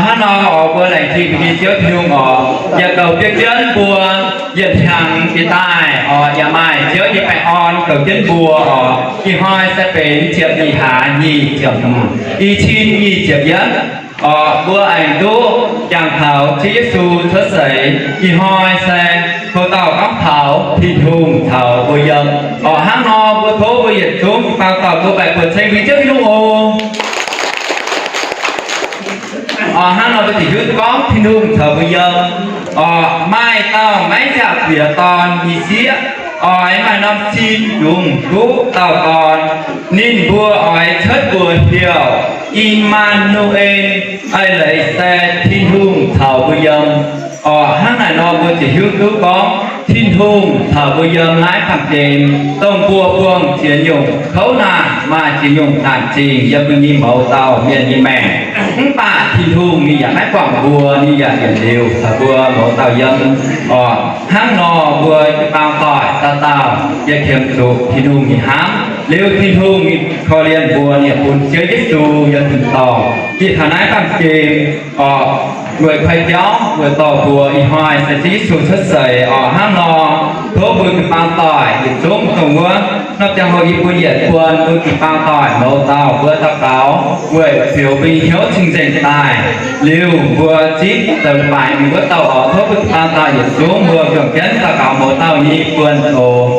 Hnangv nor oc, mbuo laengz zingh mbuo nyei Ziouv Tin-Hungh oc, yaac goux jienv mbuo yietc hnyangx jiex daaih oc, yaac maaih Ziouv nyei baengh orn goux jienv mbuo oc. Ih hnoi se benx ziepc nyeic hlaax nyic ziepc, i cin nyic ziepc yietv oc, mbuo aengx duqv jangx taux Ziouv Yesu cuotv seix. Ih hnoi se houc dauh gorngv taux Tin-Hungh caux mbuo yiem oc. Hnangv nor mbuo tov mbuo yietc zungv jiu-baang doic mbuo baeqc buoz ceng mbuo Ziouv Tin-Hungh oc. Oc, hnangv nor mbuo ziouc hiuv duqv gorngv Tin-Hungh caux mbuo yiem. Oc, maaih dauh maiv nziaauc bieqc dorn nyei sieqv, oix maaih norm sin yungz duqv dauh dorn. Ninh mbuo oix cuotv mbuox heuc I^maa^nu^en, eix leiz se Tin-Hungh caux mbuo yiem. Oc, hnangv naaic nor mbuo ziouc hiuv duqv gorngv Tin-Hungh caux mbuo yiem naaiv baamh gen, dongh mbuo buangh ziex nyungc kouv naanc, maaih ziex nyungc naanc zingh yiem mbuo nyei mouz dauh mienh nyei maengc. Mv baac Tin-Hungh ninh yaac maiv guangc mbuo, ninh yaac yietc liuz caux mbuo mouz dauh yiem. Oc, hnangv nor mbuo jiu-baang doic dauh dauh yaac qiemx zuqc Tin-Hungh nyei hnamv. Liuz Tin-Hungh korv-lienh mbuo, ninh bun Ziouv Yesu yiem tin-dorngh gitv taux naaiv baamh gen oc, weic koi jauv, weic dorh mbuo. Ih hnoi se Ziouv Yesu cuotv seix oc. Hnangv nor tov mbuo jiu-baang doic yietc zungv dongh wuov norm ziangh hoc yie bun yietc buonc mbuo jiu-baang doic mouz dauh mbuo daux gaux weic fioux mbuo nyei hnyouv cing-nzengc daaih. Liuz mbuo zipv zoux leiz-baaix mingh wuov dauh oc. Tov mbuo jiu-baang doic yietc zungv mbuo juangc jienv daux gaux mouz dauh nyei buonc oc.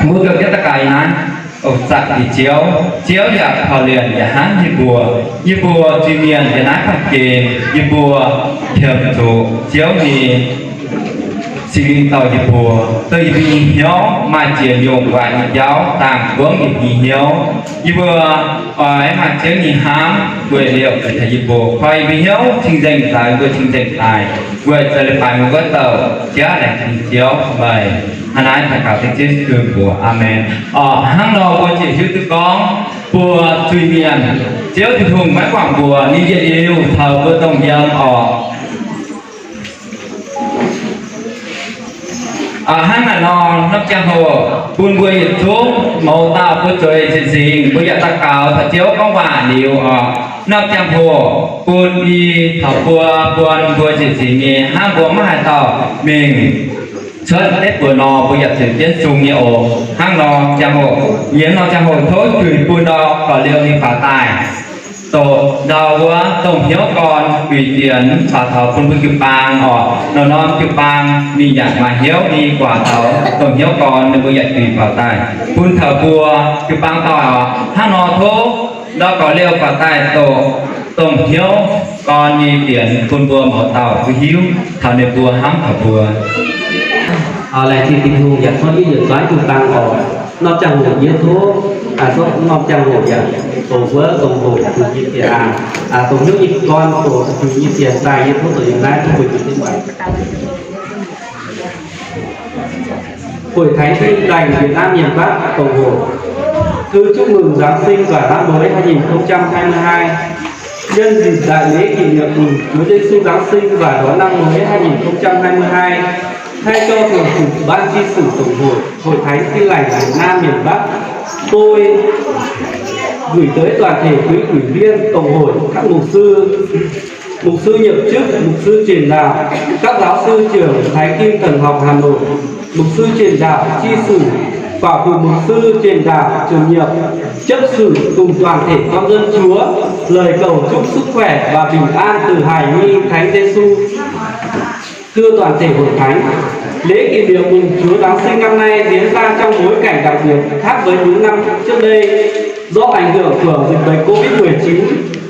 Mbuo juangc jienv daux gaux naaiv. Ov, zanc nyei Ziouv, Ziouv yaac korv-lienh yaac hnamv yie mbuo. Yie mbuo zuiz-mienh yiem naaiv baamh gen, yie mbuo qiemx zuqc Ziouv nyei Singx Lingh dorh yie mbuo, dongh yie mbuo nyei hnyouv maaih ziex nyungc waaic nyei jauv dangh buangv yie mbuo nyei hnyouv. Yie mbuo oix maaih Ziouv nyei hnamv weic liouh taux yie mbuo, koi yie mbuo hnyouv cing-nzengc daaih, mbuo cing-nzengc daaih weic zoux leiz-baaix mbuo wuov douc jaav laengz zingh Ziouv meih. Hnangv naaiv daux gaux dengv Ziouv Yesu mbuox, Aamen. Oc, hnangv nor mbuo ziouc hiuv duqv gorngv mbuo zuiz-mienh, Ziouv Tin-Hungh maiv guangc mbuo, ninh yietc liuz caux mbuo dongh yiem oc. Hnangv naaic nor, norm ziangh hoc bun mbuo yietc zungv mouz dauh mbuo zueiz cing-nzengc, mbuo yaac daux gaux taux Ziouv gorngv waac liuz oc. Norm ziangh hoc bun i taux mbuo, buon mbuo cing-nzengc nyei, hnangv mbuo maiv haaix dauh mingh cuotv deix buoz nor, mbuo yaac zueiz jienv sung nyei oc. Hnangv nor ziangh hoc, yie nor ziangh hoc tov juix bun ndau gorx-liouh mingh faaux daaih. Doqc ndau wuov dongh hnyouv gorn guix fienx faaux taux bun mbuo jiu-baang oc. Norm-norm jiu-baang ninh yaac maaih hnyouv nyei guaax taux dongh hnyouv gorn, ninh mbuo yaac guix faaux daaih bun taux mbuo jiu-baang doic oc. Hnangv nor tov ndau gorx-liouh faaux daaih doqc dongh hnyouv gorn nyei fienx bun mbuo mouz dauh mbuo hiuv taux ninh mbuo hnamv taux mbuo. Laengz zingh Tin-Hungh yaac tov yie yietc zuangx jiu-baang oc. Norm ziangh hoc yie tov, norm ziangh hoc yaac doqc wuov dongh hoc zuiz nyei fienx, dongh hnyouv nyei gorn doqc zuiz nyei fienx daaih, yie tov doqc yiem naaiv tov mbuo juangc jienv. Hội Thánh Tin Lành Việt Nam miền Bắc tổng hội thư chúc mừng Giáng sinh và năm mới hai nghìn không trăm hai mươi hai. Nhân dịp đại lễ kỷ niệm mừng Chúa Giêsu Giáng sinh và đón năm mới hai nghìn không trăm hai mươi hai, thay cho Thường trực Ban Trị sự Tổng hội Hội Thánh Tin Lành Việt Nam miền Bắc, tôi gửi tới toàn thể quý ủy viên Tổng hội, các mục sư, mục sư nhiệm chức, mục sư truyền đạo, các giáo sư trưởng Thánh Kinh Thần học Hà Nội, mục sư truyền đạo, chi sự, phả cùng mục sư truyền đạo, chủ nhiệm, chấp sự cùng toàn thể con dân Chúa lời cầu chúc sức khỏe và bình an từ Hài Nhi Thánh Giêsu. Thưa toàn thể hội thánh, lễ kỷ niệm mừng Chúa Giáng sinh năm nay diễn ra trong bối cảnh đặc biệt khác với những năm trước đây. Do ảnh hưởng của dịch bệnh covid mười chín,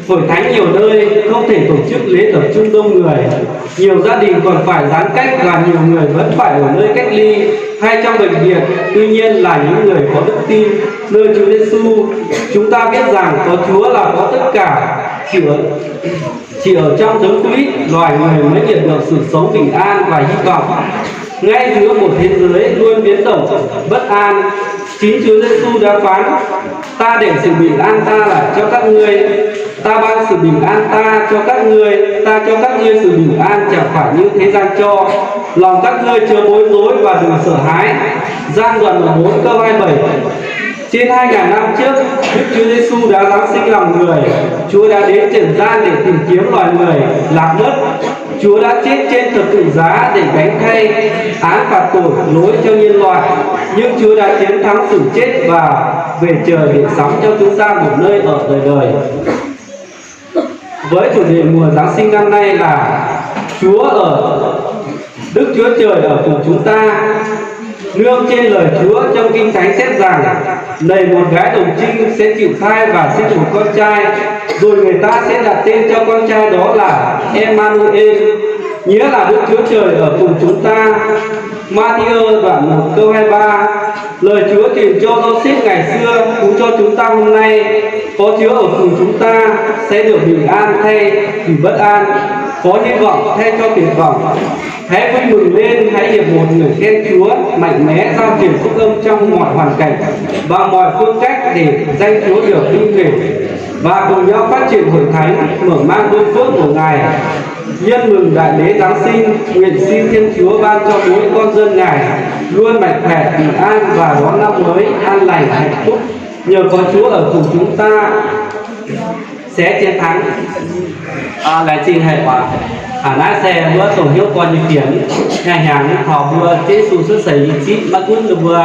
hội thánh nhiều nơi không thể tổ chức lễ tập trung đông người. Nhiều gia đình còn phải giãn cách và nhiều người vẫn phải ở nơi cách ly hay trong bệnh viện. Tuy nhiên là những người có đức tin nơi Chúa Giêsu, chúng ta biết rằng có Chúa là có tất cả. Chỉ ở Chỉ ở trong Đấng Christ, loài người mới nhận được sự sống bình an và hy vọng. Ngay giữa một thế giới luôn biến động, bất an, chính Chúa Giêsu đã phán: Ta để sự bình an ta lại cho các ngươi, ta ban sự bình an ta cho các ngươi, ta cho các ngươi sự bình an chẳng phải như thế gian cho. Lòng các ngươi chớ bối rối và đừng sợ hãi. Giăng đoạn mười bốn câu hai mươi bảy. Trên hai ngàn năm trước, Đức Chúa Giêsu đã giáng sinh làm người. Chúa đã đến trần gian để tìm kiếm loài người lạc mất. Chúa đã chết trên thập tự giá để gánh thay án phạt tội lỗi cho nhân loại. Nhưng Chúa đã chiến thắng sự chết và về trời để sắm cho chúng ta một nơi ở đời đời. Với chủ đề mùa Giáng sinh năm nay là Chúa ở, Đức Chúa Trời ở cùng chúng ta. Nương trên lời Chúa trong Kinh Thánh chép rằng, này một gái đồng trinh sẽ chịu thai và sinh một con trai, rồi người ta sẽ đặt tên cho con trai đó là Emmanuel, nghĩa là Đức Chúa Trời ở cùng chúng ta. Matthew đoạn một câu hai ba. Lời Chúa truyền cho Giô-sép ngày xưa cũng cho chúng ta hôm nay, có Chúa ở cùng chúng ta sẽ được bình an thay vì bất an, có hy vọng thay cho tuyệt vọng. Hãy vui mừng lên, hãy hiệp một ngợi khen Chúa, mạnh mẽ rao truyền phúc âm trong mọi hoàn cảnh, bằng mọi phương cách để danh Chúa được vinh hiển và cùng nhau phát triển hội thánh, mở mang ơn phước của Ngài. Nhân mừng đại lễ Giáng sinh, nguyện xin Thiên Chúa ban cho mỗi con dân Ngài luôn mạnh khỏe, bình an và đón năm mới an lành, hạnh phúc. Nhờ có Chúa ở cùng chúng ta sẽ chiến thắng. Aa, laengz zingh haic waac. Aa, naaiv se mbuo dongh hnyouv gorn nyei fienx, hnangv hnyangx taux mbuo Yesu cuotv seix nyei zipv, maiv gunv ninh mbuo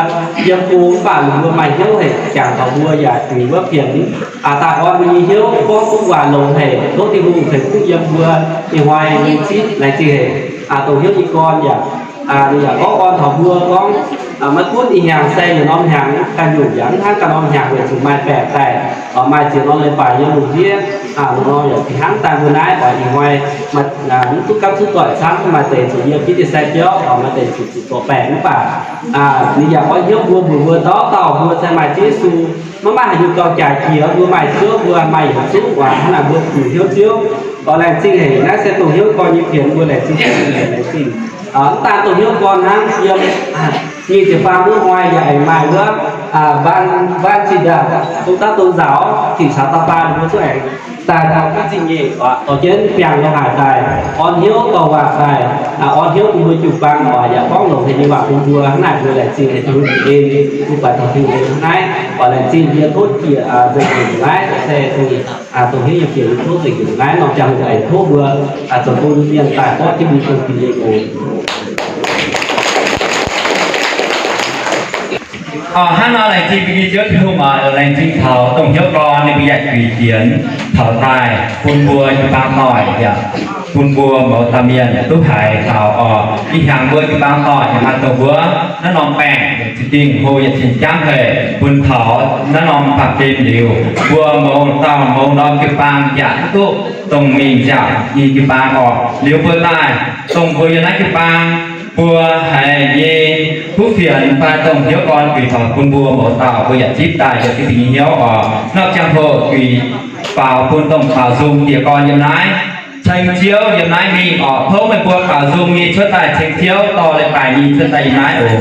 yiem go mv baac ninh mbuo maaih hnyouv haic jangx taux mbuo yaac zuiz wuov fienx. Aa, daaih orn mbuo nyei hnyouv, gorngv duqv waac longx haic, tov Tin-Hungh ceix fuqv yiem mbuo nyei hnoi nyei zipv. Laengz zingh haic. Aa, dongh hnyouv nyei gorn yaac, aa, ninh yaac gorngv orn taux mbuo gorngv, aa, maiv gunv ih hnyangx se yietc norm hnyangx ganh nyungc, yaac mv hnangv ganh norm hnyangx weic zuqc maaih baeqc daaih, maaih ziex norm leiz-baaix nyei lungh ndiev, aa, norm-norm yaac fih hnangv daaih mbuo naaiv oix ih hnoi mv duqv gapv duqv doic camv, maaih deix zuqc yiem jienv dieh sai biauv, maaih deix zuqc zuqc dorc baengc mv baac, aa, ninh yaac oix hnyouv mbuo, mbuox mbuo dauh dauh mbuo se maaih Ziouv Yesu, maiv maaih haaix nyungc gauh jaaix jiex mbuo maaih Ziouv, mbuo maaih yietc zungv waac hnangv naaic mbuo zuqc hnyouv Ziouv. Oix laengz zingh haic, naaiv se dongh hnyouv gorn nyei fienx, mbuo laengz zingh, laengz zingh. Mv daan dongh hnyouv gorn hnangv, yiem nyic ziepc faam wuov hnoi yaac aengx maaih wuov Ban, Ban Zinh Ndaangc, Công tác Tôn giáo thị xã Ta Pa ninh mbuo zuqc aengx daaih taux Ban Zinh Ndaangc oc, dorh jienv biangh lo haic daaih, orn hnyouv dorh waac daaih, orn hnyouv bun mbuo jiu-baang oc, yaac gorngv longx haic nyei waac bun mbuo. Hnangv naaic mbuo laengz zingh haic Tin-Hungh nyei en, mbuo buatc taux Tin-Hungh nyei hnangv naaiv. Oix laengz zingh yie tov jiex nzengc nyungc naaiv se dongh hnyouv nyei fienx, tov nzengc nyungc naaiv norm jangx haic, tov mbuo zoux bun mienh daaih borqv jienv mbuo dongh jiex nyei oc. Hnangv nor laengz zingh mbuo nyei Ziouv Tin-Hungh oc, laengz zingh taux dongh hnyouv gorn ninh mbuo yaac juix jienx taux daaih bun mbuo jiu-baang doic yaac bun mbuo mouz dauh mienh duqv haiz taux oc. Ih hnyangx mbuo jiu-baang doic yaac maaih dongh wuov naaiv norm baengc, za'gengh hlo yaac cing jangv haic, bun taux naaiv norm baamh gen liuz, mbuo mouz dauh mouz norm jiu-baang yaac mv duqv dongh mingh nziaauc nyei jiu-baang oc. Liuz mbuo daaih dongh mbuo yiem naaiv jiu-baang, mbuo haiz nyei kuv fienx fai dongh hnyouv gorn juix taux bun mbuo mouz dauh, mbuo yaac zipv daaih yiem jienv mbuo nyei hnyouv oc. Nor ziangh hoc juix faaux bun dongh faaux nzung diex gorn yiem naaiv, ceng Ziouv yiem naaiv mingh oc. Tov meih mbuo faaux nzung nyei cuotv daaih ceng Ziouv, dorh leiz-baaix nyei cuotv daaih yiem naaiv oc.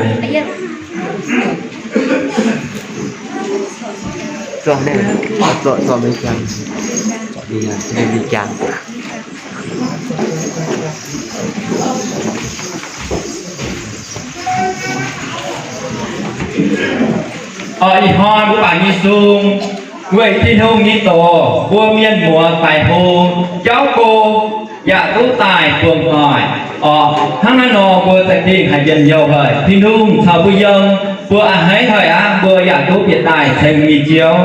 Oc, ih hnoi mbuo baac nyei sung weic Tin-Hungh nyei doz, mbuo mienh muoz faix hlo, jauv go yaac duqv daaih buangh doic oc. Hnangv naaiv nor mbuo za'gengh haih njien-youh haic. Tin-Hungh caux mbuo yiem, mbuo a'hneiv haic aqv. Mbuo yaac duqv bieqc daaih ceng mingh Ziouv.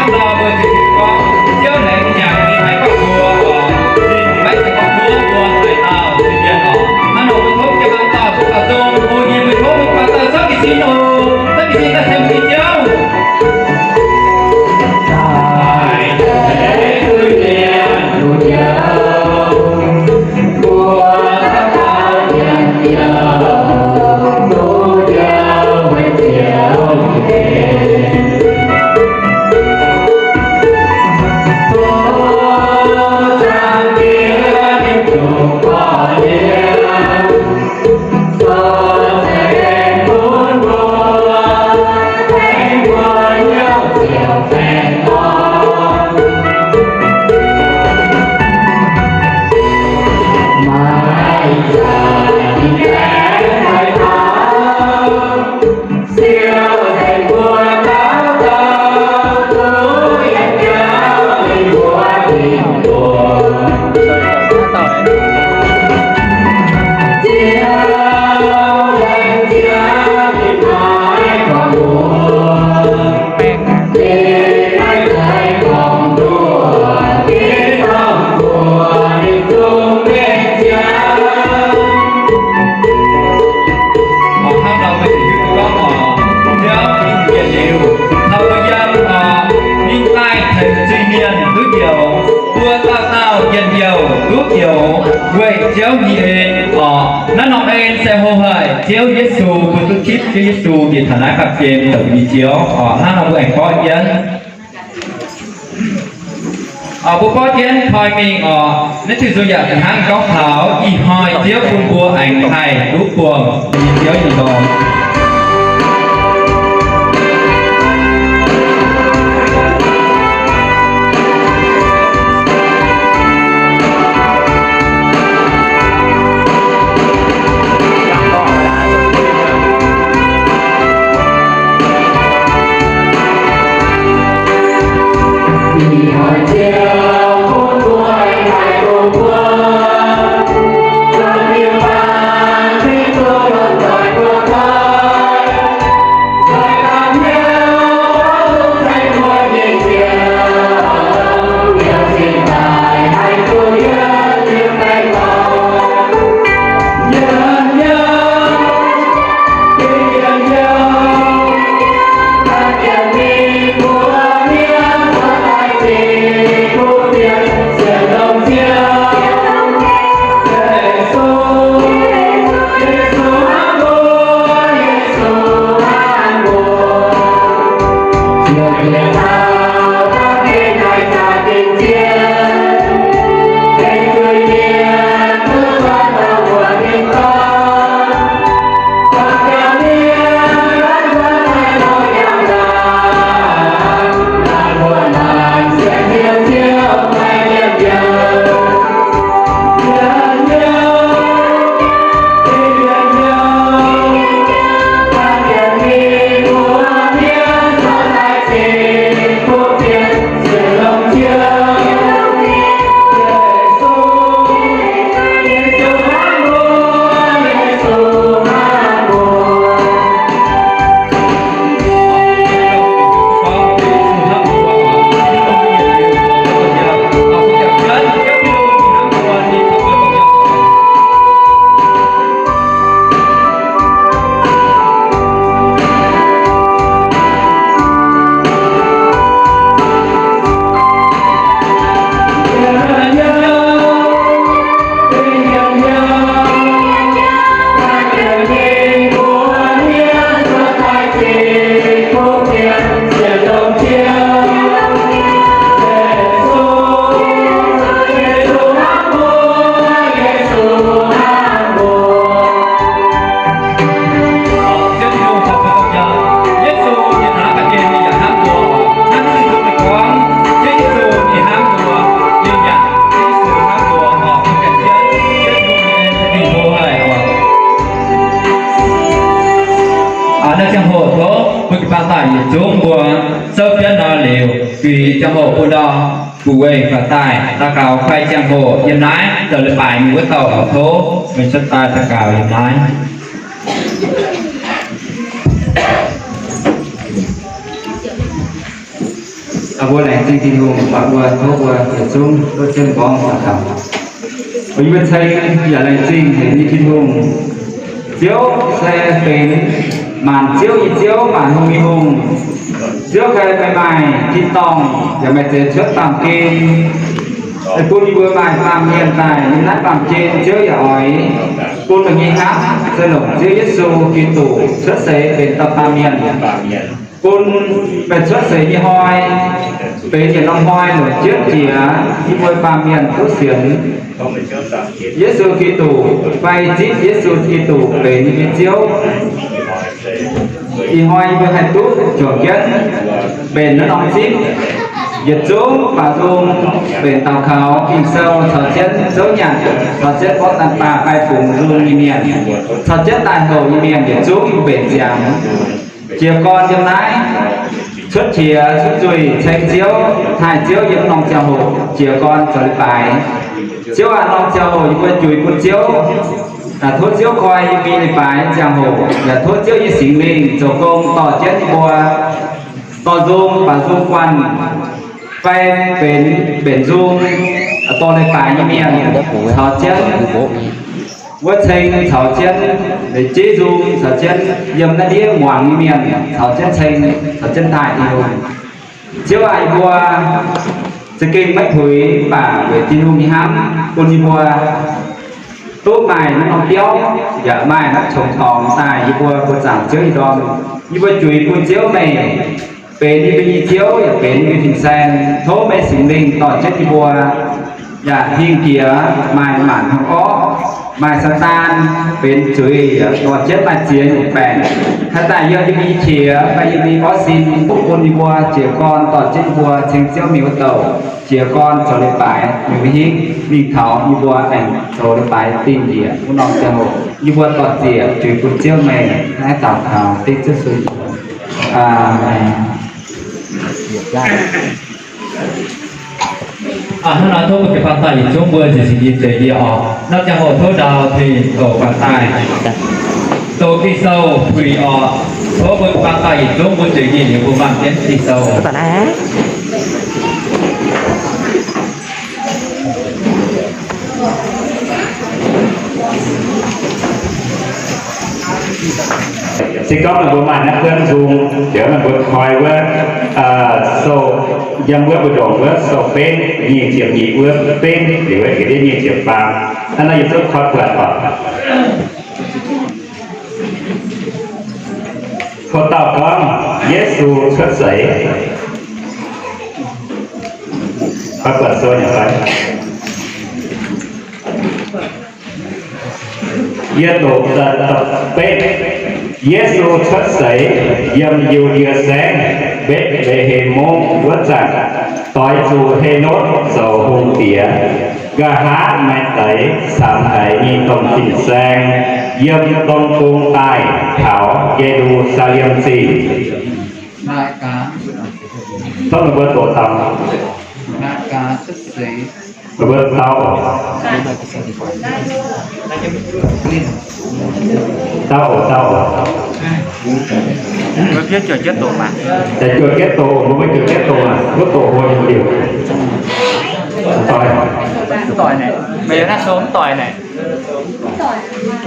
Hnangv nor mbuo ziouc hiuv duqv gorngv Ziouv laengz zingh ninh haiz gorngv mbuo oc, ninh maiv zeiz gorngv mbuo mbuo haaix dauh zinh mienh oc. Hnangv nor mbuo tov jienv baamh dauh duqv gauh zong, o yie mbuo tov mbuo baamh dauh Zangv Bieqc Sing oc. Zangv Bieqc Sing daaih tengx mbuo nyei Ziouv. Hnangv nor mbuo hiuv duqv gorngv oc, Ziouv ninh yietc liuz taux mbuo yiem oc, ninh daaih tengx zingh mienh duqv njoux. Mbuo dauh dauh yietc liuz duqv njoux weic Ziouv nyei en oc. Naaiv norm en se hlo haic Ziouv Yesu, mbuo duqv tipv Ziouv Yesu njiec taux naaiv baamh gen zoux mbuo nyei Ziouv oc. Hnangv nor mbuo aengx borqv jienv. Oc, mbuo borqv jienv koi mingh oc. Naaiv diuh nzung yaac fih hnangv gorngv taux ih hnoi Ziouv bun mbuo aengx haih duqv buangh nyei Ziouv nyei ndorm. Zungv mbuo souv jienv nor liuz, juix ziangh hoc bun ndau, bungx wengh faaux daaih daux gaux fai ziangh hoc yiem naaiv zoux leiz-baaix mingh wuov dauh lorz tov, meih cuotv daaih daux gaux yiem naaiv. Mbuo laengz zingh Tin-Hungh, mbuo tov mbuo yietc zungv duqv jienv m'nqorngv daux gaux. Mbuo yie mbuo ceng yaac laengz zingh haic nyei Tin-Hungh. Ziouv se benx maanc ziouv nyei Ziouv, maanc hungh nyei Hungh. Ziouv ganh meih maaih tin-dorngh yaac maaih zeix cuotv baamh gen, bun yie mbuo maaih baamh mienh daaih yiem naaiv baamh gen. Ziouv yaac oix bun meih nyei hnamv se longc Ziouv Yesu Giduc cuotv seix benx dauh baamh mienh, bun meih cuotv seix nyei hnoi benx yietc norm hnoi longc jienv jiex yie mbuo baamh mienh duqv sienx Yesu Giduc fai zipv Yesu Giduc benx yie mbuo nyei Ziouv. Ih hnoi yie mbuo haih duqv juangc jienv mbenc naaiv norm zipv. Yietc zungv baaux nzung mbenc daux gaux, Ging-Sou caux jienv zouv nyanc, caux jienv gorngv daan baac fai fungx nzung nyei mienh, caux jienv daaih houc nyei mienh yietc zungv mbenc ziangx. Jiez gorn yiem naaiv cuotv qiex cuotv nzuih ceng Ziouv, taaih Ziouv yiem norm ziangh hoc jiez gorn zoux leiz-baaix. Ziouv aac, norm ziangh hoc yie mbuo juix bun Ziouv. Tov Ziouv koi yie mbuo nyei leiz-baaix ziangh hoc, yaac tov Ziouv nyei Singx Lingh zoux gong dorh jienv yie mbuo, dorh nzung, baaux nzung guanh, fai benx mbenc nzung, dorh leiz-baaix nyei mienh caux jienv wuov ceng caux jienv, leiz-jeiv nzung caux jienv, yiem naaiv ndiev muangx nyei mienh caux jienv ceng, caux jienv daaih Tin-Hungh. Ziouv aac, yie mbuo za'gengh maiv puix, mv baac weic Tin-Hungh nyei hnamv bun yie mbuo duqv maaih naaiv norm biauv yaac maaih naaiv qongx dorngx daaih yie mbuo buoz-zaangc Ziouv nyei ndorm. Yie mbuo juix bun Ziouv meih benx yie mbuo nyei Ziouv yaac benx yie mbuo fin-saeng. Tov meih Singx Lingh dorh jienv yie mbuo yaac hingh jiex maaih maanc hnyouv orqv, maaih Saadaan benx zuiz yaac dorh jienv maaih ziex nyungc baengc haih daaih yiem yie mbuo nyei qiex fai yie mbuo nyei orv sin, bun yie mbuo jiez gorn dorh jienv yie mbuo ceng Ziouv mingh wuov douc jiez gorn zoux leiz-baaix mingh wuov hingv, mingh taux yie mbuo aengx zoux leiz-baaix dingh njiec wuov norm ziangh hoc, yie mbuo dorh ziec juix bun Ziouv meih naaiv daux gaux dengv Ziouv Yesu. Aamen. Hnangv naaiv tov mbuo jiu-baang daaih yietc zungv mbuo nzieqc cing-njien zeix yie oc. Norm ziangh hoc tov ndau tengx douc baang daaih, douc Ging-Sou puix oc. Tov mbuo jiu-baang daaih yietc zungv mbuo zeix yie liuz mbuo mangc jienv Ging-Sou. Se gorngv meih mbuo maaih naaiv buonv nzung, liuz meih mbuo koi wuov sou, yiem wuov mbu'ndongx wuov sou benv nyic ziepc nyeic wuov benv liuz wuov nyic ziepc faam, hnangv naaiv yie zungv koi buatc oc. Ho dauh gorngv Yesu cuotv seix. Koi buatc sou nyei fai? Yie doqc da'betv. Yesu cuotv seix yiem Yu^ndie Saengv, Mbetc^le^hem Mungv wuov zanc, doix zuqc Helotv zoux hungh diex. Nqa'haav maaih deix camx haiz nyei domh fin-saeng yiem dong gong daaih taux Ye^lu^saa^lem Zingh. Tov meih mbuo doqc daux. Meih mbuo dau oc. Dau oc, dau oc. Mbuo fiev juoz jienv doqc maah. Daaih juoz jienv doqc, mbuo maiv juoz jienv doqc aac, mbuo doqc hlo nyei liuz. Doic. Mv doic naaic. Meih naaiv sou mv doic naaic. Mv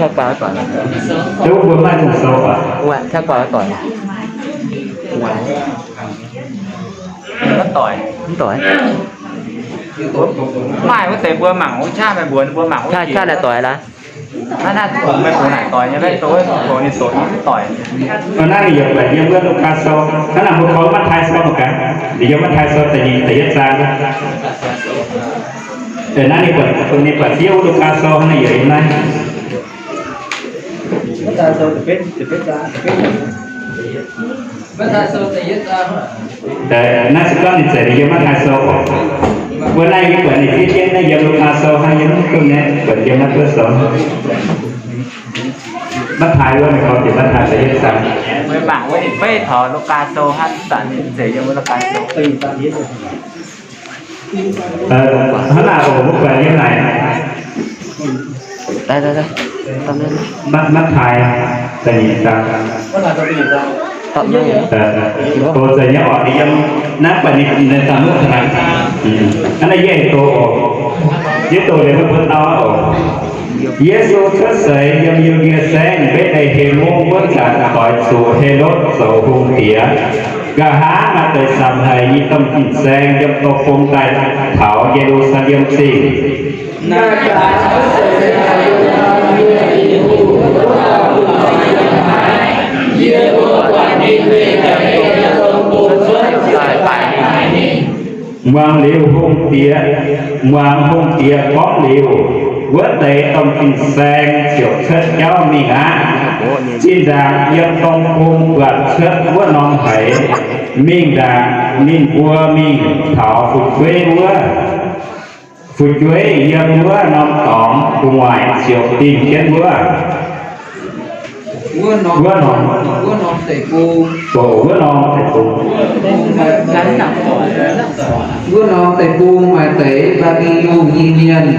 doic. Mv doic. Maaih wuov deix mbuo mangc wuov qaqv, meih mbuo mbuo mangc wuov qaqv, qaqv naaic doic laaix. Naaiv naaiv meih mbuo naaic doic nyei, meih doic, doic nyei, doic nyei mv doic. Naaiv ninh yaac buatc yiem wuov Lugaa Sou, hnangv naaic mbuo koi Matv^taai Sou mangc gaax, ninh yiem Matv^taai Sou da'nyeic, da'yietv zaang. Naaiv ninh buatc, ninh buatc fiev wuov Lugaa Sou hnangv naaic yaac yiem naaiv. Naaiv se gorngv ninh zeiz yiem Matv^taai Sou. Mbuo naaiv yie buatc ninh fiev jienv naaiv yiem Lugaa Sou hnangv, yiem mv duqv naaiv buatc yiem naaiv buo sou. Matv^taai wuov, ninh gorngv jiex Matv^taai da'yietv zaang. Meih mangc wuov ninh fei taux Lugaa Sou hnangv, zanc ninh zeiz yiem wuov Lugaa Sou. Hnangv naaic oc, mbuo buatc yiem naaic. Matv^taai da'nyeic zaang. Doz zeiz nyei oc, yiem naaiv buatc ninh, ninh daaih muoqv ga'naaiv. Hnangv naaiv yie doz oc. Yie doz liuz mbuo dau oc. Yesu cuotv seix yiem Yu^ndie Saengv Mbetc^le^hem Mungv wuov zanc, doix zuqc Helotv zoux hungh diex. Nqa'haav maaih deix samx haic nyei domh fin-saeng yiem dorh bung daaih taux Ye^lu^saa^lem Zingh. Muangx liuz hungh diex, muangx hungh diex gorngv liuz, wuov deix domh fin-saeng ziouc cuotv jauv mingh aqv. Zinh ndaangc yiem dorngh bung buatc cuotv wuov norm haiz, mingh ndaangc ninh mbuo mingh taux fu'jueiv wuov. Fu'jueiv yiem wuov norm dorngx gu'nguaaic ziouc dingh jienv wuov, wuov norm, wuov norm deic-bung, wuov norm deic-bung, wuov norm deic-bung maaih deix Mbaa^mbi^lon nyei mienh,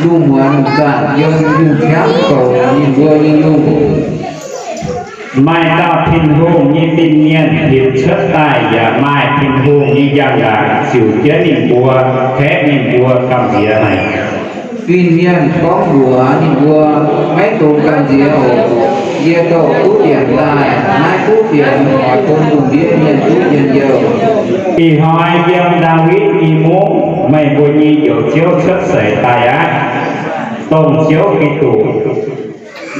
lungh muonz zanc yiem lungh qaqv zoux ninh mbuo nyei lungh. Maaih dauh Tin-Hungh nyei fin-mienh hinc cuotv daaih, yaac maaih Tin-Hungh nyei njang-laangc ziux jienv ninh mbuo, kaeqv ninh mbuo gamh nziex haic. Fin-mienh gorngv mbuox ninh mbuo, Maiv dungx gamh nziex oc. Yie dorh kuv fienx daaih. Naaiv kuv fienx oix bun lungh ndiev mienh duqv njien-youh. Ih hnoi yiem Ndaawitv nyei mungv meih mbuo nyei Njoux Ziouv cuotv seix daaih aqv, dongh Ziouv Giduc.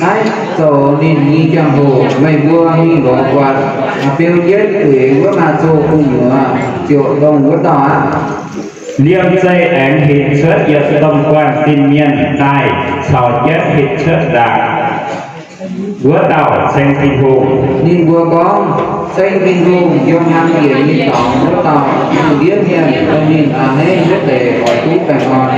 Naaiv zoux ninh nyei jangx-hoc meih mbuo mingh lorz buatc, biou jienv gueix wuov maaz-zoh gu'nyuoz ziouc dongh wuov dauh aqv. Liemh zeih aengx hinc cuotv yietc domh guanh fin-mienh daaih, caux jienv hinc cuotv ndaangc wuov dauh ceng Tin-Hungh. Ninh mbuo gorngv, Ceng Tin-Hungh yiem hlang jiex nyei dorngx wuov dauh, lungh ndiev mienh dongh ninh a'hneiv wuov deix oix duqv baengh orn.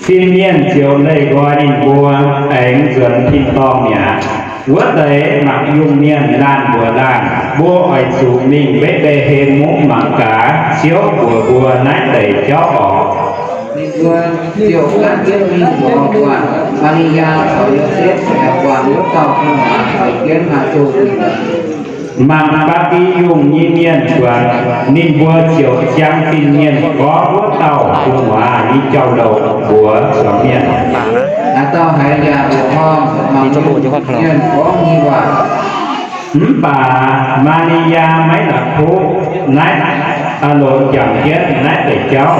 Fin-mienh ziouc leih nqoi ninh mbuo, aengx nzuonx tin-dorngh mi'aqv. Wuov deix mangc yungh mienh laanh mbuox laanh, Mbuo oix zuqc mingh Mbetc^le^hem Mungv mangc gaax, Ziouv mbuox mbuo naaiv deix jauv oc. Ninh mbuo ziouc gaanv jienv mingh lorz buatc Maa^li^yaa caux Yosepv yaac buangh wuov dauh gu'nguaaz caux jienv maaz-zoh gu'nyuoz. Mangc Mbaa^mbi^lon nyei mienh buatc ninh mbuo ziouc ziangx fin-mienh gorngv wuov dauh gu'nguaaz nyei jauv-louc mbuox zuangx mienh. Haaix dauh haiz yaac mbuoqc horngh mangc mienh gorngv nyei waac. Mv baac Maa^li^yaa maiv la'kuqv naaiv, aa, longc jangx jienv naaiv deix jauv.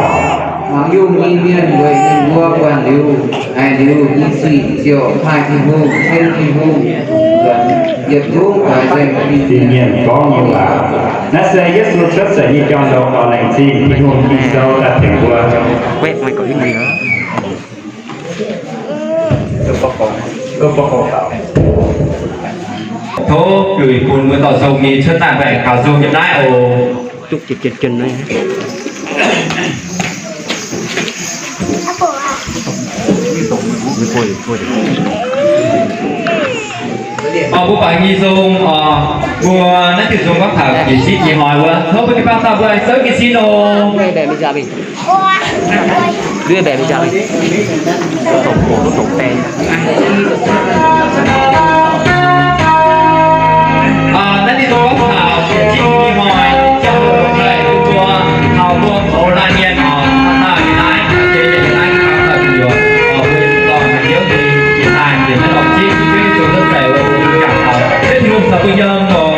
Mangc yungh nyei mienh weic ninh mbuo buatc liuz, haiz liuz nyei sic ziouc maaih Tin-Hungh, ceng Tin-Hungh, yietc zungv oix nzengc fin-mienh gorngv nyei waac. Naaiv se Yesu cuotv seix nyei jauv-louc. Laengz zingh Tin-Hungh Ging-Sou daaih tengx mbuo. Tov juix bun mbuo dorh sou nyei cuotv daaih mbaengc kaux sou yiem naaiv oc. Oc, mbuo bangc nyei sou, oc, mbuo naaiv diuh sou gorngv taux jiex zipv nyei hnoi wuov. Tov mbuo jiu-baang dauh mbuo aengx souv jiez sin oc. Naaiv diuh sou gorngv taux jiex zipv nyei hnoi, jauv-louc daaih bun mbuo taux mbuo mouz laanh mienh oc, daaih naaiv jiex naaiv daaih mbuo oc, mbuo dorh haaix Ziouv nyei jiex daaih jiex naaiv dorh zipv, Ziouv Yesu cuotv seix wuov jangx taux Ziouv Tin-Hungh caux mbuo yiem oc.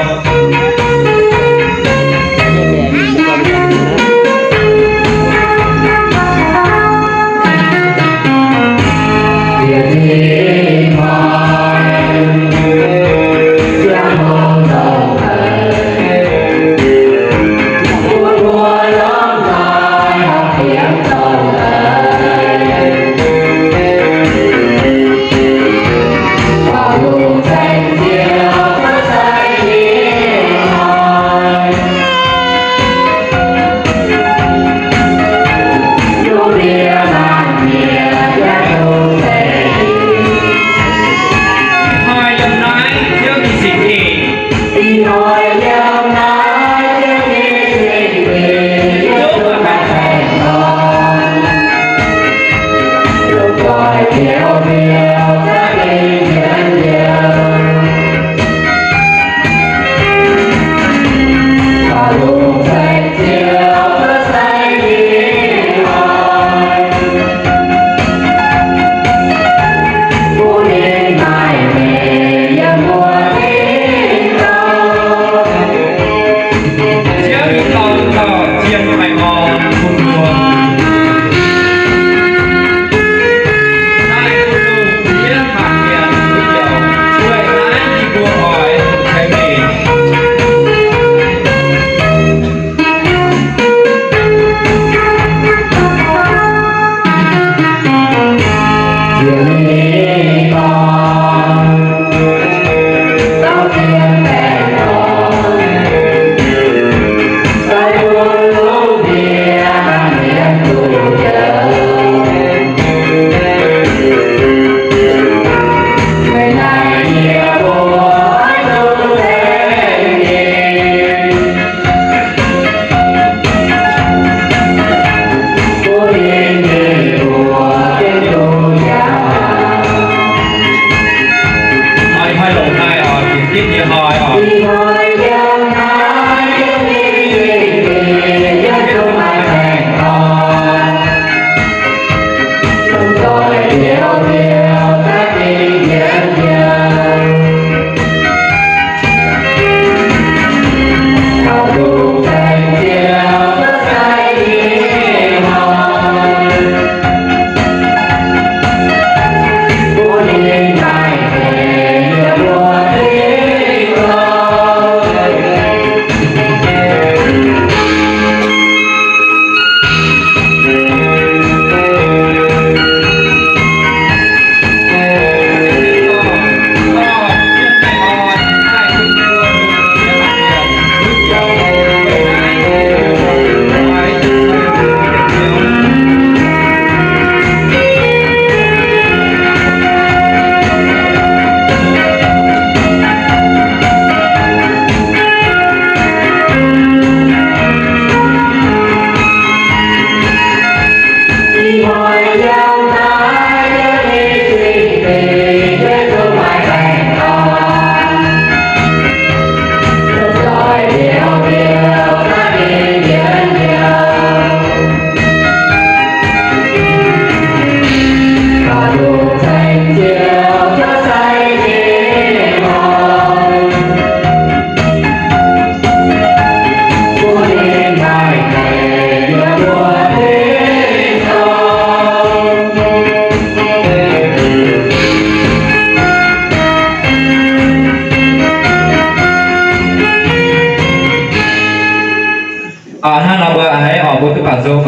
Hnangv nor mbuo haiz oc, mbuo duqv baac nzung oc.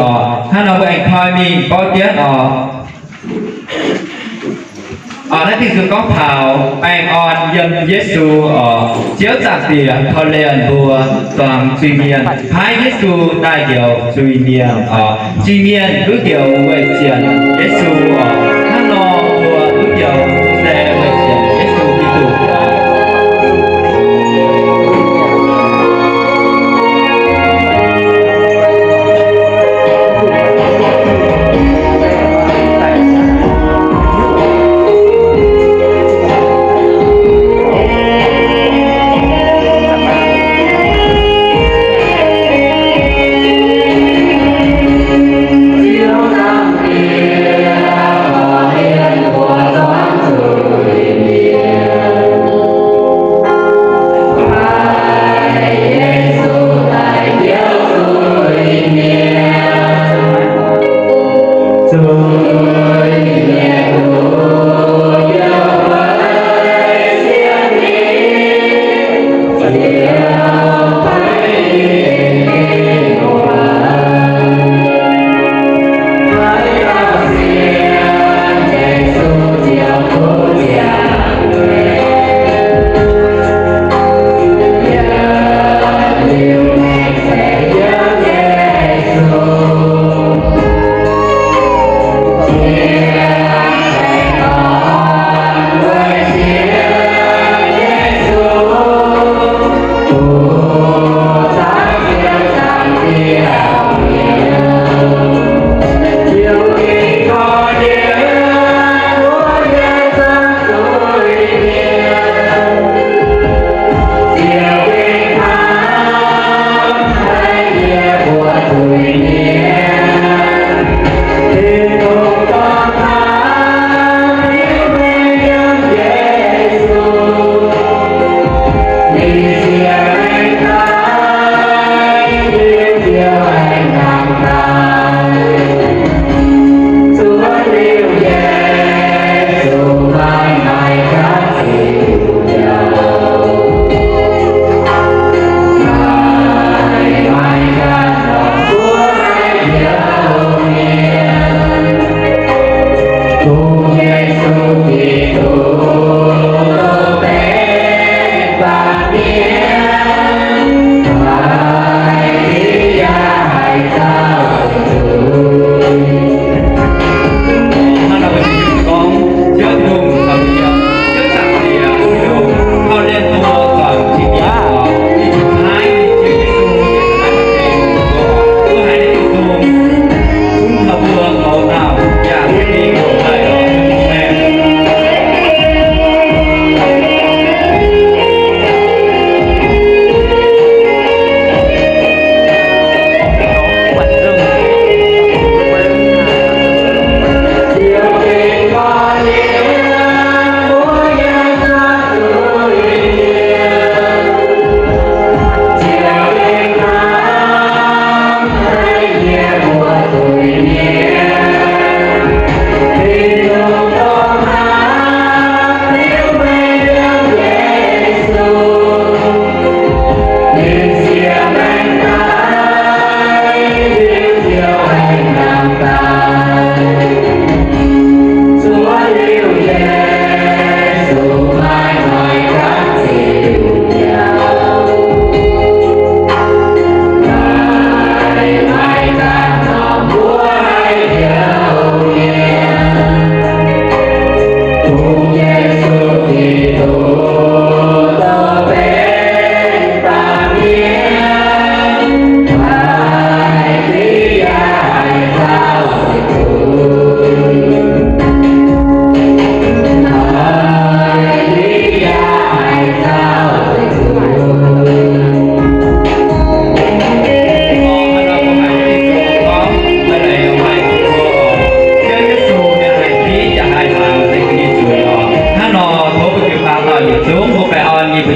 Hnangv nor mbuo aengx koi mingh gorngv jienv oc. Naaiv Ging-Sou gorngv taux baengh orn yiem Yesu oc. Ziouv Zaangc Diex korv-lienh mbuo zuangx zuiz-mienh, paaiv Yesu daaih njoux zuiz-mienh oc. Zuiz-mienh duqv njoux weic zienc Yesu oc. Hnangv nor mbuo duqv njoux se weic zienc Yesu Giduc oc.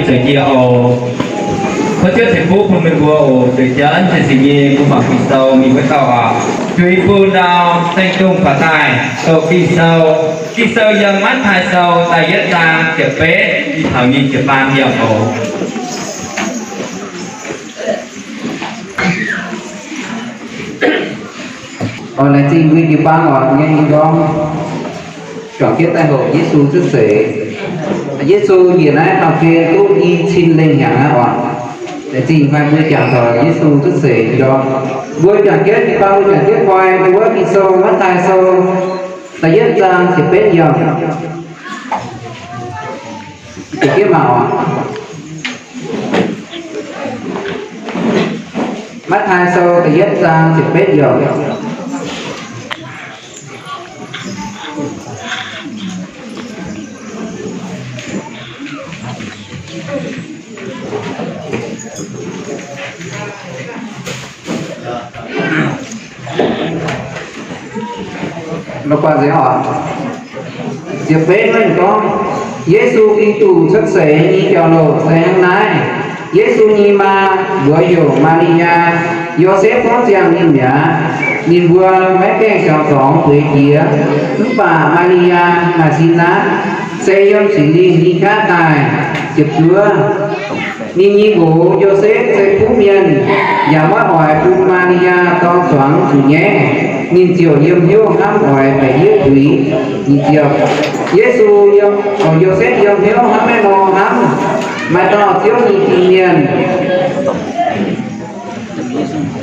Seix jiex oc. Tov Ziouv ceix fuqv bun meih mbuo oc. Deix jaax se singx nyei mbuo mangc Ging-Sou mingh wuov dauh aqv. Juiz bun ndau, saeng-dongh faaux daaih douc Ging-Sou. Ging-Sou yiem Matv^taai Sou da'yietv zaang ziepc betv taux nyic ziepc faam yiemc oc. Laengz zingh mbuo jiu-baang oc, nyei gorngv juangc jienv daaih hoqc Yesu cuotv seix. Yesu njiec naaiv baamh gen duqv i cin lengh hnyangx aqv oc. Laengz zingh maaih mbuo jangx taux Yesu cuotv seix ndorm. Mbuo juangc jienv jiu-baang, mbuo juangc jienv koi wuov Ging-Sou, Matv^taai Sou da'yietv zaang ziepc betv yiemc. Juangc jienv mangc oc. Matv^taai Sou da'yietv zaang ziepc betv yiemc. Ziepc betv ninh gorngv, Yesu Giduc cuotv seix nyei jauv-louc se hnangv naaiv. Yesu nyei maa mbuox heuc Maa^li^yaa, Yosepv gorngv ziangh ninh mi'aqv. Ninh mbuo maiv gaengh jangx dorngx bueix jiex. Mv baac Maa^li^yaa maaih sin naaiv, se yiem Singx Lingh nyei qaqv daaih. Ziepc juov, ninh nyei nqox Yosepv se kuv mienh, yaac maiv oix bun Maa^li^yaa dorng zuangx zuqc nyaiv. Ninh ziouc yiem hnyouv hnamv oix baeqc yieqv tuix. Nyic ziepc, Yesu, Yosepv yiem hnyouv hnamv maiv nor hnamv, maaih dauh Ziouv nyei fin-mienh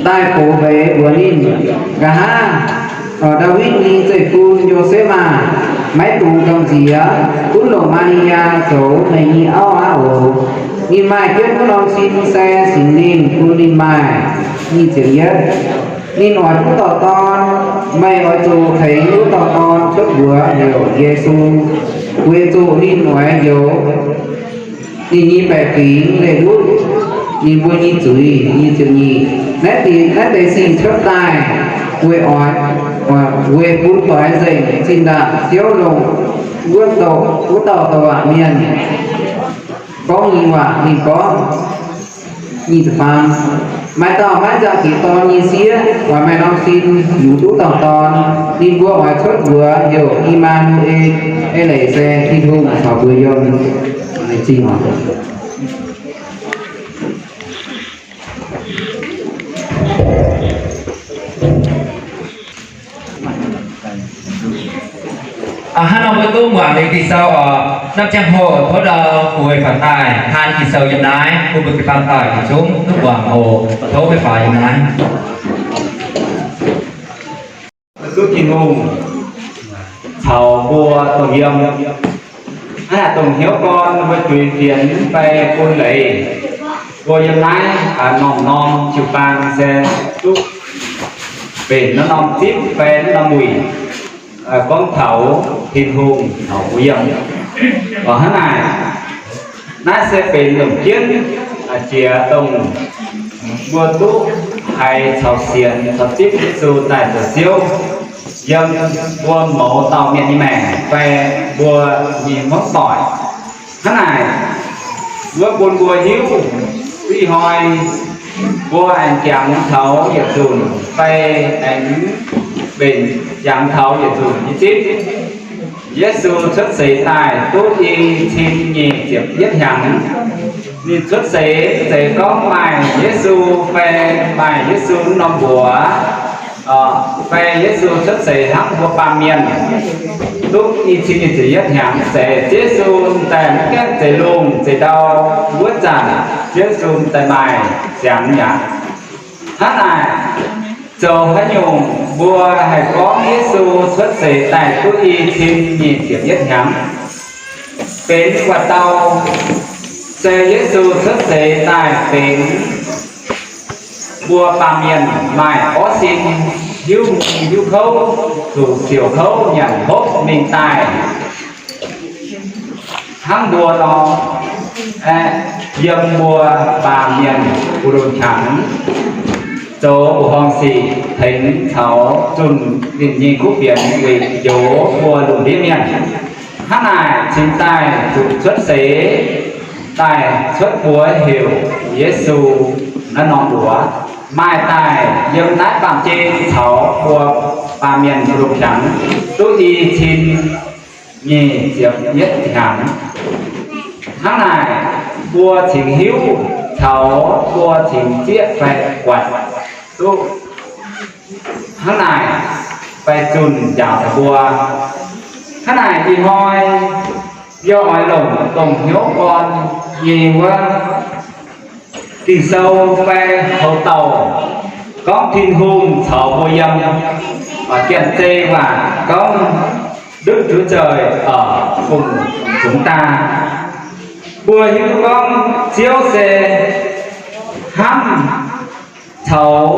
daaih gox mbeix mbuox ninh, Nqa'haav Ndaawitv nyei zeiv-fun Yosepv aah! Maiv dungx gamh nziex, gunv longc Maa^li^yaa zoux meih nyei auv aqv oc. Ninh maaih jienv wuov norm sin se Singx Lingh bun ninh maaih. Nyic ziepc yietv, ninh oix duqv dauh dorn. Meih oix zuqc tengx wuov dauh dorn cuotv mbuox heuc Yesu, weic zuqc ninh oix njoux ninh nyei baeqc fingx leih ndutv ninh mbuo nyei zuiz. Nyic ziepc nyeic, naaiv deix, naaiv deix sic cuotv daaih weic oix, weic bun doix nzengc zinh ndaangc Ziouv longc wuov dauh, wuov dauh douc waac mienh gorngv nyei waac. Ninh gorngv, nyic ziepc faam, maaih dauh maiv nzauh jiex dorn nyei sieqv oix maaih norm sin yungz duqv dauh dorn. Ninh mbuo oix cuotv mbuox heuc I^maa^nu^e, eix leiz se Tin-Hungh caux mbuo yiem. Hnangv nor mbuo duqv muangx liuz Ging-Sou oc. Norm ziangh hoc tov ndau bueix faaux daaih taan Ging-Sou yiem naaiv, bun mbuo jiu-baang daaih yietc zungv duqv muangx oc. Tov meih faaux yiem naaiv. Duqv Tin-Hungh caux mbuo dongh yiem, hnangv naaic dongh hnyouv gorn mbuo juix fienx fai bun leiz, mbuo yiem naaiv norm-norm jiu-baang se duqv benx naaiv norm zipv fai naaiv norm wuic gorngv taux Tin-Hungh caux mbuo yiem. Hnangv naaic, naaiv se benx longc jienv jiex dongh mbuo duqv haiz caux sienx caux zipv Yesu daaih zoux Ziouv yiem mbuo mouz dauh mienh nyei maengc fai mbuo nyei hmuangv doic. Hnangv naaic, wuov bun mbuo hiuv, ih hnoi mbuo aengx jangx taux yietc nzunc fai aengx mbenc jangx taux yietc nzunc nyei zipv. Yesu cuotv seix daaih duqv i cin nyic ziepc yietv hnyangx. Ninh cuotv seix mv zeiz gorngv maaih Yesu fai maaih Yesu norm mbuox, fai Yesu cuotv seix hnangv mbuo baamh mienh duqv i cin nyic ziepc yietv hnyangx. Zeiz Ziouv Yesu daaih mv gaengh zeix lungh zeix ndau wuov zanc, Ziouv Yesu daaih maaih ziangx yaac hnangv naaic. Zoux haaix nyungc mbuo haih gorngv Yesu cuotv seix daaih duqv i cin nyic ziepc yietv hnyangx? Benx wuov dauh se Yesu cuotv seix daaih benx mbuo baamh mienh maaih orv sin, hiuv mungh hiuv kouv, zuqc siouc kouv nyanc hopv mingh daaih hnangv mbuo nor, yiem mbuo baamh mienh mbu'ndongx qangx zoux mbuoqc horngh sic tengx caux zunh ninh nyei kuv fienx weic njoux mbuo lungh ndiev mienh. Hnangv naaic cingx daaih zuqc cuotv seix. daaih cuotv mbuox heuc Yesu naaiv norm mbuox, maaih daaih yiem naaiv baamh gen caux mbuo baamh mienh lungh hnyangx duqv i cin nyic ziepc yietv hnyangx. Hnangv naaic, mbuo cingx hiuv caux mbuo cingx zieqv fai buatc duqv hnangv naaic, fai zunh njaaux taux mbuo. Hnangv naaic ih hnoi yie oix longc dongh hnyouv gorn nyei wuov Ging-Sou fai houx-dauh gorngv Tin-Hungh caux mbuo yiem, janx-zei waac gorngv Đức Chúa Trời ở cùng chúng ta. Mbuo hiuv duqv gorngv Ziouv se hnamv caux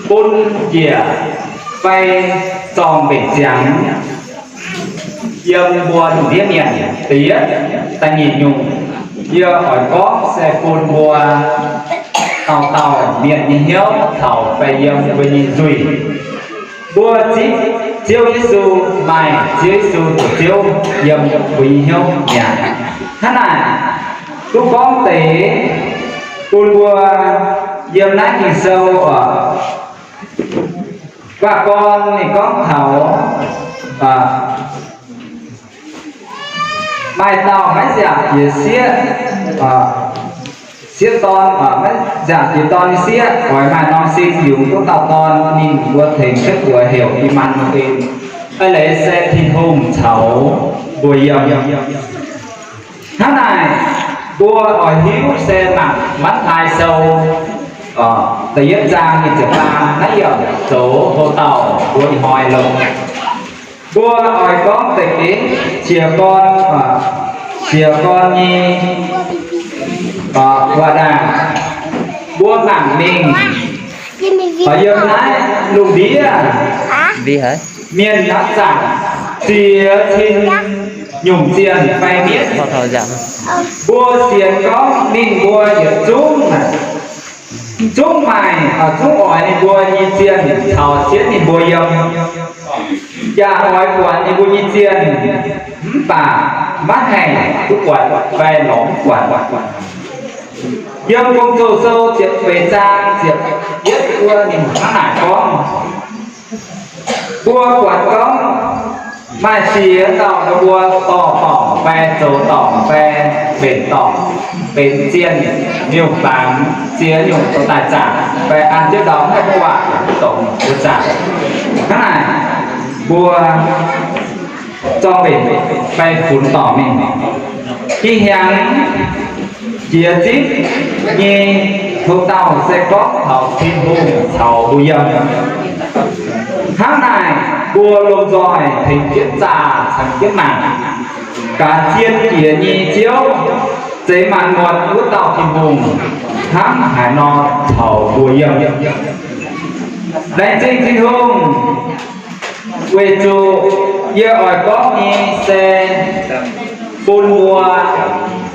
bun njiec fai zorng mbenc ziangx yiem mbuo lungh ndiev mienh. Da'yietv, da'nyeic nyungc, yie oix gorngv se bun mbuo dauh dauh mienh nyei hnyouv caux fai yiem mbuo nyei nzuih. Mbuo zipv Ziouv Yesu, maaih Ziouv Yesu zoux Ziouv yiem mbuo nyei hnyouv mi'aqv. Hnangv naaic, duqv gorngv deix bun mbuo yiem naaiv Ging-Sou oc, guaah gorn ninh gorngv taux maaih dauh maiv nziaauc jiex sieqv, sieqv dorn, maiv nziaauc jiex dorn nyei sieqv oix maaih norm sin yungz duqv dauh dorn, ninh mbuo tengx cuotv guoqv heuc Immanuel. Aa, leiz se Tin-Hungh caux mbuo yiem. Hnangv naaic, mbuo oix hiuv se mangc Matv^taai Sou da'yietv zaang nyic ziepc faam naaiv yaac zoux houc dauh mbuo ih hnoi longx. Mbuo oix gorngv deix jiez gorn, jiez gorn nyei waac-ndaangc, mbuo mangc mingh yiem naaiv lungh ndiev mienh hnamv zanc ziex cin nyungc zienh fai mienh. Mbuo sienx gorngv ninh mbuo yietc zungv, zungv maaih, zungv oix ninh mbuo nyei zienh caux sienv ninh mbuo yiem, yaac oix buatc ninh mbuo nyei zienh, mv baac maiv haih duqv buatc fai lorz mv buatc. Yiem Gong-Zoh Sou ziepc feix zaang ziepc yietv wuov ninh hnangv naaic gorngv, mbuo buatc gorngv maaih ziex dauh ninh mbuo dorh dorngc fai zoux dorngc fai mbenc dorngc, benx zienh nyungc baamz, ziex nyungc zoux daaih zaangc, fai an jienv ndau mv haih duqv waac, dongz mbuo zaangc. Hnangv naaic, mbuo zorng mbenc fai funx dorngc mingh. Ih hnyangx jiex zipv nyei houc dauh se gorngv taux Tin-Hungh caux mbuo yiem. Hnangv naaic, mbuo lomh nzoih tengx jienv zaah caux jienv mangc, gaax zien jiex nyei Ziouv, zeix maanc muotc wuov dauh Tin-Hungh hnangv haaix nor caux mbuo yiem. Laengz zingh Tin-Hungh, weic zuqc yie oix gorngv nyei se bun mbuo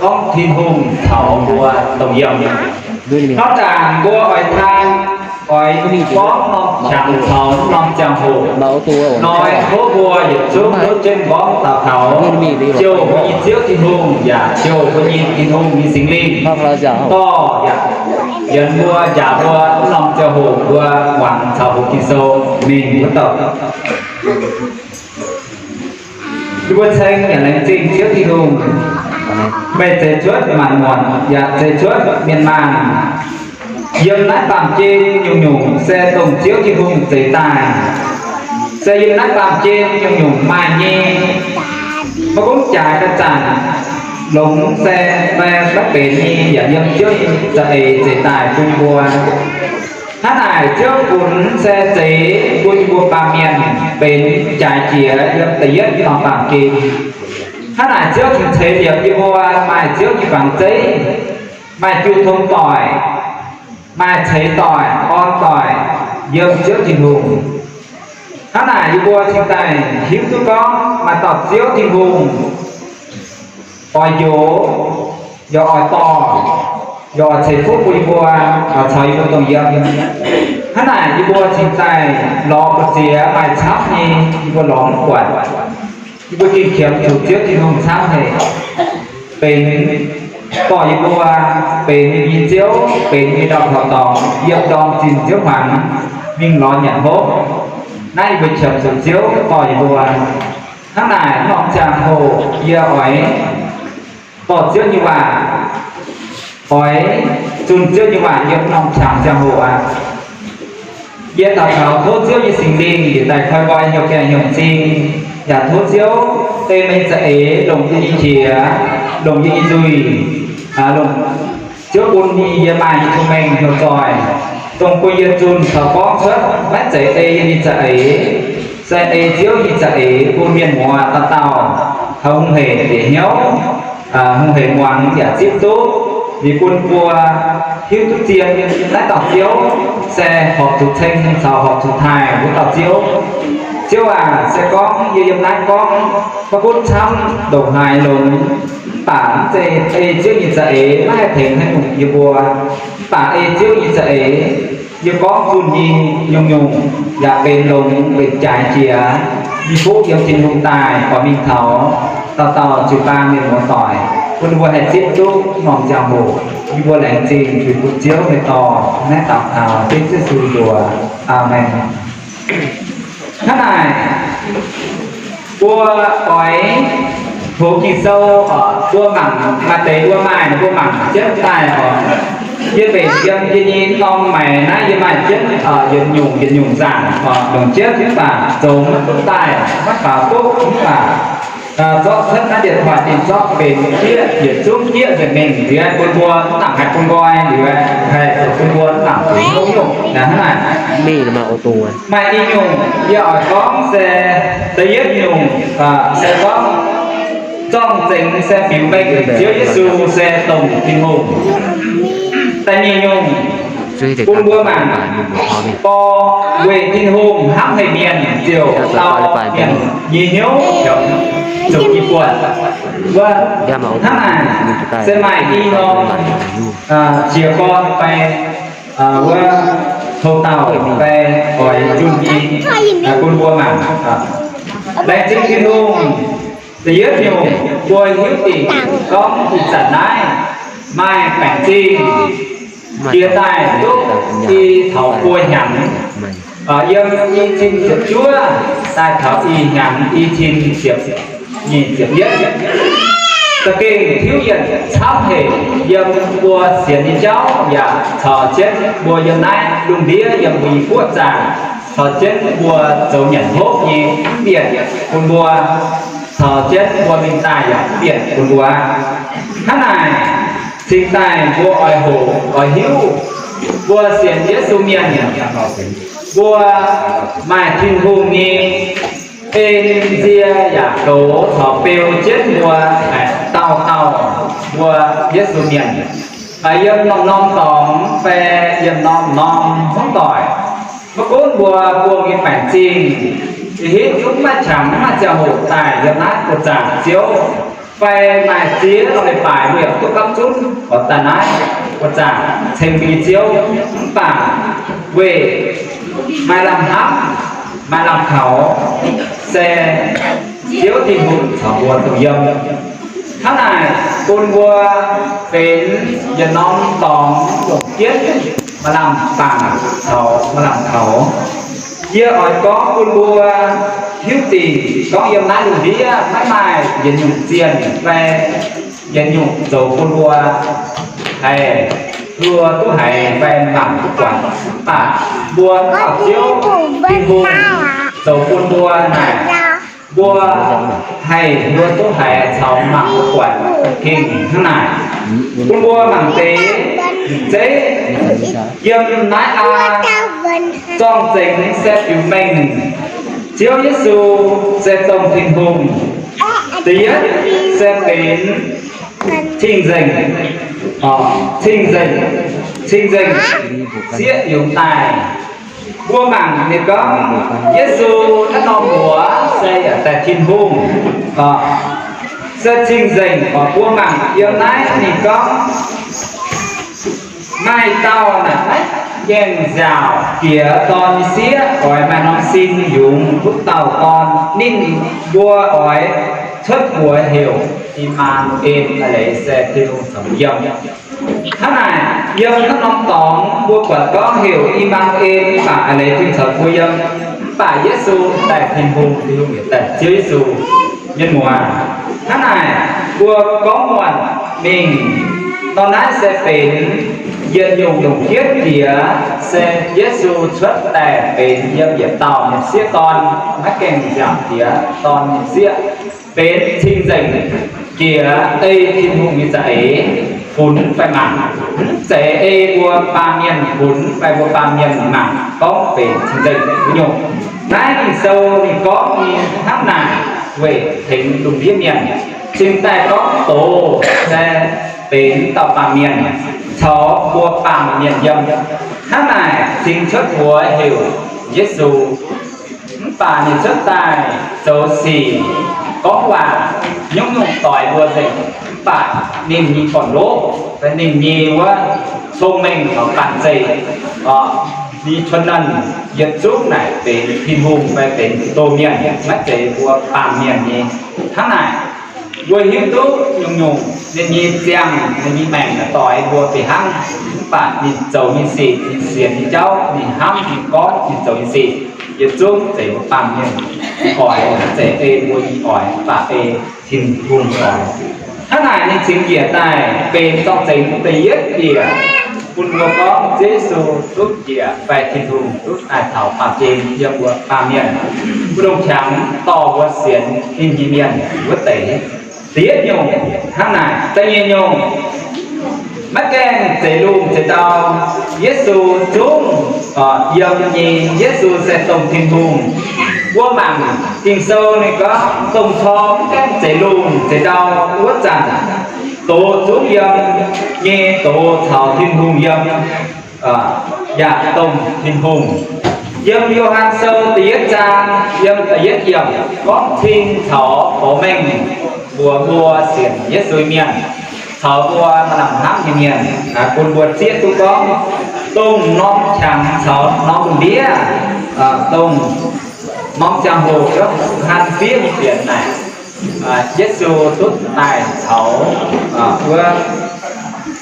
gorngv Tin-Hungh caux mbuo dongh yiem. Hnangv naaic mbuo oix taan, oix gorngv norm qangx caux norm ziangh hoc, hnoi tov mbuo yietc zungv duqv jienv gorngv daux gaux, jouh mbuo nyei Ziouv Tin-Hungh yaac jouh mbuo nyei Tin-Hungh nyei Singx Lingh dorh yaac yienx mbuo, njaaux mbuo wuov norm ziangh hoc mbuo muangx caux mbuo Ging-Sou mingh wuov douc. Yie mbuo ceng yaac laengz zingh Ziouv Tin-Hungh, meih zeix cuotv maanc muotc yaac zeix cuotv mienh maanh yiem naaiv baamh gen nyungc-nyungc se dongh Ziouv Tin-Hungh zeix daaih. Se yiem naaiv baamh gen nyungc-nyungc maaih nyei, maiv gunv jaaix ga'zanc longx se maiv benx nyei, yaac yiem Ziouv za'eix zeix daaih bun mbuo. Hnangv naaic Ziouv funx se zeix bun yie mbuo baamh mienh benx jaaix jiex yiem da'yietv norm baamh gen. Hnangv naaic Ziouv cingx ceix liepc yie mbuo maaih Ziouv jiu-baang zeiv, maaih jiu tong doic, maaih ceix doic, orn doic yiem Ziouv Tin-Hungh. Hnangv naaic yie mbuo cingx daaih hiuv duqv gorngv maaih dauh Ziouv Tin-Hungh oix njoux, yaac oix dorh, yaac oix ceix fuqv bun yie mbuo, oix caux yie mbuo dongh yiem. Hnangv naaic yie mbuo cingx daaih lorz mbu'ziex maaih camv nyei, yie mbuo lorz mv buatc. Yie mbuo gengh qiemx zuqc Ziouv Tin-Hungh camv haic. benx dorh yie mbuo, benx yie nyei Ziouv, benx yie ndau-kaux dorngx, yiem ndorm zinh nziouv hmuangx mingh lorz nyanc hopv. Naaiv yie mbuo qiemx zuqc Ziouv dorh yie mbuo. Hnangv naaic, norm ziangh hoc yie oix dorh Ziouv nyei waac, oix zunh Ziouv nyei waac yiem norm qangx ziangh hoc aqv. Yie daux gaux tov Ziouv nyei Singx Lingh yietc daaih koi nqoi hnyouv gaengh hnyouv m'zing, yaac tov Ziouv ei meih nyei za'eix longc yie nyei qiex, longc yie nyei nzuih, longc Ziouv bun yie maaih nyei cong-mengh hnyouv zoih, dongh bun yie zunh caux gorngv cuotv maiv zeiz ei yie nyei za'eix, se ei Ziouv nyei za'eix bun mienh muoz dauh dauh taux hungh hec bieqc hnyouv, hungh hec muangx yaac zipv duqv, liuz bun mbuo hiuv duqv zien naaiv dauh Ziouv se horpc zuqc ceng caux horpc zuqc taaih wuov dauh Ziouv. Ziouv aac, se gorngv yie yiem naaiv gorngv maiv gunv camv ndongc haaix longx, mv baac mv zeiz ei Ziouv nyei za'eix maiv haih tengx haaix nyungc yie mbuo. Mv baac ei Ziouv nyei za'eix, yie gorngv zunh nyei nyungc-nyungc yaac benx longx, benx jaaix jiex, yie buov yiem Tin-Hungh daaih oix mingh taux dauh dauh jiu-baang mienh muoz-doic, bun ninh mbuo haih zipv duqv norm ziangh hoc. Yie mbuo laengz zingh weic bun Ziouv meih dorh naaiv daux gaux dengv Yesu mbuox. Aamen. Hnangv naaic, mbuo oix tongx Ging-Sou, mbuo mangc maaih deix mbuo maaih, mbuo mangc jienv daaih oc. Yie mbenc yiem yie nyei norm maengc naaiv yie maaih jienv yietc nyungc yietc nyungc nzaangc, longc jienv mv baac zoux maiv duqv daaih, maiv faaux duqv mv baac zorqv cuotv naaiv điện thoại dingh zorqv benx jieqv yietc zungv jieqv nzengc mingh liuz bun mbuo mv nangc haih bun nqoi liuz, haih zoux bun mbuo mv nangc zoux hnyouv nyungc hnangv naaic. Maaih i nyungc yie oix gorngv se, da'yietv nyungc se gorngv zorng-zengx se biux mengh Ziouv Yesu se dongh Tin-Hungh. Da'nyeic nyungc bun mbuo mangc, bor weih Tin-Hungh hnamv haic mienh ziouc dau mienh nyei hnyouv heuc zuqc i buonc. Wuov hnangv naaic se maaih i norm jiez gorn fai wuov houc dauh fai oix njunh nyei bun mbuo mangc. Laengz zingh Tin-Hungh, da'yietv nyungc mbuo hiuv dingc gorngv ih zanc naaiv maaih baengc zingh jiex daaih duqv i taux buo hnyangx, yiem i cin ziepc juov daaih taux ih hnyangx i cin ziepc nyeic ziepc yietv. Za'gengh tiuv yienc camv haic yiem mbuo sienx nyei jauv yaac caux jienv mbuo yiem naaiv lungh ndiev yiem mbuo nyei guoqv zaangc, caux jienv mbuo zoux nyanc hopv nyei mv bienh bun mbuo, caux jienv mbuo mingh daaih yaac mv bienh bun mbuo. Hnangv naaic, cingx daaih mbuo oix hoqc oix hiuv, mbuo sienx Yesu mienh, mbuo maaih Tin-Hungh nyei en nzie yaac goux caux beu jienv mbuo dauh dauh mbuo Yesu mienh. Yiem norm-norm dorngx fai yiem norm-norm hmuangv doic, maiv gunv mbuo buangh nyei baengc zingh, ih hitv zungv maiv qangx maiv maaih ziangh hoc daaih yiem naaiv buoz-zaangc Ziouv, fai maaih ziex lauh leiz-baaix mbuo yaac duqv gapv zunv oix daaih naaiv buoz-zaangc ceng mbuo nyei Ziouv, mv baac weic maaih lamh hnamv, maaih lamh kaux, se Ziouv Tin-Hungh caux mbuo dongh yiem. Hnangv naaic bun mbuo benx yietc norm dorngx longc jienv maaih lamh bangc caux maaih lamh kaux. Yie oix gorngv bun mbuo hiuv dingc gorngv yiem naaiv lungh ndiev maiv maaih yietc nyungc zienh fai yietc nyungc zoux bun mbuo haih hluo duqv haiz fai mangc duqv buatc, mv baac mbuo dauh Ziouv Tin-Hungh zoux bun mbuo naaic, mbuo haih hluo duqv haiz caux mangc duqv buatc gengh hnangv naaic. Bun mbuo mangc deix zeiv yiem naaiv aa, zorng-zengx se biux mengh Ziouv Yesu se dongh Tin-Hungh. Da'yietv se benx cing-nzengc, cing-nzengc, cing-nzengc sieqv yungz daaih. Mbuo mangc ninh gorngv Yesu naaiv norm muoz se yaac daaih Tin-Hungh, se cing-nzengc. Mbuo mangc yiem naaiv ninh gorngv, maaih dauh naaic maiv gaengh nziaauc Diex Dorn nyei sieqv, oix maaih norm sin yungz wuov dauh dorn. Ninh mbuo oix cuotv mbuox heuc I^maa^nu^en, a'leiz se Tin-Hungh caux mbuo yiem. Hnangv naaic, yiem naaiv norm dorngx mbuo buatc gorngv heuc I^maa^nu^en, mv baac a'leiz Tin caux mbuo yiem. Mv baac Yesu daaih Tin-Hungh, Tin-Hungh yietc daaih Ziouv Yesu, mienh muoz. Hnangv naaic, mbuo gorngv muonc mingh, nor naaiv se benx yietc nyungc lungh jieqv jiex, se Yesu cuotv daaih benx yiem yietc dauh nyei sieqv dorn, maiv gaengh nziaauc jiex dorn nyei sieqv, benx cing-nzengc jiex ei Tin-Hungh nyei za'eix funx fai mangc. Mv zeiz ei mbuo baamh mienh funx fai mbuo baamh mienh mangc gorngv benx cing-nzengc nyungc. Naaiv Ging-Sou ninh gorngv nyei hnangv naaic weic tengx lungh ndiev mienh. Cingx daaih gorngv doz se benx dauh baamh mienh caux mbuo baamh mienh yiem. Hnangv naaic cingx cuotv mbuox heuc Yesu. Mv baac ninh cuotv daaih zoux sic gorngv waac, nyungc-nyungc doix mbuo nzengc. Mv baac ninh nyei gorn-ndoqv, ninh nyei wuov cong-mengh caux banh zeic, ninh nyei ชนนั้น yietc zungv naaic benx Tin-Hungh fai benx doz mienh, maiv zeiz mbuo baamh mienh nyei. Hnangv naaic, mbuo hiuv duqv nyungc-nyungc ninh nyei ziangh, ninh nyei maengc doix mbuo fih hnangv. Mv baac ninh zoux nyei sic, ninh sienx nyei jauv, ninh hnamv, ninh gorngv, ninh zoux nyei sic, yietc zungv zeiz mbuo baamh mienh nyei oix, maiv zeiz ei mbuo nyei oix, mv baac ei Tin-Hungh oix. Hnangv naaic ninh cingx njiec daaih benx zorng-zengx da'yietv bieqc bun mbuo gorngv Yesu duqv njiec fai Tin-Hungh duqv daaih taux baamh gen yiem mbuo baamh mienh, mbuo ndongc qangx dorh mbuo sienx ninh nyei mienh wuov deix. Da'yietv nyungc hnangv naaic. Da'nyeic nyungc, maiv gaengh zeix lungh zeix ndau, Yesu zungv yiem nyei. Yesu se dongh Tin-Hungh. Mbuo mangc Ging-Sou ninh gorngv dongh cor maiv gaengh zeix lungh zeix ndau wuov zanc, doz zungv yiem nyei, doz caux Tin-Hungh yiem, yaac dongh Tin-Hungh. Yiem Yo^han Sou da'yietv zaang yiem da'yietv yiemc gorngv cing caux goux mengh mbuox mbuo sienx Yesu mienh caux mbuo maaih lamh hnamv nyei mienh, bun mbuo zieqv duqv gorngv dongh norm qangx caux norm lungh ndiev, dongh norm ziangh hoc, hanh fiev nyei fienx naaic, Yesu duqv daaih caux wuov,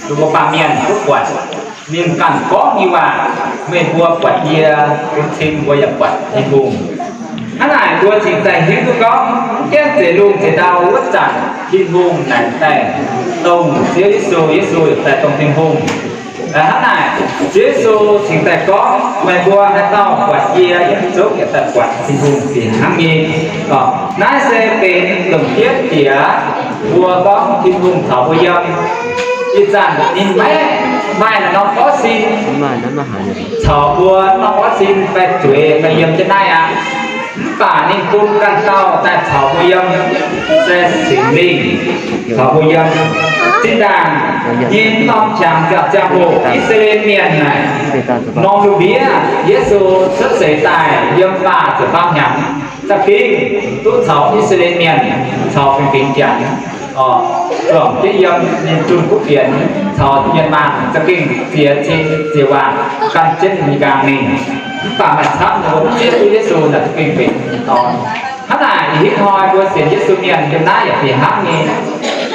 mbuo baamh mienh duqv buatc ninh ganh gorngv nyei waac, meih mbuo buatc yie, bun cing mbuo yaac buatc Tin-Hungh. Hnangv naaic mbuo cingx daaih hiuv duqv gorngv mv gaengh zeix lungh zeix ndau wuov zanc, Tin-Hungh naaic daaih dongh Ziouv Yesu, Yesu yaac daaih dongh Tin-Hungh. Hnangv naaic Ziouv Yesu cingx daaih gorngv, meih mbuo haaix dauh buatc yie, yietc zungv yaac daaih buatc Tin-Hungh fih hnangv nyei. Naaiv se benx longc jienv bieqc mbuo gorngv Tin-Hungh caux mbuo yiem. Ih zanc ninh maiv maaih norm borqv sin caux mbuo, norm borqv sin fai zueiz fai yiem jienv naaiv aqv. Mv baac ninh bun ganh dauh daaih caux mbuo yiem, se Singx Lingh caux mbuo yiem. Zinh ndaangc nyei norm qangx ziangh hoc I^saa^laa^en Mienh naaic, norm lungh ndiev Yesu cuotv seix daaih yiem faah ziepc faam hnyangx, za'gengh duqv caux I^saa^laa^en Mienh caux fingx-fingx Janx, zuangx jienv yiem ninh zunh kuv fienx caux mienh maanh za'gengh ziex cin ziex waac gan jienv ninh nyei nqaang mingh. Mv baac maaih camv ninh mbuo mv zieqv duqv Yesu naaic za'gengh benx ninh nyei dorn. Hnangv naaic ih hnoi mbuo sienx Yesu mienh yiem naaiv yaac fih hnangv nyei.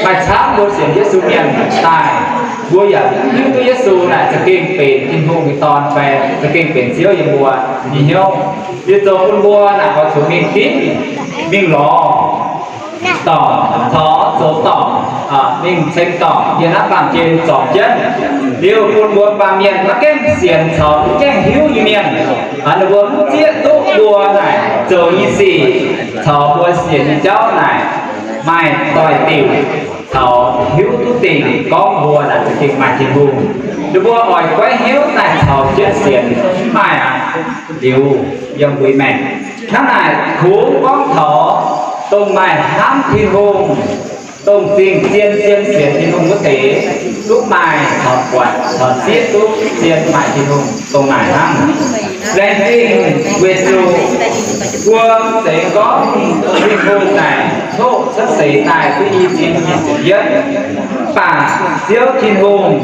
Maaih camv mbuo sienx Yesu mienh daaih, mbuo yaac mv hiuv duqv Yesu naaic za'gengh benx Tin-Hungh nyei Dorn fai za'gengh benx Ziouv yiem mbuo nyei hnyouv. Liuz zoux bun mbuo naaic oix zuqc mingh dimv, mingh lorz dorngc, caux zoux dorngc, mingh ceng dorngc yiem naaiv baamh gen zorpc jienv. Liuz bun mbuo baamh mienh maiv gaengh sienx caux mv gaengh hiuv nyei mienh, ninh mbuo mv zieqv duqv mbuo naaic zoux nyei sic caux mbuo sienx nyei jauv naaic maaih doix-diuc caux hiuv duqv dingc gorngv mbuo naaic za'gengh maaih Tin-Hungh. Ninh mbuo oix goiv hnyouv daaih caux jienv sienx, mv maaih aqv. Liuz yiem mbuo maengc hnangv naaic, kungx gorngv taux dongh maaih hnamv Tin-Hungh, dongh zingh zien zien sienx Tin-Hungh wuov deix, duqv maaih caux buatc caux zieqv duqv zien maaih Tin-Hungh dongh naaic hnangv. Laengz zingh weic zuqc mbuo mv zeiz gorngv Tin-Hungh naaic coqv cuotv seix daaih duqv i cin nyic ziepc yietv, mv baac Ziouv Tin-Hungh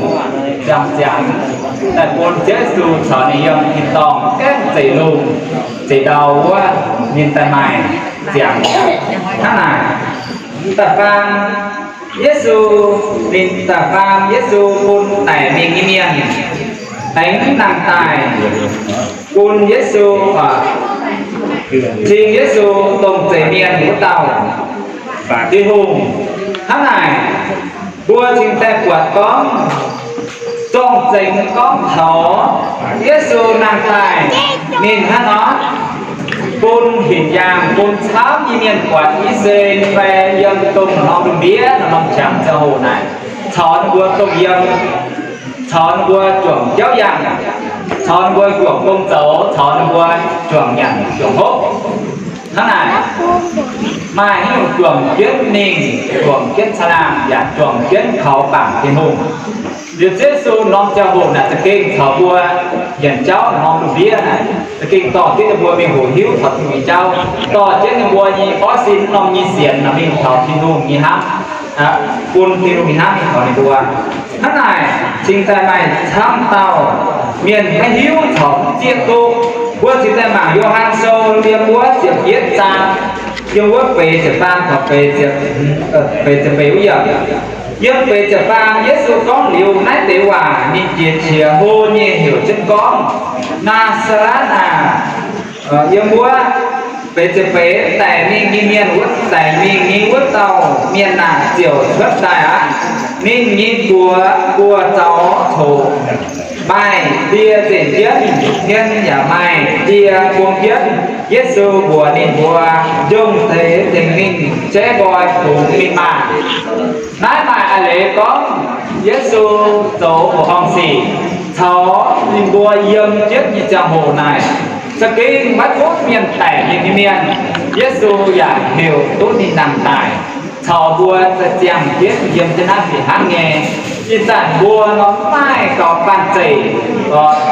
ziangh ziangx daaih bun Ziouv Yesu caux ninh yiem tin-dorngh gaengh zeix lungh zeix ndau wuov, ninh daaih maaih ziangx hnangv naaic. Da'faam, Yesu, ninh da'faam Yesu bun daic mingh nyei mienh, aengx nangh daaih bun Yesu, cing Yesu dongh zeiz mienh wuov dauh Tin-Hungh. Hnangv naaic, mbuo cingx daaih buatc gorngv, zorng-zengx gorngv taux Yesu nangh daaih, ninh hnangv nor bun hinc yaangh bun camv nyei mienh buatc, I^saa^laa^en fai yiem dongh norm lungh ndiev, norm qangx ziangh hoc naaic, caux ninh mbuo dongh yiem, caux ninh mbuo juangc jauv yangh, caux ninh mbuo juangc gong zoux, caux ninh mbuo juangc nyanc juangc hopv. Hnangv naaic, maaih haaix nyungc juangc jienv mingh, juangc jienv caangh laangh, yaac juangc jienv kaux bangc Tin-Hungh. Liuz Yesu norm ziangh hoc naaic za'gengh caux mbuo nyanc jauv norm lungh ndiev naaic, za'gengh dorh jienv ninh mbuo mingh hoqc hiuv taux Tin-Hungh nyei jauv, dorh jienv ninh mbuo nyei oix sin norm nyei sienx naaic mingh taux Tin-Hungh nyei hnamv, bun Tin-Hungh nyei hnamv mingh taux ninh mbuo. Hnangv naaic, cingx daaih maaih camv dauh mienh maiv hiuv caux zieqv duqv. Mbuo cingx daaih mangc Yo^han Sou yiem wuov ziepc yietv zaang, yiem wuov feix ziepc faam taux feix ziepc, feix ziepc feix wuov yiemc. Yiem feix ziepc faam Yesu gorngv liuz naaiv deix waac, ninh jiex qiex hlo nyei heuc jienv gorngv, Naa^saa^letv aah! Yiem wuov feix ziepc feix, daic mingh nyei mienh wuov, daic mingh nyei wuov dauh mienh aah! Ziouc cuotv daaih aqv. Ninh nyei buoz buoz-zaux coqv, maaih die nzengc jienv, hmien yaac maaih die buang jienv. Yesu mbuox ninh mbuo, Njongc deix tengx ninh jaiv nqoi fungx mingh maah! Naaiv maaih a'leiz gorngv Yesu zoux mbuoqc horngh sic caux ninh mbuo yiem jienv nyei ziangh hoc naaic, za'gengh maiv gunv mienh daic nyei mienh, Yesu yaac heuc duqv ninh nangh daaih caux mbuo za'gengh ziangh jienv yiem jienv naaiv fih hnangv nyei. Ih zanc mbuo nor maiv maaih gaux banh zeic,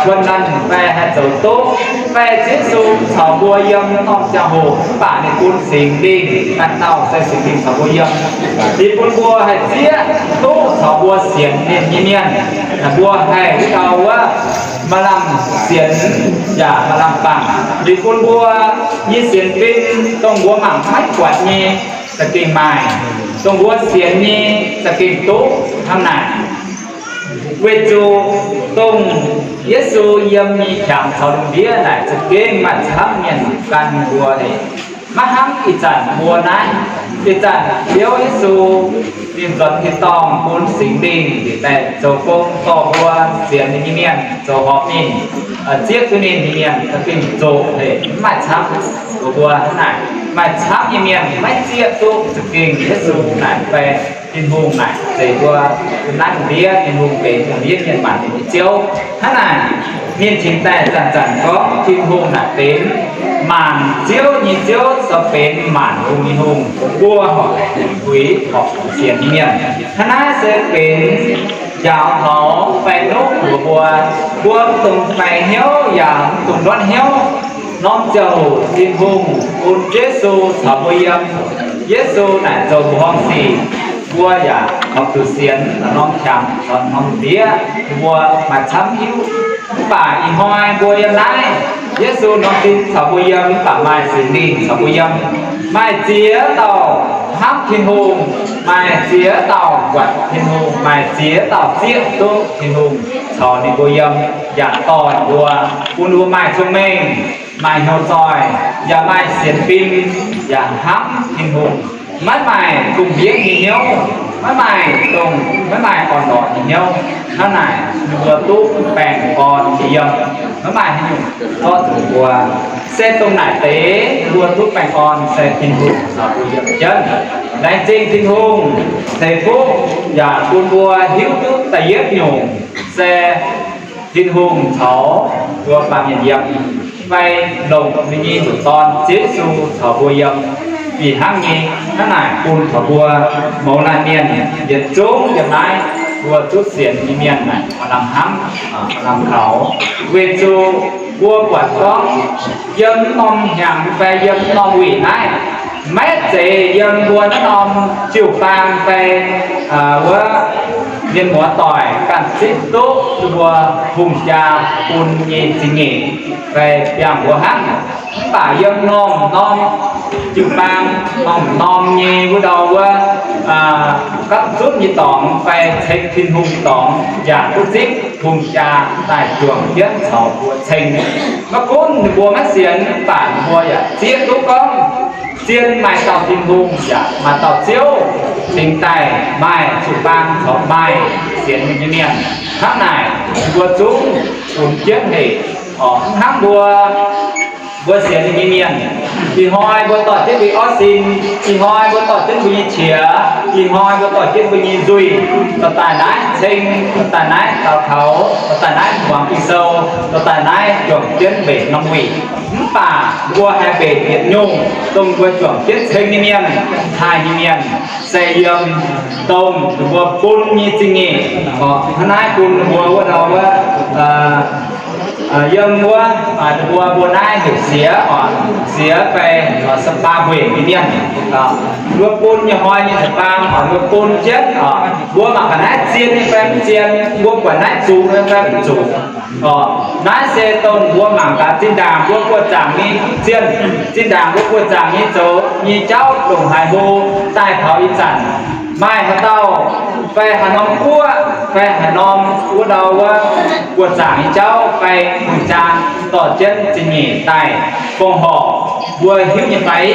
cuon nanv fai haih zoux duqv, fai Ziouv Yesu caux mbuo yiem norm ziangh hoc, mv baac ninh bun Singx Lingh ganh dauh sai Singx Lingh caux mbuo yiem. Ninh bun mbuo haih zieqv duqv caux mbuo sienx ninh nyei mienh. Mbuo haih gauh wuov maaih lamh sienx yaac maaih lamh bangc. Ninh bun mbuo nyei sienx fim dongh mbuo mangc maiv buatc nyei za'gengh maaih, dongh mbuo sienx nyei za'gengh duqv hnangv naaic. Weic zuqc dongh Yesu yiem nyei qangx caux lungh ndiev naaic za'gengh maaih camv mienh gan mbuo. Maiv hnangv ih zanc mbuo naaiv. Ih zanc Ziouv Yesu ninh nzuonx tin-dorngh bun Singx Lingh njiec daaih zoux gong dorh mbuo sienx ninh nyei mienh zoux horpc ninh, zieqv duqv ninh nyei mienh za'gengh zoqc haic, mv maaih camv. Mbuo hnangv naaic, maaih camv nyei mienh maiv zieqv duqv za'gengh Yesu naaic fai Tin-Hungh naaic zeiz mbuo naaiv lungh ndiev Tin-Hungh benx lungh ndiev mienh maanc nyei Ziouv. Hnangv naaic, ninh cingx daaih zanc-zanc gorngv Tin-Hungh naaic benx maanc ziouv nyei Ziouv, caux benx maanc hungh nyei Hungh. Mbuo horpc zuqc puix, horpc zuqc sienx nyei mienh. Hnangv naaiv se benx njaaux taux baengh hnyouv mbuox mbuo, mbuo mv dungx baengh hnyouv yaac mv dungx ndortv hnyouv. Norm ziangh hoc Tin-Hungh bun Yesu caux mbuo yiem. Yesu naaic zoux mbuoqc horngh sic, mbuo yaac horpc zuqc sienx norm qangx caux norm ndiev, mbuo maaih camv hiuv. Mv baac ih hnoi mbuo yiem naaiv, Yesu norm zinh caux mbuo yiem, mv baac maaih Singx Lingh caux mbuo yiem. Maaih ziex dauh hnamv Tin-Hungh, maaih ziex dauh buatc Tin-Hungh, maaih ziex dauh zieqv duqv Tin-Hungh caux ninh mbuo yiem, yaac dorh ninh mbuo, bun ninh mbuo maaih cong-mengh, maaih hnyouv zoih, yaac maaih sienx fim, yaac hnamv Tin-Hungh. Maiv maaih dungh mbienv nyei hnyouv, maiv maaih dongh, maiv maaih orn-lorqc nyei hnyouv. Hnangv naaic ninh mbuo duqv baengh orn nyei yiem. Maiv maaih haaix nyungc zorqv zuqc mbuo. Se dongh naaic deix mbuo duqv baengh orn se Tin-Hungh caux mbuo yiem jienv. Laengz zingh Tin-Hungh ceix fuqv yaac bun mbuo hiuv duqv da'yietv nyungc se Tin-Hungh caux mbuo baamh mienh yiem, fai longc ninh nyei ndoqc Dorn Ziouv Yesu caux mbuo yiem. Fih hnangv nyei, hnangv naaic bun taux mbuo mouz laanh mienh yietc zungv yiem naaiv, mbuo duqv sienx nyei mienh naaic maaih lamh hnamv, maaih lamh kaux. Weic zuqc mbuo buatc gorngv yiem norm hnyangx fai yiem norm wuic naaiv, maiv zeiz yiem mbuo naaiv norm jiu-baang fai wuov mienh muoz-doic ganh zipv duqv mbuo hungh jaa bun nyei zingh nyeic fai biangh mbuo hnangv. Mv baac yiem norm-norm jiu-baang norm-norm nyei wuov ndau wuov, gapv zunv nyei dorngx fai ceng Tin-Hungh nyei dorngx yaac duqv zipv hungh jaa daaih juangc jienv caux mbuo ceng. Maiv gunv ninh mbuo maiv sienx, mv baac ninh mbuo yaac zieqv duqv gorngv zien maaih dauh Tin-Hungh yaac maaih dauh Ziouv cingx daaih maaih jiu-baang caux maaih sienx nyei mienh. Hnangv naaic, ninh mbuo zungv funx jienv hec. Mv hnangv mbuo, mbuo sienx nyei mienh, ih hnoi mbuo dorh jienv mbuo nyei orv sin, ih hnoi mbuo dorh jienv mbuo nyei qiex, ih hnoi mbuo dorh jienv mbuo nyei nzuih, dorh daaih naaiv ceng, dorh daaih naaiv daux gaux, dorh daaih naaiv muangx Ging-Sou, dorh daaih naaiv juangc jienv mbenc norm wuic. Mv baac mbuo haih mbenc yietc nyungc dongh mbuo juangc jienv ceng nyei mienh, taaih nyei mienh, se yiem dongh ninh mbuo bun nyei zingh nyeic. Hnangv naaiv bun ninh mbuo wuov ndau wuov, yiem wuov, ninh mbuo, mbuo naaiv heuc siex, siex fai sa'baa mbueic nyei mienh. Mbuo bun nyei hnoi nyei sa'baa, mbuo bun jienv, mbuo mangc gaax naaiv zien nyei fai mv zien, mbuo buatc naaiv zuqc nyei fai mv zuqc. Naaiv se dongh mbuo mangc gaax zinh ndaangc mbuo buoz-zaangc nyei zienh, zinh ndaangc mbuo buoz-zaangc nyei zoux nyei jauv longc haaix hlo daaih taux ih zanc. Maaih haaix dauh fai haaix norm guoqv fai haaix norm wuov ndau wuov buoz-zaangc nyei jauv fai hungh jaa dorh jienv zingh nyeic daaih fongc horc mbuo hiuv nyei fai?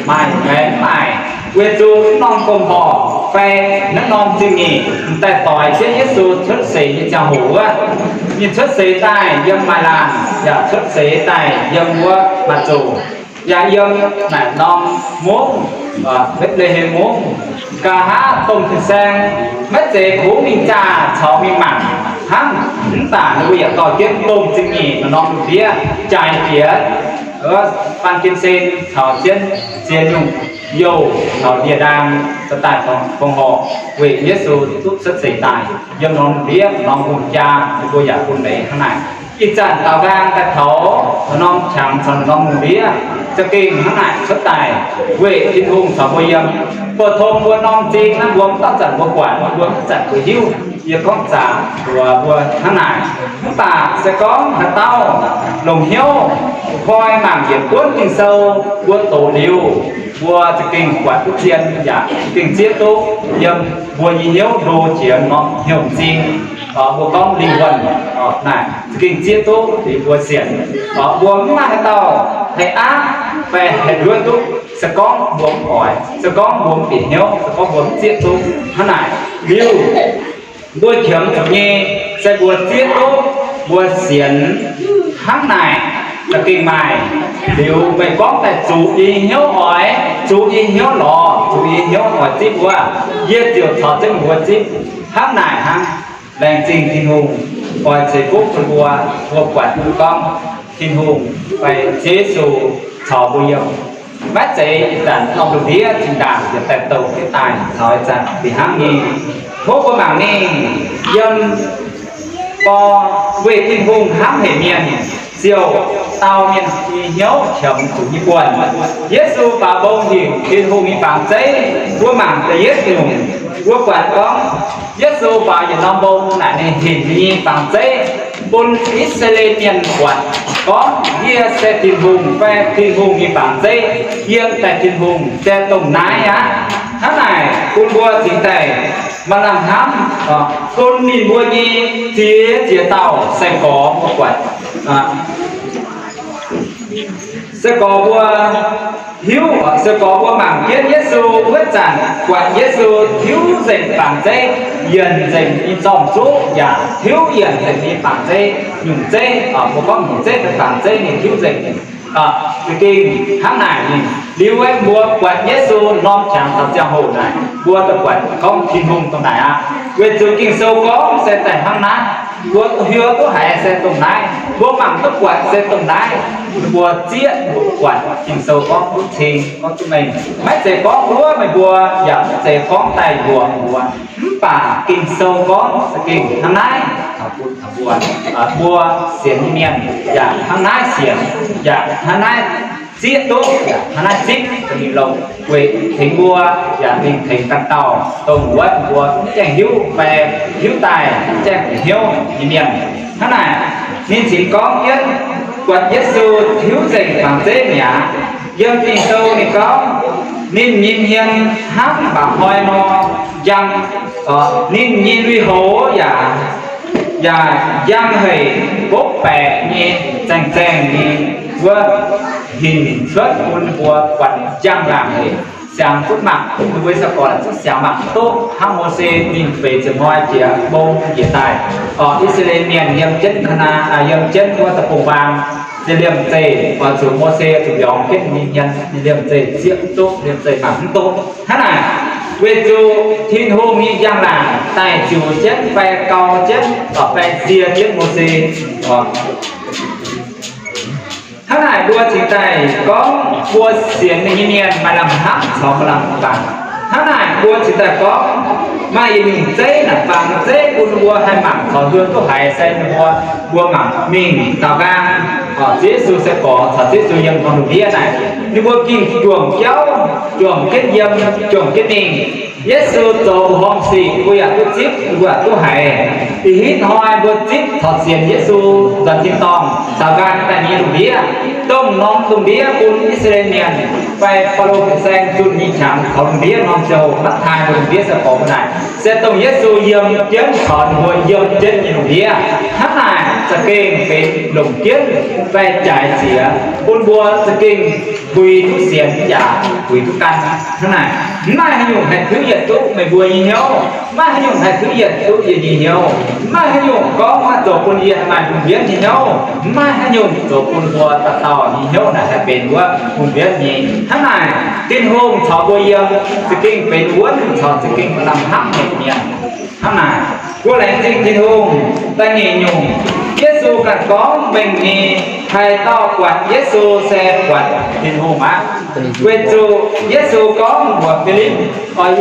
Maaih fai mv maaih? Weic zuqc naaiv norm fongc horc fai naaiv norm zingh nyeic m'daaih doix jienv Yesu cuotv seix nyei ziangh hoc wuov, ninh cuotv seix daaih yiem maaz laangc, yaac cuotv seix daaih yiem wuov maaz-zoc, yaac yiem naaic norm mungv, Mbetc^le^hem Mungv. Nqa'haav domh fin-saeng maiv zeiz kungx mingh zaah caux mingh mangc hnangv, mv baac ninh mbuo yaac dorh jienv domh zingh nyeic norm lungh ndiev jaaix jiex, faan jienv sen caux jienv ziex nyungc youh caux ndie-ndaang daaih fongc horc weic Yesu duqv cuotv seix daaih yiem norm lungh ndiev norm hungh jaa, ninh mbuo yaac bun leiz hnangv naaic. Ih zanc daaux nqaang daaih taux norm qangx caux norm lungh ndiev za'gengh hnangv naaic cuotv daaih weic Tin-Hungh caux mbuo yiem. Buoz-tong mbuo norm m'zing naaiv mbuo mv dauh zanc mbuo buatc, mbuo mv dauh zanc mbuo hiuv. Yie gorngv zaqc mbuox mbuo hnangv naaic. Mv baac se gorngv haaix dauh longc hnyouv koi mangc yietc buonv Ging-Sou, mbuo doqc liuz, mbuo za'gengh buatc duqv zien yaac za'gengh zieqv duqv yiem mbuo nyei hnyouv ndo jiex norm hnyouv m'zing. Mbuo gorngv 靈魂 naaic za'gengh zieqv duqv liuz mbuo sienx. Mbuo mv maaih haaix dauh haih aapv fai haih nduov duqv, se gorngv mbuo mv oix, se gorngv mbuo mv bieqc hnyouv, se gorngv mbuo mv zieqv duqv hnangv naaic. Liuz mbuo qiemx zuqc nyei se mbuo zieqv duqv mbuo sienx hnangv naaic za'gengh maaih. Liuz meih gorngv daaih zuqc yie nyei hnyouv oix, zuqc yie nyei hnyouv lorz, zuqc yie nyei hnyouv oix zipv wuov, yie ziouc caux jienv mbuo zipv hnangv naaic hnangv. Laengz zingh Tin-Hungh oix ceix fuqv bun mbuo, mbuo buatc mbuo gorngv Tin-Hungh fai Ziouv Yesu caux mbuo yiem. Maiv zeiz ih zanc norm lungh ndiev zinh ndaangc yietc daaih douh jienv daaih caux ih zanc fih hnangv nyei. Tov mbuo mangc ninh yiem gorx weih Tin-Hungh hnamv haic mienh, ziouc dau mienh nyei hnyouv qiemx zuqc nyei buonc. Yesu faaux mbong hingc Tin-Hungh nyei fangx zeiv. Mbuo mangc da'yietv nyungc, mbuo buatc gorngv Yesu faaux yietc norm mbong naaic ninh hingc ninh nyei fangx zeiv bun I^saa^laa^en Mienh buatc gorngv, yie se Tin-Hungh fai Tin-Hungh nyei fangx zeiv, yiem daaih Tin-Hungh se dongh naaiv aqv. Hnangv naaic bun mbuo cingx daaih maaih lamh hnamv bun ninh mbuo nyei ziex ziex dauh sai-gorx mbuo buatc. Se gorx mbuo hiuv, se gorx mbuo mangc jienv Yesu wuov zanc, buatc Yesu tiuv nzengc fangx zeiv, yienc nzengc ninh zorng-zuqv yaac tiuv yienc nzengc ninh fangx zeiv nyungc zeiv. Mbuo gorngv nyungc zeiv fai fangx zeiv ninh tiuv nzengc. Za'gengh hnangv naaic ninh liuz, mbuo buatc Yesu norm qangx taux ziangh hoc naaic, mbuo daaih buatc gorngv Tin-Hungh dongh naaic aqv. Weic zuqc Ging-Sou gorngv se daaih hnangv naaiv. Mbuo hiuv duqv haiz se dongh naaiv, mbuo mangc duqv buatc se dongh naaiv. Mbuo zieqv mbuo buatc Ging-Sou gorngv duqv cing gorngv duqv mengh. Maiv zeiz gorngv wuov meih mbuo, yaac maiv zeiz gorngv daaih mbuox mbuo. Mv baac Ging-Sou gorngv za'gengh hnangv naaiv, mbuo, mbuo sienx nyei mienh yaac hnangv naaiv sienx, yaac hnangv naaiv zieqv duqv, yaac hnangv naaiv zipv ninh longc weic tengx mbuo, yaac ninh tengx ganh dauh dongh wuov mbuo mv gaengh hiuv fai hiuv daaih mv gaengh bieqc hnyouv nyei mienh. Hnangv naaic, ninh cingx gorngv jienv buatc Yesu tiuv nzengc fangx zeiv mi'aqv. Yiem Ging-Sou ninh gorngv, ninh nyei hmien hnangv mba'hnoi nor njang, ninh nyei lui-houx yaac, yaac njang haic, mbopv baeqc nyei, zaengh zaengh nyei wuov hinc cuotv bun mbuo buatc njang-laangc haic. Siangx duqv mangc, mbuo sai-gorx zungv siangx mangc duqv hnangv Mose ninh feix ziepc hnoi jiex mbong njiec daaih, I^saa^laa^en Mienh yiem jienv Kaa^naa, yiem jienv wuov deic-bung-huaang, se liemh zeih oix zuqc Mose zuqc mbiorngz jienv ninh nyei hmien, liemh zeih zieqv mv duqv, liemh zeih mangc mv duqv. Hnangv naaic, weic zuqc Tin-Hungh nyei njang-laangc daaih ziux jienv fai gau jienv, fai nzie jienv Mose. Hnangv naaic mbuo cingx daaih gorngv mbuo sienx ninh nyei mienh maaih lamh hnamv caux maaih lamh bangc. Hnangv naaic mbuo cingx daaih gorngv maaih yietc nyungc zeiv naaic, bangc zeiv bun mbuo haih mangc caux hluo duqv haiz se mbuo, mbuo mangc mingh daaux nqaang, Ziouv Yesu sai-gorx caux Ziouv Yesu yiem norm lungh ndiev naaic, ninh mbuo gengh juangc jauv, juangc jienv yiem, juangc jienv mingh. Yesu zoux mbuoqc horngh sic mbuo yaac duqv zipv, mbuo yaac duqv haiz. Ih hnoi mbuo zipv caux sienx Yesu nzuonx tin-dorngh daaux nqaang daaih nyei lungh ndiev, dongh norm lungh ndiev bun I^saa^laa^en Mienh fai Baulo fin-saeng zunh nyei qangx caux lungh ndiev norm ziangh hoc maiv taaih mbuo lungh ndiev sai-gorx mbuo naaic, se dongh Yesu yiem jienv caux ninh mbuo yiem jienv nyei lungh ndiev. Hnangv naaic za'gengh benx longc jienv fai jaaix ziex bun mbuo za'gengh puix duqv sienx yaac puix duqv gan. Hnangv naaic, mv maaih haaix nyungc haih tiuv yietc duqv meih mbuo nyei hnyouv. Mv maaih haaix nyungc haih tiuv yietc duqv yie nyei hnyouv. Mv maaih haaix nyungc gorngv maaih zoux bun yie haih maaih bun mbienv nyei hnyouv. Mv maaih haaix nyungc zoux bun mbuo dauh dauh nyei hnyouv naaic haih benx wuov bun mbienv nyei. Hnangv naaic, Tin-Hungh caux mbuo yiem za'gengh benx wuonv caux za'gengh maaih lamh hnamv nyei mienh. Hnangv naaic, mbuo laengz zingh Tin-Hungh. Da'nyeic nyungc, Yesu ganh gorngv mengh nyei, haaix dauh buatc Yesu se buatc Tin-Hungh aqv. Weic zuqc Yesu gorngv mbuox Filipv,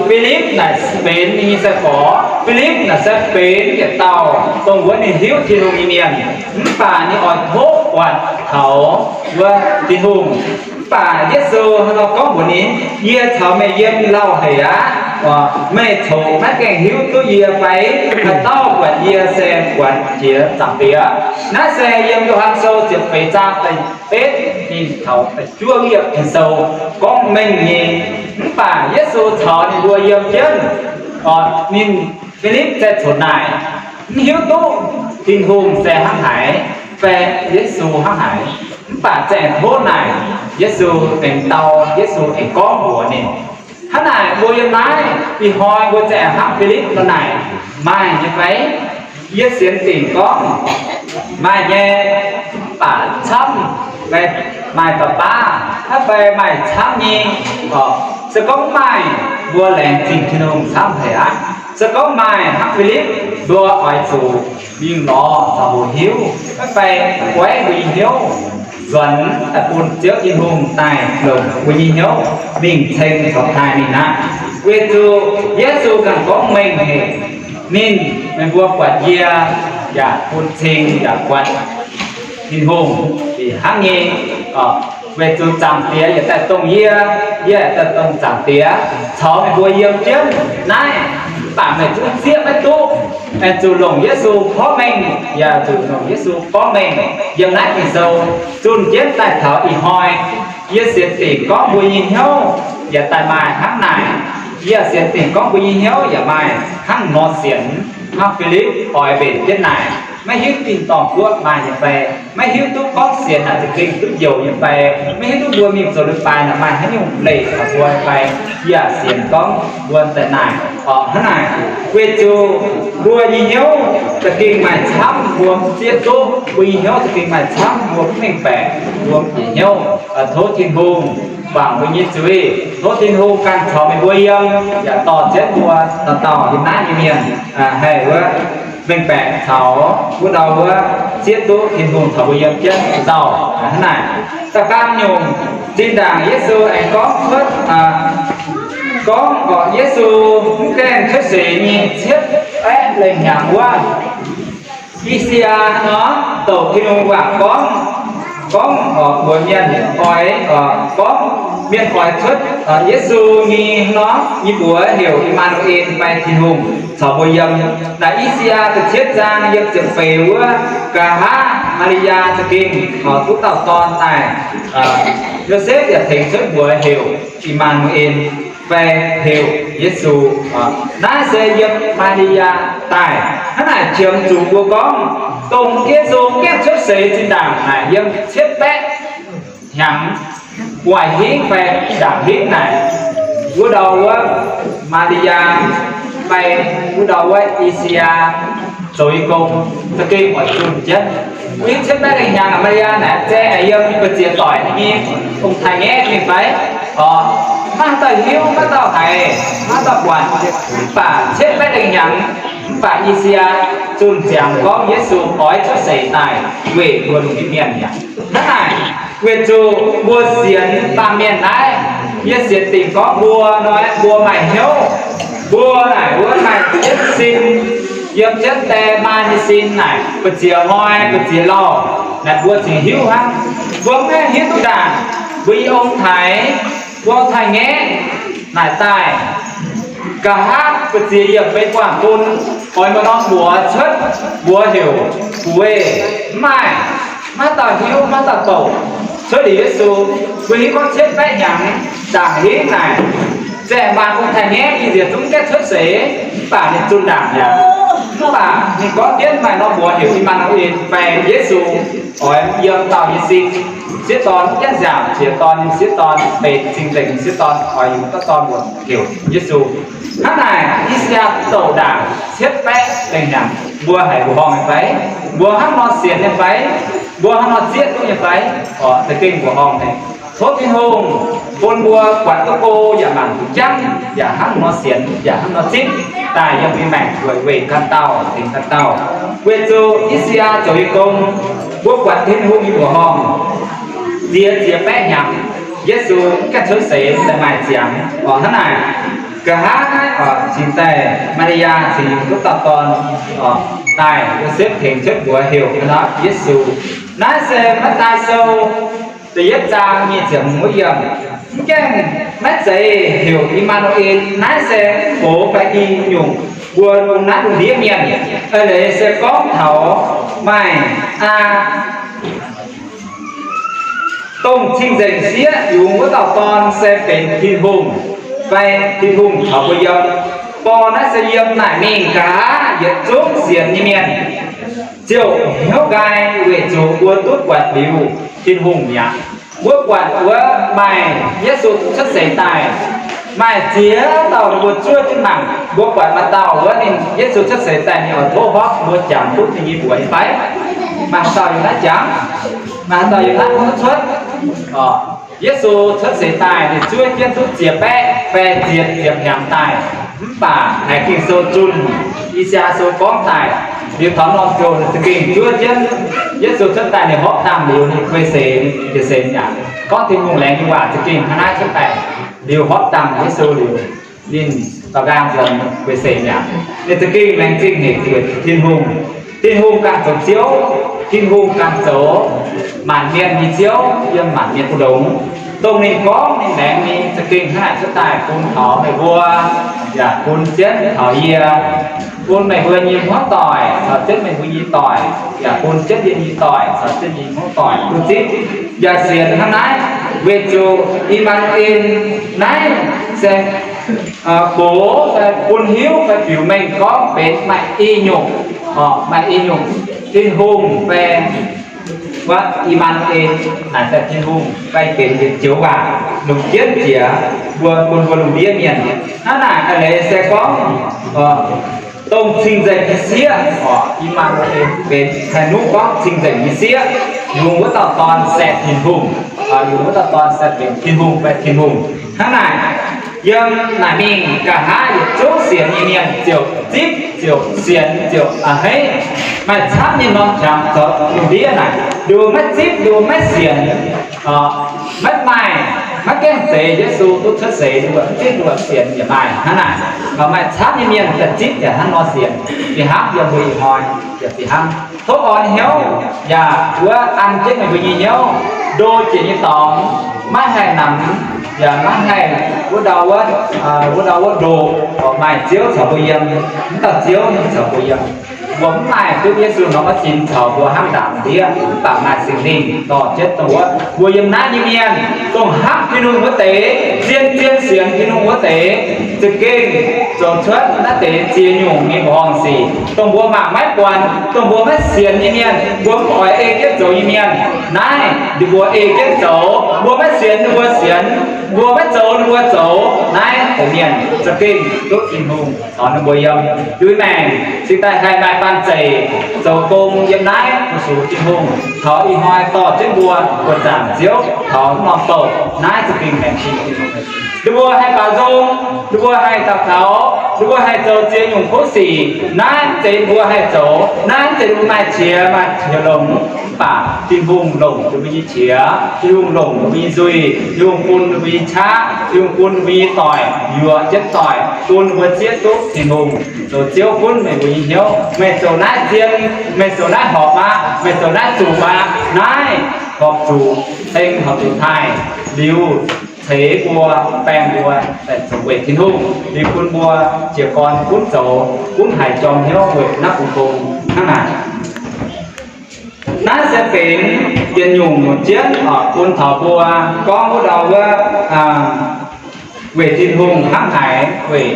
Filipv naaic benx ninh nyei sai-gorx. Filipv naaic se benx yietc dauh dongh wuov ninh hiuv Tin-Hungh nyei mienh, mv baac ninh oix tov buatc taux wuov Tin-Hungh. Mv baac Yesu hnangv nor gorngv mbuox ninh, Yie caux meih yiem lauh haic aqv. Meih coc maiv gaengh hiuv duqv yie fai? Haaix dauh buatc yie se buatc jiex Zaangc Diex. Naaiv se yiem Yo^han Sou ziepc feix zaang da'betv mingh taux da'juov yiemc Ging-Sou gorngv mengh nyei. Mv baac Yesu caux ninh mbuo yiem jienv, ninh Filipv se coc naaic, mv hiuv duqv Tin-Hungh se hnangv haaix, fai Yesu hnangv haaix. Mv baac za'gengh tov naaic Yesu, aengx dau Yesu aengx gorngv mbuox ninh. Hnangv naaic mbuo yiem naaiv ih hnoi mbuo za'gengh hnangv Filipv nor naaic, maaih nyei fai? Yie sienx dingc gorngv maaih nyei, mv baac camv fai maaih baav baav, hnangv fai maaih camv nyei. Se gorngv maaih, mbuo laengz zingh Tin-Hungh camv haic aqv. Se gorngv maaih hnangv Filipv, mbuo oix zuqc mingh lorz caux hoqc hiuv, hnangv fai goiv mbuo nyei hnyouv, nzuonx daaih bun Ziouv Tin-Hungh daaih longc mbuo nyei hnyouv mingh ceng caux taaih mingh aqv. Weic zuqc Yesu ganh gorngv mengh haic, ninh, meih mbuo buatc yie yaac bun cing yaac buatc Tin-Hungh. Ih hnangv nyei, weic zuqc Zaangc Diex yietc daaih dongh yie, yie yietc daaih dongh Zaangc Diex, caux meih mbuo yiem jienv naaiv. Mv baac meih zungv zieqv maiv duqv, aengx zuqc longc Yesu porv mengh, yaac zuqc longc Yesu gorngv mengh yiem naaiv Ging-Sou zunh jienv daaih taux ih hnoi. Yie sienx dingc gorngv mbuo nyei hnyouv yaac daaih maaih hnangv naaic. Yie sienx dingc gorngv mbuo nyei hnyouv yaac maaih hnangv nor sienx, hnangv Filipv oix mbenc jienv naaic, maiv hiuv tin-dorngh guoqv maaih nyei fai, maiv hiuv duqv gorngv sienx naaic za'gengh duqv njoux nyei fai, maiv hiuv duqv mbuo mingh zoux leiz-baaix naaic maaih haaix nyungc leiz taux mbuo fai. Yie yaac sienx gorngv mbuo daaih naaic orqc, hnangv naaic. Weic zuqc mbuo nyei hnyouv za'gengh maaih camv mbuo mv zieqv duqv, mbuo nyei hnyouv za'gengh maaih camv mbuo mv mengh baeqc, mbuo mv bieqc hnyouv. Tov Tin-Hungh guangc mbuo nyei zuiz. Tov Tin-Hungh ganh caux meih mbuo yiem, yaac dorh jienv mbuo dauh dauh yiem naaiv nyei mienh haih wuov mengh baeqc caux wuov dauh wuov zieqv duqv Tin-Hungh caux mbuo yiem jienv nzauh hnangv naaic. Da'faam nyungc, zinh ndaangc Yesu aengx gorngv cuotv, gorngv orqc, Yesu mv gaengh cuotv seix nyei cietv baeqv lengh hnyangx wuov, I^saa^laa^en nor douc Tin-Hungh waac gorngv, gorngv orqc, mbuox mienh oix, gorngv mienh oix cuotv Yesu nyei nor, nyei mbuox heuc I^maa^nu^en fai Tin-Hungh caux mbuo yiem. Naaic I^saa^laa^en da'cietv zaang yiem ziepc feix wuov, nqa'haav Maa^li^yaa za'gengh duqv dauh dorn daaih. Yosepv yaac tengx cuotv mbuox heuc I^maa^nu^en, fai heuc Yesu. Naaiv se yiem Maa^li^yaa daaih. Hnangv naaic qiemx zuqc mbuo gorngv, dongh Yesu gaengh cuotv seix zinh ndaangc naaic yiem cietv baeqv hnyangx, gu'nguaaic hingv fai ndaangc hingv naaic, wuov ndau wuov Maa^li^yaa fai wuov ndau wuov I^saa^yaa zoux nyei gong za'gengh oix zunh jienv. Wuov hingv cietv baeqv lengh hnyangx, Maa^li^yaa naaic zaeng yiem mbu'ziex doic nyei ong-taaix-ngaeqv mingh fai? Maiv dauh hiuv, maiv dauh haiz, maiv dauh buatc. Mv baac cietv baeqv lengh hnyangx, mv baac I^saa^yaa zunh ziangx gorngv Yesu oix cuotv seix daaih weic mbuo lungh ndiev mienh mi'aqv. Hnangv naaic, weic zuqc mbuo sienx baamh mienh naaiv, yie sienx dingc gorngv mbuo nor, mbuo maaih hnyouv, mbuo naaic wuov maaih jienv sin, yiem jienv die maa nyei sin naaic, ba'ziex hnoi ba'ziex lauh, naaic mbuo cingx hiuv hnangv. Mbuo maiv hiuv duqv ndaangc, mbuo nyei ong-taaix, mbuo ong-taaix-ngaeqv naaic daaih, nqa'haav ba'ziex yiemc benx guangc bun, oix maaih norm mbuox cuotv, mbuox heuc Fu^ei. Mv maaih, maiv dauh hiuv, maiv dauh douc. Cuotv liuz Yesu, mbuo hiuv gorngv cietv baeqv hnyangx ndaangc hingv naaic, zaeng maanh ong-taaix-ngaeqv nyei nziec zungv gaengh cuotv seix, mv baac ninh zunh ndaangc mi'aqv. Mv baac ninh gorngv jienv maaih norm mbuox heuc I^maa^nu^en, fai Yesu oix yiem dauh nyei sin. Sieqv dorn gaengh nziaauc jiex dorn, sieqv dorn benx cing-nzengc, sieqv dorn oix yungz dauh dorn mbuox heuc Yesu. Hnangv naaic, I^saa^yaa douc ndaangc cietv baeqv lengh hnyangx, mbuo haiz mbuoqc horngh nyei fai? Mbuo hnangv nor sienx nyei fai? Mbuo hnangv nor zieqv duqv nyei fai? Oc, za'gengh mbuoqc horngh nyei. Tov Tin-Hungh bun mbuo buatc duqv go yaac mangc duqv jangv, yaac hnangv nor sienx, yaac hnangv nor zipv daaih yiem mbuo maengc weic ganh dauh, tengx ganh dauh. Weic zuqc I^saa^yaa zoux nyei gong, mbuo buatc Tin-Hungh nyei mbuoqc horngh, ziex ziex baeqv hnyangx, Yesu gaengh cuotv seix daaih maaih ziangx. Oc, hnangv naaic, nqa'haav naaiv oc, cingx daaih Maa^li^yaa cingx duqv dauh dorn oc, daaih Yosepv tengx cuotv mbuox heuc nor Yesu. Naaiv se Matv^taai Sou da'yietv zaang nyic ziepc hmz wuov yiemc. Mv gaengh maiv zeiz heuc I^maa^nu^en, naaiv se gox fai i nyungc, mbuo bun naaiv lungh ndiev mienh. Eix leiz se gorngv taux maaih aa, dongh cing-nzengc sieqv yungz wuov dauh dorn se benx Tin-Hungh, fai Tin-Hungh caux mbuo yiem. Borh naaiv se yiem naaic mingh nqa'haav yietc zungv sienx nyei mienh ziouc hnyouv nqaai weic zuqc mbuo duqv buatc liuz Tin-Hungh mi'aqv. Mbuo buatc wuov maaih Yesu cuotv seix daaih, maaih ziex dauh ninh mbuo zuov jienv mangc. Mbuo buatc maaih dauh wuov ninh Yesu cuotv seix daaih ninh oix tov hopv, mbuo jangx duqv ninh nyei mbuox nyei fai? Maaih dauh yiem naaiv jangx, maaih dauh yiem naaiv mv cuotv. Oc, Yesu cuotv seix daaih ninh zuov jienv duqv ziex baeqv fai ziex ziepc hnyangx daaih. Mv baac haiz Ging-Sou zunh, I^saa^yaa Sou gorngv daaih, liuz taux norm ziouc ninh za'gengh zuov jienv Yesu cuotv daaih ninh hopv dangh liuz ninh guei seix, guei seix yaac gorngv Tin-Hungh laengz nyei waac za'gengh hnangv naaiv cuotv daaih. Liuz hopv dangh Yesu liuz, ninh zaux nqaang nzuonx guei seix mi'aqv. Ninh za'gengh laengz zingh haic Tin-Hungh. Tin-Hungh ganh zoux Ziouv, Tin-Hungh ganh zoux maanc mienh nyei Ziouv yiem maanc mienh mbu'ndongx. Dongh ninh gorngv ninh laengz nyei za'gengh hnangv naaic cuotv daaih bun taux meih mbuo, yaac bun jienv taux yie, bun meih mbuo nyei hmuangv doic caux jienv meih mbuo nyei doic, yaac bun jienv yie nyei doic caux jienv yie nyei hmuangv doic duqv zipv yaac sienx hnangv naaiv. Weic zuqc I^maa^nu^en naaiv se gox fai bun hiuv fai biux mengh gorngv benx maaih i nyungc, maaih i nyungc Tin-Hungh fai wuov I^maa^nu^en, naaic se Tin-Hungh fai benx yietc joux waac longc jienv jiex mbuo, bun mbuo lungh ndiev mienh. Hnangv naaic eix leiz se gorngv dongh cing-nzengc nyei sieqv, oc, I^maa^nu^en benx haih nuqv gorngv cing-nzengc nyei sieqv, yungz wuov dauh dorn se Tin-Hungh, yungz wuov dauh dorn se benx Tin-Hungh fai Tin-Hungh. Hnangv naaic, yiem naaic mingh nqa'haav yietc zungv sienx nyei mienh ziouc zipv, ziouc sienx, ziouc a'hneiv. Maaih camv nyei norm qangx zoux lungh ndiev naaic, nduqc maiv zipv, nduqc maiv sienx, maiv maaih, maiv gaengh zeiz Yesu duqv cuotv seix, nduqc zipv, nduqc sienx yaac maaih hnangv naaic. Maaih camv nyei mienh daaih zipv yaac hnangv nor sienx. Fih hnangv yiem mbuo ih hnoi yaac fih hnangv. Tov orn hnyouv yaac wuov an jienv meih mbuo nyei hnyouv, ndo jiex nyei dorngx maiv haih namx, yaac maiv haih wuov ndau wuov, wuov ndau wuov ndoqc, maaih Ziouv caux mbuo yiem, mv dauh Ziouv ninh caux mbuo yiem. Mbuo mv maaih duqv Yesu norm maiv sin caux mbuo hnangv ndaangc ndiev, mv baac maaih Singx Lingh dorh jienv dongh wuov. Mbuo yiem naaiv nyei mienh, dongh hnamv Tin-Hungh wuov deix, zien-zien sienx Tin-Hungh wuov deix, za'gengh zoux cuotv naaiv deix ziex nyungc nyei mbuoqc horngh sic, dongh mbuo mangc maiv buatc, dongh mbuo maiv sienx nyei mienh, mbuo mv oix ei jienv zoux nyei mienh. Naaiv ninh mbuo ei jienv zoux, mbuo maiv sienx ninh mbuo sienx, mbuo maiv zoux ninh mbuo zoux. Naaiv deix mienh za'gengh duqv Tin-Hungh caux ninh mbuo yiem. Duqv maengc cingx daaih haih maaih banh zeic zoux gong yiem naaiv fu-sux Tin-Hungh. Taux ih hnoi dorh jienv mbuo, mbuo zaangc Ziouv taux norm bouh, naaiv za'gengh maengc Tin-Hungh. Ninh mbuo haih baaux nzung, ninh mbuo haih daux gaux, ninh mbuo haih zoux ziex nyungc kuv sic. Naaiv mv zeiz ninh mbuo haih zoux, naaiv mv zeiz ninh mbuo maaih qiex maaih qiex longc, mv baac Tin-Hungh longc ninh mbuo nyei qiex, Tin-Hungh longc ninh mbuo nyei nzuih, Tin-Hungh bun ninh mbuo nyei qaqv, Tin-Hungh bun ninh mbuo nyei doic, yuoqc jienv doic, bun ninh mbuo zieqv duqv Tin-Hungh. Zoux Ziouv gunv meih mbuo nyei hnyouv, meih zoux naaiv zien, meih zoux naaiv horpc aqv, meih zoux naaiv zuqc aqv. Naaiv horpc zuqc ceng horpc zuqc taaih liuz ceix mbuo, baeng mbuo daaih zoux weic Tin-Hungh, liuz bun mbuo jiez gorn gunv zoux, gunv haiz jorm hnyouv weic naaiv bung gong hnangv naaic. Naaiv se benx yietc nyungc nyungc jienv bun taux mbuo gorngv wuov ndau wuov, weic Tin-Hungh hnangv haaix, weic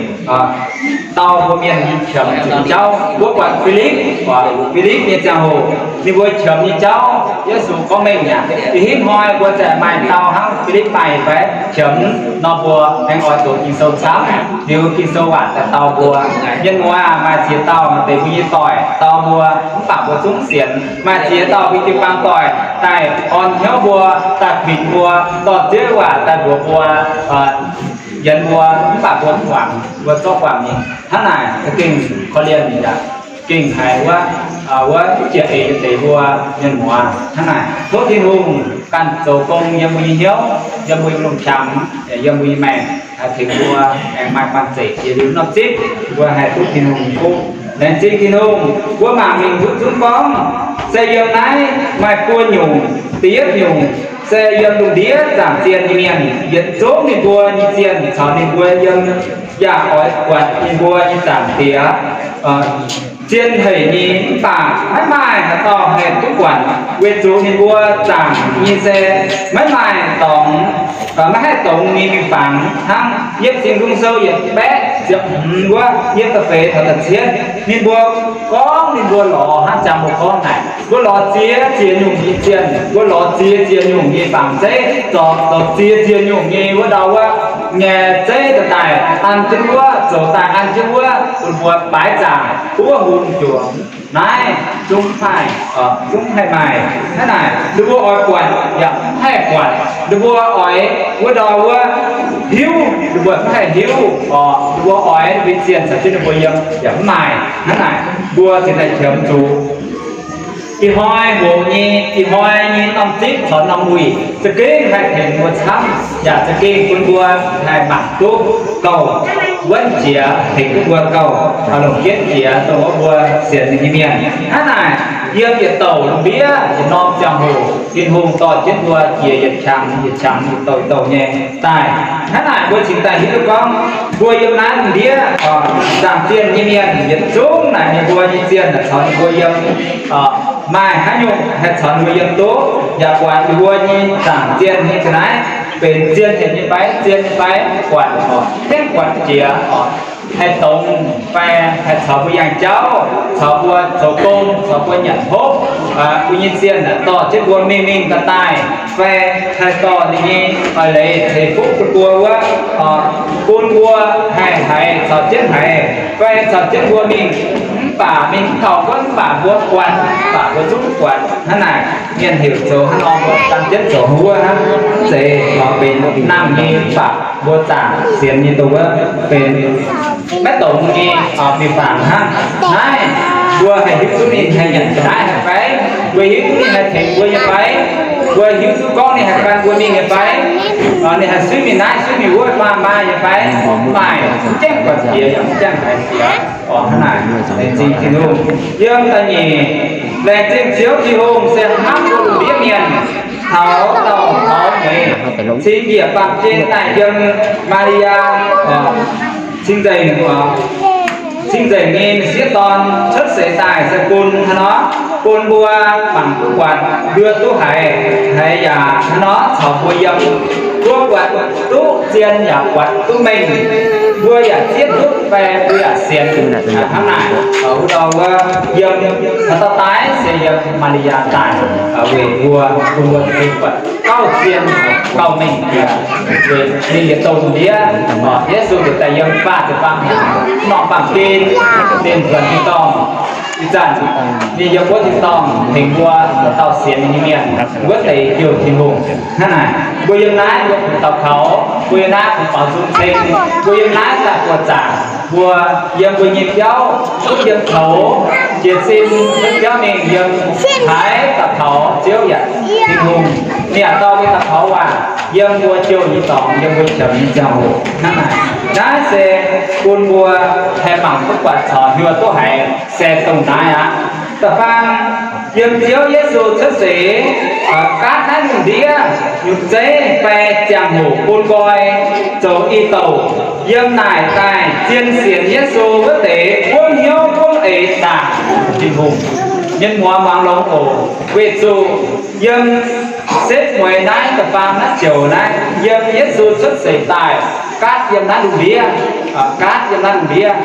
dau mbuo mienh qiemx zuqc jauv. Mbuo buatc Filipv, Filipv nyei ziangh hoc ninh mbuo qiemx nyei jauv, Yesu gorngv mengh yaac ih hnoi mbuo zaih maaih dau hnangv Filipv maaih fai qiemx nor, mbuo aengx oix doqc Ging-Sou camv, liuz Ging-Sou waac daaih dau mbuo. Mienh muoz aac, maaih ziex dauh maaih deix mbuo nyei doic dau mbuo, mv baac mbuo zungv sienx. Maaih ziex dauh mbuo jiu-baang doic daaih orn hnyouv mbuo, daaih kuinx mbuo, dorh Ziouv waac daaih mbuox mbuo, yienx mbuo, mv baac mbuo mv wangc, mbuo zorqv guangc ninh. Hnangv naaic za'gengh korv-lienh yaac gengh haiz wuov, wuov jiex eix deix mbuo mienh muoz. Hnangv naaic tov Tin-Hungh ganh zoux gong yiem mbuo nyei hnyouv, yiem mbuo nyei lungh qangx, yiem mbuo nyei maengc, tengx mbuo aengx maaih banh zeic jiex liuz norm zipv, mbuo haih duqv Tin-Hungh nyei fuqv. Laengz zingh Tin-Hungh, mbuo mangc mingh duqv zungv gorngv, se yiem naaiv maaih buo nyungc. Da'yietv nyungc se yiem lungh ndiev zaangc zienh nyei mienh, yietc zungv ninh mbuo nyei zienh caux ninh mbuo yiem, yaac oix buatc ninh mbuo nyei Zaangc Diex zien haic nyei. Mv baac maiv maaih haaix dauh haih duqv buatc, weic zuqc ninh mbuo zaangc nyei se maiv maaih dorngx, maiv haih dongz nyei miuc-fangx hnangv Yietv Sing Nzung Sou yietc baeqv ziepc hmz wuov, yietv da'feix taux da'cietv. Ninh mbuo gorngv ninh mbuo lorz hnangv jangx mbuo gorngv naaic, mbuo lorz ziex ziex nyungc nyei zienh, mbuo lorz ziex ziex nyungc nyei fangx zeiv, zorc zoux ziex ziex nyungc nyei wuov ndau wuov nyei zeiv daaih an jienv wuov, zoux daaih an jienv wuov, bun mbuo baaix zaangc wuov hun juangc. Naaiv zungv mv maaih, zungv mv haih maaih. Hnangv naaic ninh mbuo oix buatc yaac mv haih buatc. Ninh mbuo oix wuov ndau wuov hiuv, ninh mbuo mv haih hiuv. Ninh mbuo oix ninh mbuo zienh caux jienv ninh mbuo yiem yaac mv maaih. Hnangv naaic mbuo cingx daaih qiemx zuqc ih hnoi hoqc nyei, ih hnoi nyei norm zipv caux norm wuic za'gengh haih tengx mbuo camv, yaac za'gengh bun mbuo haih mangc duqv gauh wuonv jiex, tengx duqv mbuo gauh longc jienv jiex dongh wuov mbuo sienx ninh nyei mienh. Hnangv naaic yiem yietc douc lungh ndiev yietc norm ziangh hoc Tin-Hungh dorh jienv mbuo jiex yietc qangx yietc qangx, yietc douc yietc douc nyei daaih. Hnangv naaic mbuo cingx daaih hiuv duqv gorngv mbuo yiem naaiv lungh ndiev zaangc zienh nyei mienh yietc zungv naaic ninh mbuo nyei zienh naaic caux ninh mbuo yiem, maaih haaix nyungc haih caux ninh mbuo yiem duqv, yaac buatc ninh mbuo nyei zaangc zienh nyei ga'naaiv benx zienh nyei fai, zienh nyei fai, buatc oc, tengx buatc jiex oc, haih dongz fai haih caux mbuo yangh jauv, caux mbuo zoux gong, caux mbuo nyanc hopv, mbuo nyei zienh dorh jienv mbuo mingh mingh daaih daaih, fai haih dorh ninh nyei leiz ceix fuqv bun mbuo wuov, bun mbuo haih haiz caux jienv haiz, fai caux jienv mbuo mingh, mv baac mingh mv kaux wuov, mv baac mbuo buatc, mv baac mbuo zungv buatc. Hnangv naaic mienh heuc zoux hnangv nor, mbuo gan jienv zoux wuov hnangv. Mv zeiz nor benx nangh nyei, mv baac mbuo zaangc sienx nyei dongh wuov benx maiv dongz nyei miuc-fangx hnangv. Naaiv mbuo haih hiuv duqv ninh haih nyanc ga'naaiv nyei fai? Mbuo hiuv duqv ninh haih tengx mbuo nyei fai? Mbuo hiuv duqv gorngv ninh haih gan mbuo mingh nyei fai? Ninh haih suiv mingh naaiv suiv mingh wuov, maa maa nyei fai? Mv maaih, mv gaengh buatc jiex yaac mv gaengh haiz jiex. Orqc, hnangv naaic laengz zingh Tin-Hungh. Yiem da'nyeic, laengz zingh Ziouv Tin-Hungh se hnamv mbuo lungh ndiev mienh taux dauh taux nyeic, cingx njiec baamh gen daaih yiem Maa^li^yaa cing-nzengc, Cing-nzengc nyei m'sieqv dorn cuotv seix daaih se bun hnangv nor, bun mbuo mangc duqv buatc, ndie duqv haiz, haiz yaac hnangv nor caux mbuo yiem, mbuo buatc duqv zien yaac buatc duqv mengh, mbuo yaac zieqv duqv fai mbuo yaac sienx hnangv naaic. Wuov dauh wuov yiem, dauh daaih se yiem Maa^li^yaa daaih, weic mbuo, bun mbuo buatc gauh zien gauh mengh. Ninh yietc dongh ndiev, Yesu ziouc daaih yiem faah ziepc faam hnyangx norm baamh gen, ninh nzuonx tin-dorngh. Ih zanc ninh yiem wuov tin-dorngh tengx mbuo dauh sienx nyei mienh wuov deix jouh Tin-Hungh. Hnangv naaic, mbuo yiem naaiv mbuo daux gaux, mbuo yiem naaiv kungx baaux nzung ceng, mbuo yiem naaiv daaih buoz-zaangc, mbuo yiem mbuo nyei biauv, duqv yiem toux, jiez sin duqv biauv mingh yiem haaix daux gaux Ziouv yaac, Tin-Hungh, ninh yaac dorh mbuo daux gaux waac yiem mbuo jouh nyei dorngx, yiem mbuo qiemx nyei ziangh hoc. Hnangv naaic, naaiv se bun mbuo haih mangc duqv buatc caux hiuo duqv haiz se dongh naaiv aqv. Da'faanh yiem Ziouv Yesu cuotv seix gaatv naaiv lungh ndiev nyungc zeiv fai ziangh hoc bun nqoi zoux i douc, yiem naaic daaih zien sienx Yesu wuov deix buangv hnyouv buangv eix zaangc Tin-Hungh. Mienh muoz muangx longx oc. Weic zuqc yiem setv mueiz naaiv da'faanh naaiv joux naaiv, yiem Yesu cuotv seix daaih gaatv yiem naaiv lungh ndiev, gaatv yiem naaiv lungh ndiev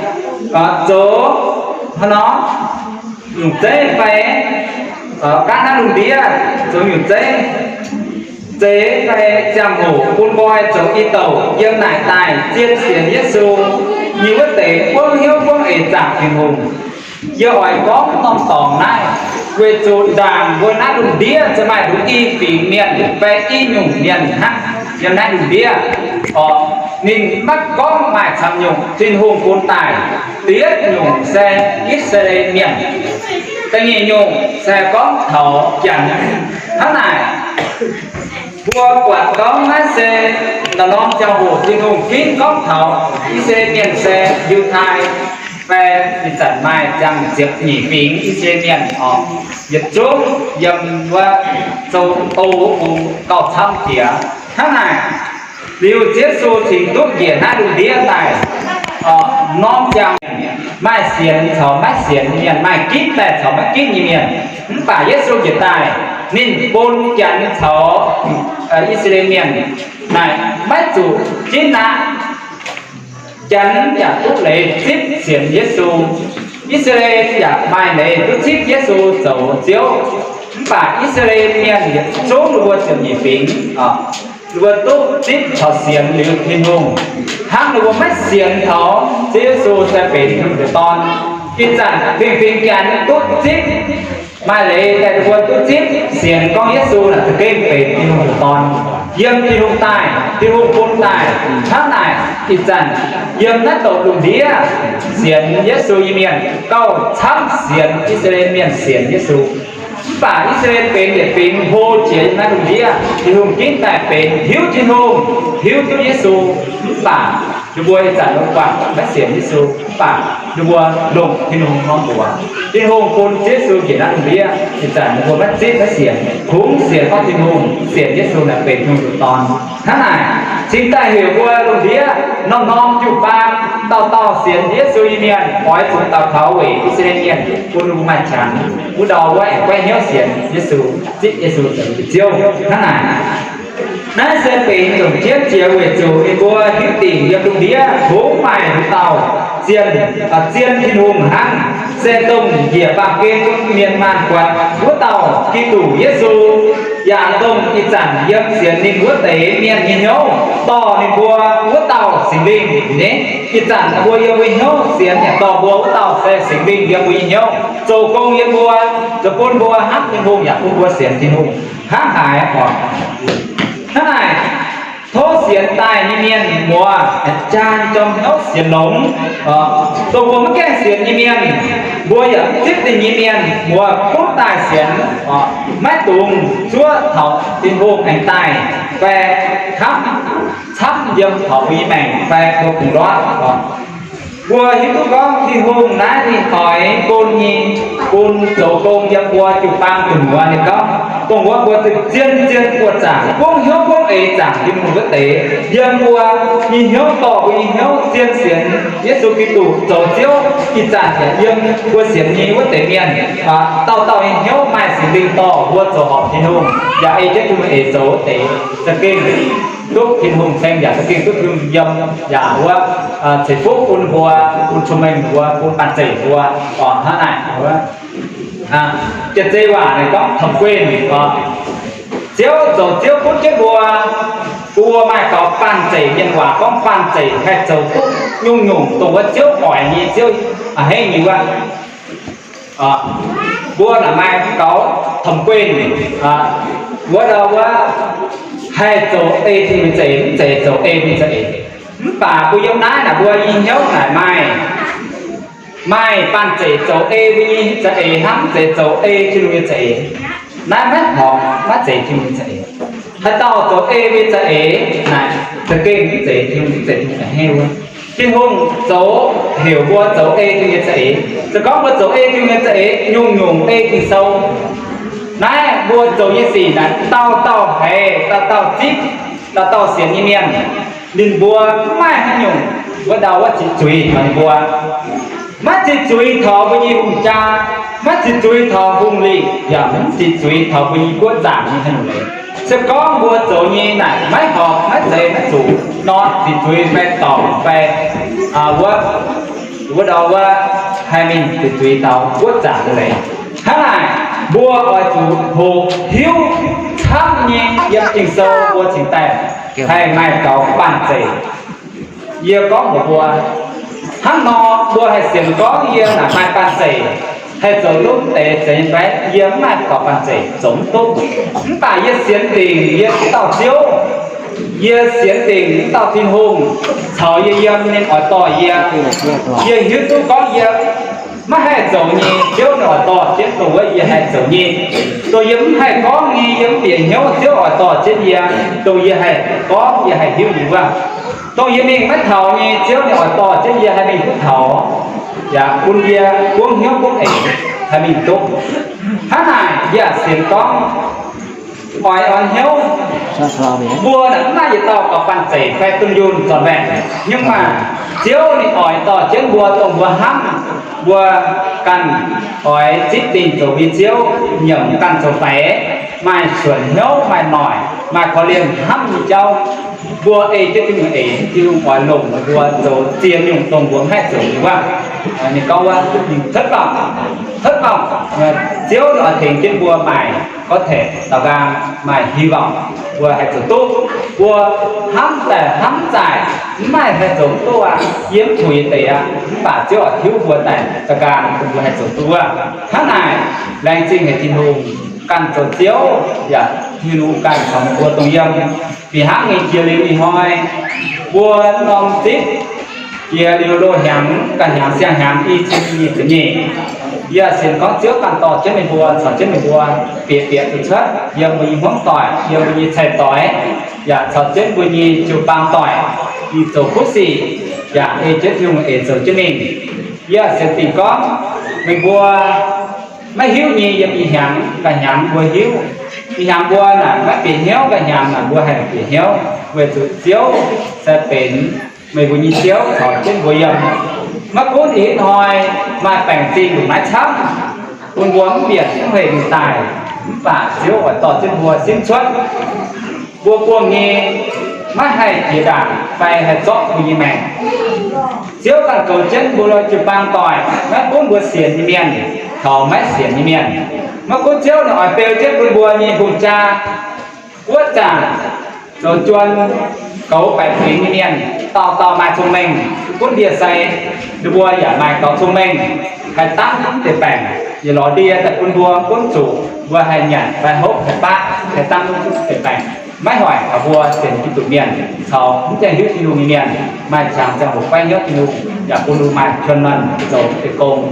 zoux hnangv nor nyungc zeiv fai gaatv naaiv lungh ndiev zoux nyungc zeiv, zeiv fai ziangh hoc bun nqoi zoux i douc yiem naaic daaih zien sienx Yesu nyei wuov deix buangv hnyouv buangv eix zaangc Tin-Hungh. Yie oix gorngv norm dorngx naaiv weic zuqc ndaangc mbuo naaiv lungh ndiev se maaih nduqc i fingx mienh fai i nyungc mienh hnangv yiem naaiv lungh ndiev. Orqc, ninh maiv gorngv maaih camv nyungc, Tin-Hungh bun daaih diev nyungc se I^saa^laa^en Mienh, da'nyeic nyungc se gorngv taux Janx. Hnangv naaic, mbuo buatc gorngv naaiv se norm-norm ziangh hoc Tin-Hungh ginv gorngv taux I^saa^laa^en Mienh se Yiutai, fai ih zanc maaih ziangh ziepc nyeic fingx I^saa^laa^en Mienh orqc, yietc zungv yiem wuov Zou-Ong wuov bung gauh camv jiex. Hnangv naaic, liuz Ziouv Yesu cingx duqv njiec naaiv lungh ndiev daaih, norm ziangh maaih sienx caux maiv sienx nyei mienh, maaih ginv daaih caux maiv ginv nyei mienh. Mv baac Yesu njiec daaih, ninh bun Janx caux I^saa^laa^en Mienh naaic maiv zuqc ginv aqv. Janx yaac duqv leiz zipv sienx Yesu. I^saa^laa^en yaac maaih leiz duqv zipv Yesu zoux Ziouv. Mv baac I^saa^laa^en Mienh yietc zungv ninh mbuo ziepc nyeic fingx, ninh mbuo duqv zipv caux sienx liuz Tin-Hungh. Hnangv ninh mbuo maiv sienx taux Ziouv Yesu se benx Tin-Hungh nyei Dorn. Ih zanc fingx-fingx Janx duqv zipv, maaih leiz daaih ninh mbuo duqv zipv sienx gorngv Yesu naaic za'gengh benx Tin-Hungh nyei Dorn, yiem Tin-Hungh daaih, Tin-Hungh bun daaih. Hnangv naaic, ih zanc yiem naaiv douc lungh ndiev sienx Yesu nyei mienh gauh camv sienx I^saa^laa^en Mienh sienx Yesu. Mv baac I^saa^laa^en benx yietc fingx hlo jiex yiem naaiv lungh ndiev, Tin-Hungh ginv daaih benx hiuv Tin-Hungh, hiuv duqv Yesu. Mv baac ninh mbuo ih zanc longc guangc maiv sienx Yesu, mv baac ninh mbuo longc Tin-Hungh norm mbuox. Tin-Hungh bun Ziouv Yesu njiec naaiv lungh ndiev, ih zanc ninh mbuo maiv zipv maiv sienx, kungx sienx gorngv Tin-Hungh, sienx Yesu naaic benx Tin-Hungh nyei Dorn. Hnangv naaic, cingx daaih heuc mbuo lungh ndiev norm-norm jiu-baang dauh dauh sienx Yesu nyei mienh oix zuqc daux gaux weic I^saa^laa^en Mienh bun ninh mbuo maaih qangx. Wuov dauh wuov aengx goiv hnyouv sienx Yesu, zipv Yesu zoux ninh nyei Ziouv. Hnangv naaic, naaiv se benx longc jienv jiex weic zuqc ninh mbuo hiuv dingc yiem lungh ndiev kungx maaih wuov dauh zien, zien Tin-Hungh hnangv, se dongh njiec baamh gen bun mienh maanh buatc wuov dauh Giduc Yesu, yaac dongh ih zanc yiem sienx ninh wuov deix mienh nyei hnyouv dorh ninh mbuo wuov dauh Singx Lingh nyei. Ih zanc mbuo yiem mbuo hnyouv sienx yaac dorh mbuo wuov dauh se Singx Lingh yiem mbuo nyei hnyouv zoux gong yiem mbuo, zoux bun mbuo hnamv Tin-Hungh yaac bun mbuo sienx Tin-Hungh hnangv haaix oc. Hnangv naaic, tov sienx daaih nyei mienh muoz, jaa nyei jorm hnyouv sienx longx. Dongh mbuo maiv gaengh sienx nyei mienh, mbuo yaac mv zipv ninh nyei mienh muoz gunv daaih sienx, maiv dungx zuov taux Tin-Hungh aengx daaih fai hnamv camv yiem taux mbuo nyei maengc fai mbuo kungx ndortv. Mbuo hiuv duqv gorngv Tin-Hungh naaiv ninh oix bun nyei, bun zoux gong yiem mbuo jiu-baang gu'nyuoz muoz. Ninh gorngv, Dongh wuov mbuo zien-zien buoqc zaangc, buangv hnyouv buangv eix zaangc Tin-Hungh wuov deix, yiem mbuo nyei hnyouv dorh mbuo nyei hnyouv zien sienx Yesu Giduc zoux Ziouv ih zanc yaac yiem mbuo sienx nyei wuov deix mienh, dauh dauh nyei hnyouv maaih Singx Lingh dorh mbuo zoux horpc Tin-Hungh, yaac ei jienv Tin-Hungh eix zoux wuov deix, za'gengh duqv Tin-Hungh ceng yaac za'gengh duqv Tin-Hungh yiem, yaac wuov ceix fuqv bun mbuo, bun cong-mengh mbuo, bun banh zeic mbuo, orqc hnangv naaic. Jiex zei waac ninh gorngv thẩm quyền orqc, Ziouv zoux Ziouv gunv jienv mbuo, mbuo maaih gaux banh zeic. Mienh waac gorngv banh zeic haih zoux duqv nyungc-nyungc dongh wuov Ziouv oix nyei, Ziouv a'hneiv nyei wuov. Mbuo naaic maaih gaux thẩm quyền, wuov ndau wuov haih zoux ei Tin-Hungh nyei za'eix, mv zeiz zoux ei mbuo nyei za'eix. Mv baac mbuo yiem naaiv naaic mbuo nyei hnyouv naaic maaih, maaih banh zeic zoux ei mbuo nyei za'eix hnangv, mv zeiz zoux ei Tin-Hungh nyei za'eix. Naaiv maiv horpc, maiv zeiz Tin-Hungh nyei za'eix. Haaix dauh zoux ei mbuo nyei za'eix naaic, za'gengh mv zeiz Tin-Hungh, mv zeiz Tin-Hungh a'hneiv wuov. Tin-Hungh zoux, heuc mbuo zoux ei Tin-Hungh nyei za'eix. Se gorngv mbuo zoux ei Tin-Hungh nyei za'eix, nyungc-nyungc ei Ging-Sou. Naaiv mbuo zoux nyei sic naaic, dauh dauh haiz, dauh dauh zipv, dauh dauh sienx nyei mienh, ninh mbuo mv maaih haaix nyungc wuov ndau wuov ziqc zuiz taux ninh mbuo. Maiv ziqc zuiz taux mbuo nyei hungh jaa, maiv ziqc zuiz taux hungh lingh, yaac mv ziqc zuiz taux mbuo nyei guoqv zaangc nyei haaix nyungc leiz. Se gorngv mbuo zoux nyei naaic maiv horpc, maiv zeiz, maiv zuqc nor, ziqc zuiz fai dorngc fai wuov, wuov ndau wuov haih mingh ziqc zuiz taux guoqv zaangc nyei leiz. Hnangv naaic, mbuo oix zuqc hoqc hiuv camv nyei yiem Ging-Sou mbuo cingx daaih haih maaih gaux banh zeic. Yie gorngv mbuox mbuo, hnangv nor mbuo haih sienx gorngv yie naaic maaih banh zeic, haih zoux duqv deix zeiz nyei fai? Yie mv maaih gaux banh zeic, zoux mv duqv. Mv baac yie sienx dingc yie dauh Ziouv, yie sienx dingc dauh Tin-Hungh caux yie yiem, ninh oix dorh yie. Yie hiuv duqv gorngv yie maiv haih zoux nyei, Ziouv ninh oix dorh jienv dongh wuov yie haih zoux nyei. Dongh yie mv haih gorngv nyei, yie mv bieqc hnyouv Ziouv oix dorh jienv yie, dongh yie haih gorngv, yie haih hiuv nyei wuov. Dongh yie mingh maiv taux nyei, Ziouv ninh oix dorh jienv yie haih mingh duqv taux, yaac bun yie buangv hnyouv buangv eix haih mingh duqv. Hnangv naaic yie yaac sienx gorngv oix orn hnyouv. Mbuo naaic mv maaih yietc dauh gaux banh zeic fai dunh yunh zornc maengc, nhưng mà Ziouv ninh oix dorh jienv mbuo dongh mbuo hnamv, mbuo ganh oix zipv dingh zoux nyei Ziouv, nyiemc ganh zoux faix, maaih suonc hnyouv, maaih noic, maaih korv-lienh hnamv nyei jauv. Mbuo ei jienv Tin-Hungh eix, Tin-Hungh oix longc mbuo zoux ziex nyungc dongh mbuo mv haih zoux nyei wuov. Ninh gorngv wuov, thất vọng, thất vọng, Ziouv oix tengx jienv mbuo maaih có thể daux nqaang, maaih hy vọng, mbuo haih zoux duqv. Mbuo hnamv daaih hnamv zaaic, mv maaih haih zoux duqv aqv, yiem tuix deix aqv. Mv baac Ziouv oix hiuv mbuo daaih daux nqaang, mbuo haih zoux duqv wuov. Hnangv naaic, laengz zingh haic Tin-Hungh ganh zoux Ziouv, yaac Tin-Hungh ganh caux mbuo dongh yiem. Fih hnangv nyei jiex liuz ih hnoi, mbuo norm zipv jiex liuz loz-hnyangx, ganh hnyangx siang-hnyangx i cin nyic ziepc nyeic, yie sienx gorngv Ziouv ganh dorh jienv meih mbuo, caux jienv meih mbuo bieqc bieqc zuqc cuotv yiem mbuo nyei hmuangv doic, yiem mbuo nyei cai-doix, yaac caux jienv mbuo nyei jiu-baang doic, mingh zoux kuv sic, yaac ei jienv Tin-Hungh eix zoux jienv mingh. Yie sienx dingc gorngv meih mbuo maiv hiuv nyei yiem ih hnyangx ganh hnyangx mbuo hiuv. Ih hnyangx mbuo naaic maiv bieqc hnyouv, ganh hnyangx naaic mbuo haih bieqc hnyouv, weic zuqc Ziouv se benx meih mbuo nyei Ziouv caux jienv mbuo yiem. Maiv gunv ih hnoi maaih baengc zingh ndongc naaiv camv, bun mbuo mv bieqc mv hec mingh daaih, mv baac Ziouv oix dorh jienv mbuo simv cuotv. Mbuo buangh nyei maiv haih jiex ndaangc fai haih zorqv mbuo nyei maengc. Ziouv ganh goux jienv mbuo jiu-baang doic, maiv gunv mbuo sienx nyei mienh caux maiv sienx nyei mienh. Maiv gunv Ziouv ninh oix beu jienv bun mbuo nyei hungh jaa, guoqv zaangc, zoux juon, goux baeqc fingx nyei mienh, dauh dauh maaih cong-mengh, gunv ndie-sai, ninh mbuo yaac maaih gaux cong-mengh, haih dangv deix baengc, yaac lorz ndie daaih bun mbuo gunv zuqc mbuo haih nyanc fai hopv haih baqv, haih dangv deix baengc. Maiv hoic taux mbuo sienx Giduc mienh caux mv gaengh hiuv Tin-Hungh nyei mienh maaih qangx ziangh hoc fai hnyouv Tin-Hungh, yaac bun mbuo maaih qiemx norm zoux deix gong.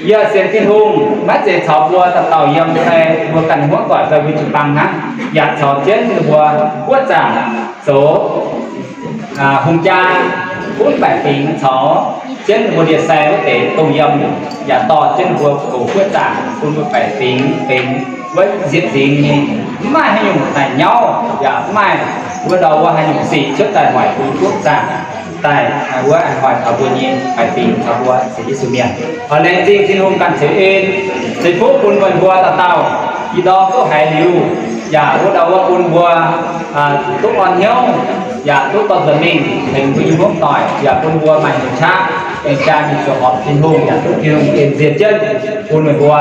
Yie sienx Tin-Hungh maiv zeiz caux mbuo dauh dauh yiem fai mbuo ganh hmuangv doic fai mbuo jiu-baang hnangv, yaac caux jienv ninh mbuo guoqv zaangc zoux hungh jaa, gunv baeqc fingx caux jienv ninh mbuo ndie-sai wuov deix dongh yiem, yaac dorh jienv ninh mbuo goux guoqv zaangc bun mbuo baeqc fingx benx wuov nzieqc fingx nyei, mv maaih haaix nyungc daaih nyauv, yaac mv maaih wuov ndau wuov haaix nyungc sic cuotv daaih hoic mbuo guoqv zaangc daaih, wuov hoic taux mbuo nyei haiz fingx caux mbuo sienx Yesu mienh. Laengz zingh Tin-Hungh ganh ceix en, ceix fuqv bun meih mbuo dauh dauh, ih ndorm duqv haiz liuz, yaac wuov ndau wuov bun mbuo duqv orn hnyouv, yaac duqv dorh nzuonx mingh tengx mbuo nyei hmuangv doic, yaac bun mbuo maaih hnyouv qaqv, aengx jaa mingh zoux horpc Tin-Hungh, yaac duqv Tin-Hungh en nziex jienv bun meih mbuo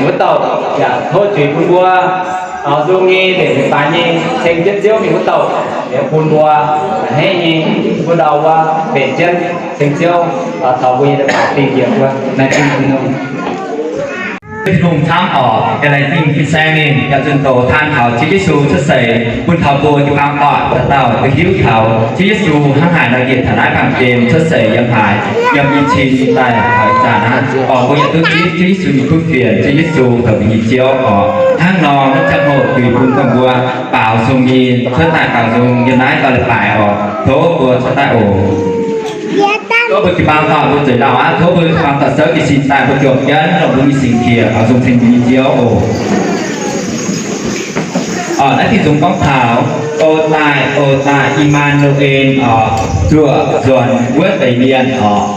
wuov dauh, yaac tov zuiz bun mbuo nzung nyei, mbenc leiz-baaix nyei, ceng jienv Ziouv mingh wuov dauh, liuz bun mbuo a'hneiv nyei, wuov ndau wuov mbenc jienv ceng Ziouv, taux mbuo nyei leiz-baaix dingh njiec mbuo. Laengz zingh Tin-Hungh. Tin-Hungh camv oc. Yaac laengz zingh fin-saeng ninh yaac zunh doz taan taux Ziouv Yesu cuotv seix bun taux mbuo jiu-baang doic dauh dauh duqv hiuv taux Ziouv Yesu hnangv haaix nor njiec taux naaiv baamh gen cuotv seix yiem haaix, yiem i cin daaih taux ih zanc aqv. Oc, mbuo yaac duqv zipv Ziouv Yesu nyei kuv fienx, Ziouv Yesu zoux mbuo nyei Ziouv oc. Hnangv nor, mv ziangh hoc zuiz bun dongh mbuo baaux nzung nyei cuotv daaih baaux nzung yiem naaiv gauh leiz-baaix oc. Tov mbuo cuotv daaih oc. Tov mbuo jiu-baang doic mbuo zueiz lauh aqv. Tov mbuo jiu-baang doic souv jiez sin daaih mbuo juangc jienv dongh mbuo nyei singx qiex baaux nzung ceng mbuo nyei Ziouv oc. Oc, naaiv Ging-Sou gorngv taux, O daaih, O daaih, I^maa^nu^en oc, zuoqc nzuonx wuov deix mienh oc.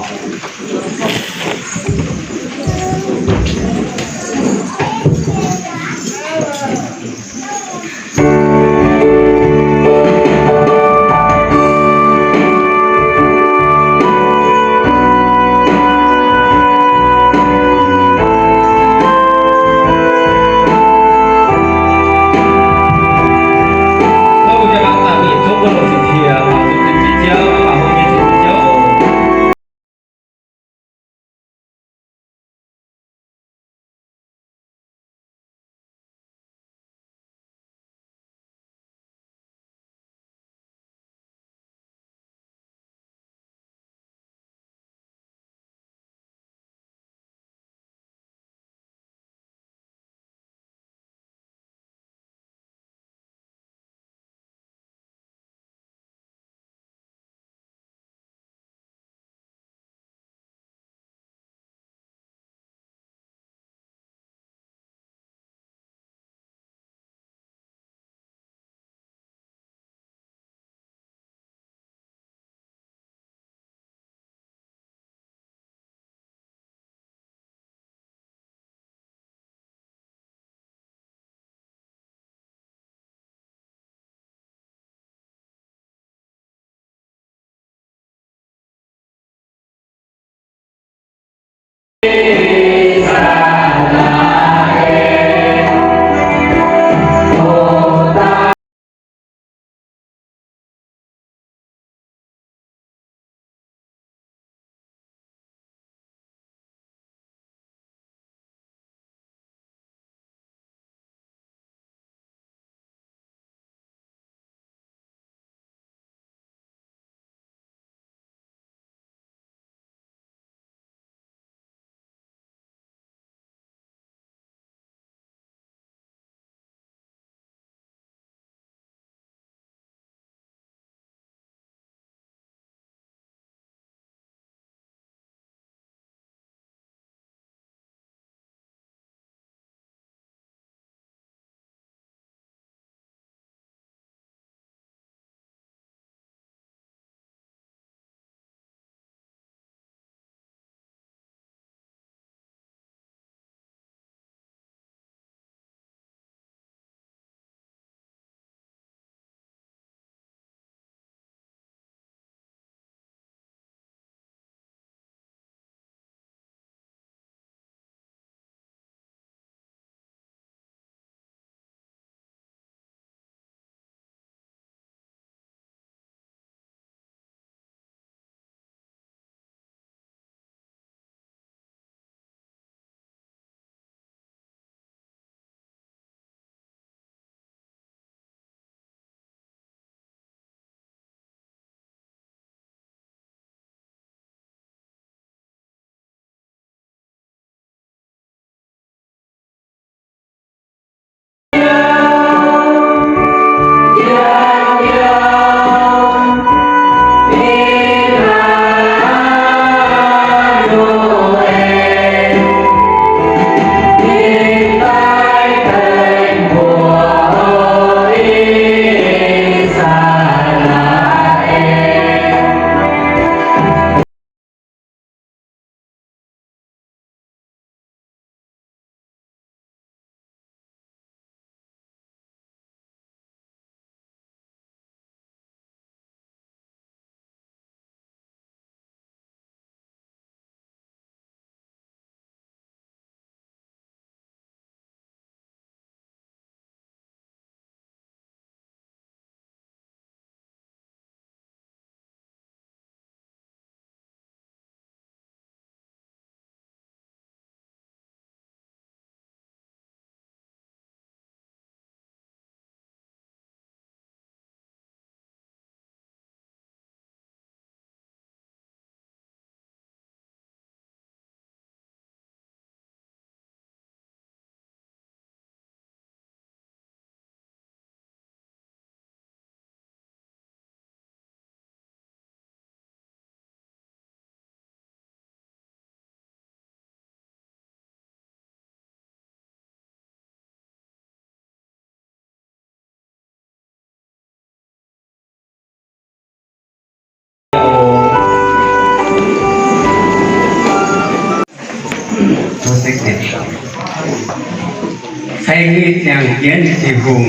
Ceng mingh ziangh jienv Tin-Hungh,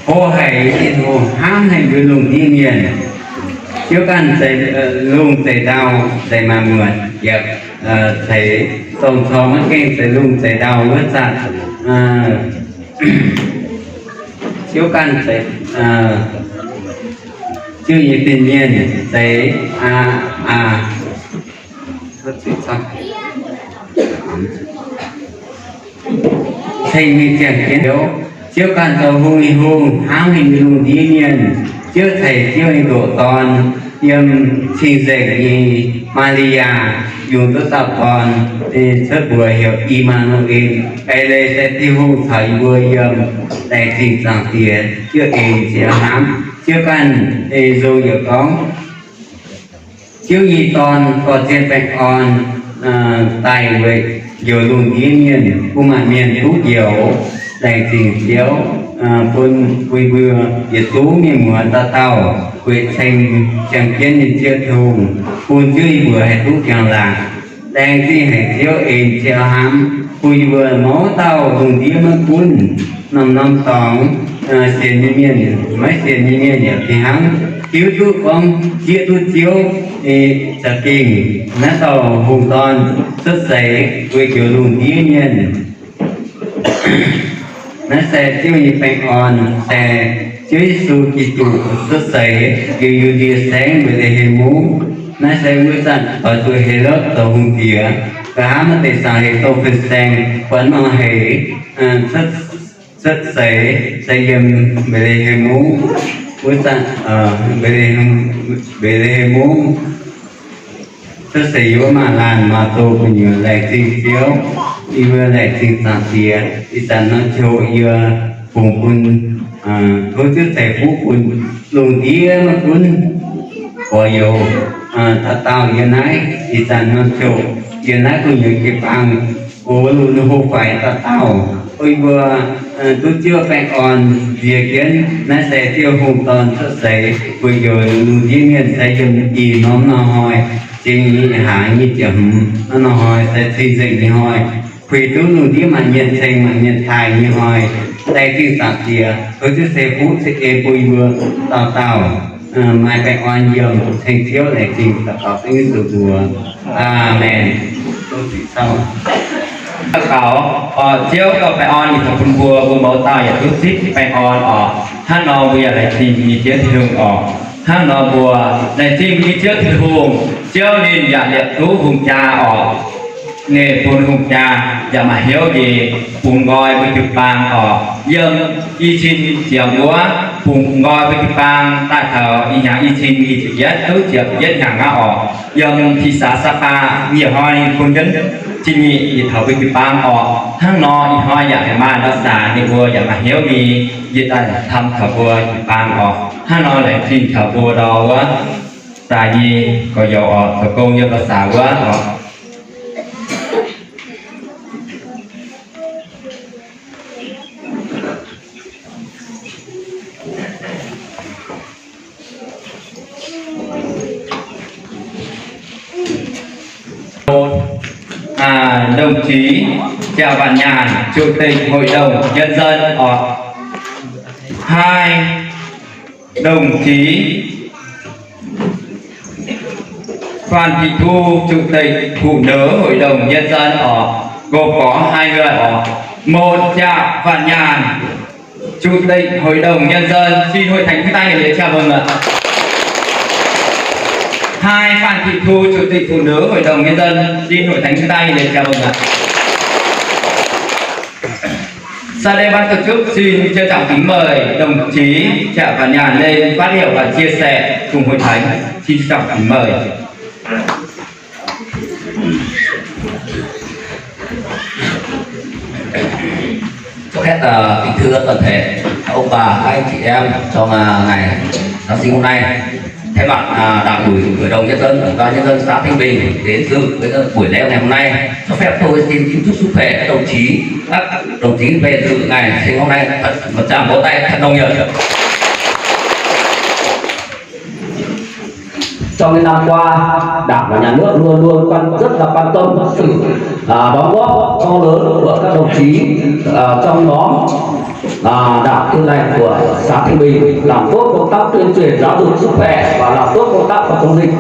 hlo haic nyei Tin-Hungh, hnamv haic mbuo lungh ndiev mienh. Ziouv ganh zeix lungh zeix ndau, zeix maanc muotc, yaac ceix dongh corc maiv gaengh zeix lungh zeix ndau wuov zanc, Ziouv ganh zeix, Ziouv nyei fin-mienh zeix, aa, ceng mingh ziangh jienv Ziouv, Ziouv ganh zoux hungh nyei hungh, hnamv haic nyei lungh ndiev mienh. Ziouv ceix Ziouv nyei ndoqc Dorn yiem cing-nzengc nyei Maa^li^yaa yungz duqv dauh dorn, cuotv mbuox heuc I^maa^nu^en. Eix leiz se Tin-Hungh caux yie mbuo yiem. Laengz zingh Zaangc Diex, Ziouv eix ziex hnamv. Ziouv ganh nzung yaac gorngv, Ziouv nyei Dorn dorh zien baengh orn daaih weic njoux lungh ndiev mienh, bun maanc mienh duqv njoux. Laengz zingh Ziouv bun, bun mbuo yietc zungv mienh muoz dauh dauh weic ceng ziangh jienv nyei Ziouv Tin-Hungh, bun Ziouv yie mbuo haih duqv jangx laangc. Laengz zingh haic Ziouv eix ziex hnamv, bun yie mbuo mouz dauh lungh ndiev maiv gunv norm-norm dorngx, sienx nyei mienh, maiv sienx nyei mienh yaac fih hnangv, hiuv duqv gorngv zieqv duqv Ziouv za'gengh naaiv dauh hungh dorn cuotv seix weic njoux lungh ndiev mienh. Naaiv se Ziouv nyei baengh orn, se Ziouv Yesu Giduc cuotv seix yiem Yu^ndie Saengv Mbetc^le^hem Mungv. Naaiv se wuov zanc doix zuqc Helotv zoux hungh diex, nqa'haav maaih deix saangc heix dongh fin-saeng buatc nor heix, cuotv seix se yiem Mbetc^le^hem Mungv. Wuov zanc Mbetc^le^hem Mungv cuotv seix yiem wuov maaz-laanh maaz-zoh gu'nyuoz. Laengz zingh Ziouv, yie mbuo laengz zingh Zaangc Diex. Ih zanc norm ziouc yie fungx bun, tov Ziouv ceix fuqv bun lungh ndiev maiv gunv gorx-youz dauh dauh yiem naaiv. Ih zanc norm ziouc yiem naaiv gu'nyuoz jiu-baang, o, lungh hlo faix dauh dauh, bun yie mbuo duqv Ziouv baengh orn nzie jienv. Naaiv se Ziouv hungh dorn cuotv seix weic njoux lungh ndiev mienh. Se yiem ih norm norm hnoi, zingh nyei hlaax nyei ziepc hmz norm hnoi, se cing-nzengc nyei hnoi, puix duqv lungh ndiev maanc mienh ceng maanc mienh taaih nyei hnoi. Laengz zingh Zaangc Diex, tov Ziouv ceix fuqv ceix en bun yie mbuo dauh dauh maaih baengh orn yiem. Ceng Ziouv, laengz zingh daux gaux dengv Yesu mbuox. Aamen. Daux gaux, Ziouv ganh baengh orn yietc taux bun mbuo, mbuo mouz dauh yaac duqv zipv baengh orn oc. Hnangv nor mbuo yaac laengz zingh nyei Ziouv Tin-Hungh oc. Hnangv nor mbuo laengz zingh nyei Ziouv Tin-Hungh, Ziouv ninh yaac liepc duqv hungh jaa oc. Ninh bun hungh jaa yaac maaih hnyouv nyei bungx nqoi mbuo jiu-baang oc. Yiem i cin ziepc wuov bungx nqoi mbuo jiu-baang daaih taux ih hnyangx i cin nyic ziepc yietv, duqv ziepc yietv hnyangx aqv oc. Yiem Thị xã Sapa nyic hnoi ninh bun jienv zingh nyic yietc taux mbuo jiu-baang oc. Hnangv nor ih hnoi yaac maaih ndau-saax ninh mbuo yaac maaih hnyouv nyei yie daaih tam taux mbuo jiu-baang oc. Hnangv nor laengz zingh taux mbuo ndau wuov daaih nyei gorx-youz oc, zoux gong yiem ndau-saax wuov oc. 啊，đồng chí Triệu Văn Nhàn, Chủ tịch Hội đồng Nhân dân, ờ, hai, đồng chí Phan Thị Thu, Chủ tịch Phụ nữ Hội đồng Nhân dân, ờ, gồm có hai người, ờ, một Triệu Văn Nhàn, Chủ tịch Hội đồng Nhân dân, xin Hội Thánh chúng ta nhiệt liệt chào mừng ạ. Hai, Phan Thị Thu, Chủ tịch Phụ nữ Hội đồng Nhân dân, xin Hội Thánh chúng ta nhiệt liệt chào mừng ạ. Sau đây ban tổ chức xin trân trọng kính mời đồng chí Triệu Văn Nhàn lên phát biểu và chia sẻ cùng Hội Thánh. Xin trân trọng kính mời. Trước hết, à, kính thưa toàn thể các ông bà, các anh chị em trong, à, ngày Giáng sinh hôm nay. Thay mặt, à, Đảng ủy, Hội đồng Nhân dân, Ủy ban Nhân dân xã Thanh Bình đến dự với buổi lễ ngày hôm nay, cho phép tôi xin kính chúc sức khỏe các đồng chí, các đồng chí về dự ngày sinh hôm nay thật, một tràng vỗ tay thật nồng nhiệt. Trong những năm qua, Đảng và Nhà nước luôn luôn quan, rất là quan tâm sự, à, đóng góp to lớn của các đồng chí, à, trong nhóm, à, Đảng Tin Lành của xã Thanh Bình làm tốt công tác tuyên truyền giáo dục sức khỏe và làm tốt công tác phòng chống dịch.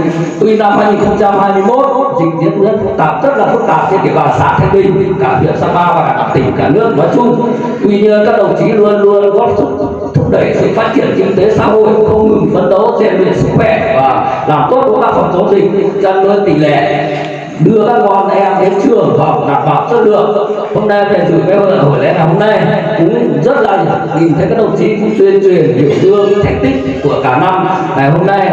Tuy năm hai nghìn không trăm hai mươi mốt, dịch diễn biến phức tạp, rất là phức tạp trên địa bàn xã Thanh Bình, cả huyện Sapa và cả tỉnh, cả nước nói chung. Tuy nhiên, các đồng chí luôn luôn góp sức thúc đẩy sự phát triển kinh tế xã hội, không ngừng phấn đấu rèn luyện sức khỏe và làm tốt công tác phòng chống dịch, chăn nuôi tỷ lệ, đưa các con em đến trường học đảm bảo chất lượng. Hôm nay về dự cái hội, hội lễ ngày hôm nay cũng rất là nhìn thấy các đồng chí cũng tuyên truyền biểu dương thành tích của cả năm ngày hôm nay.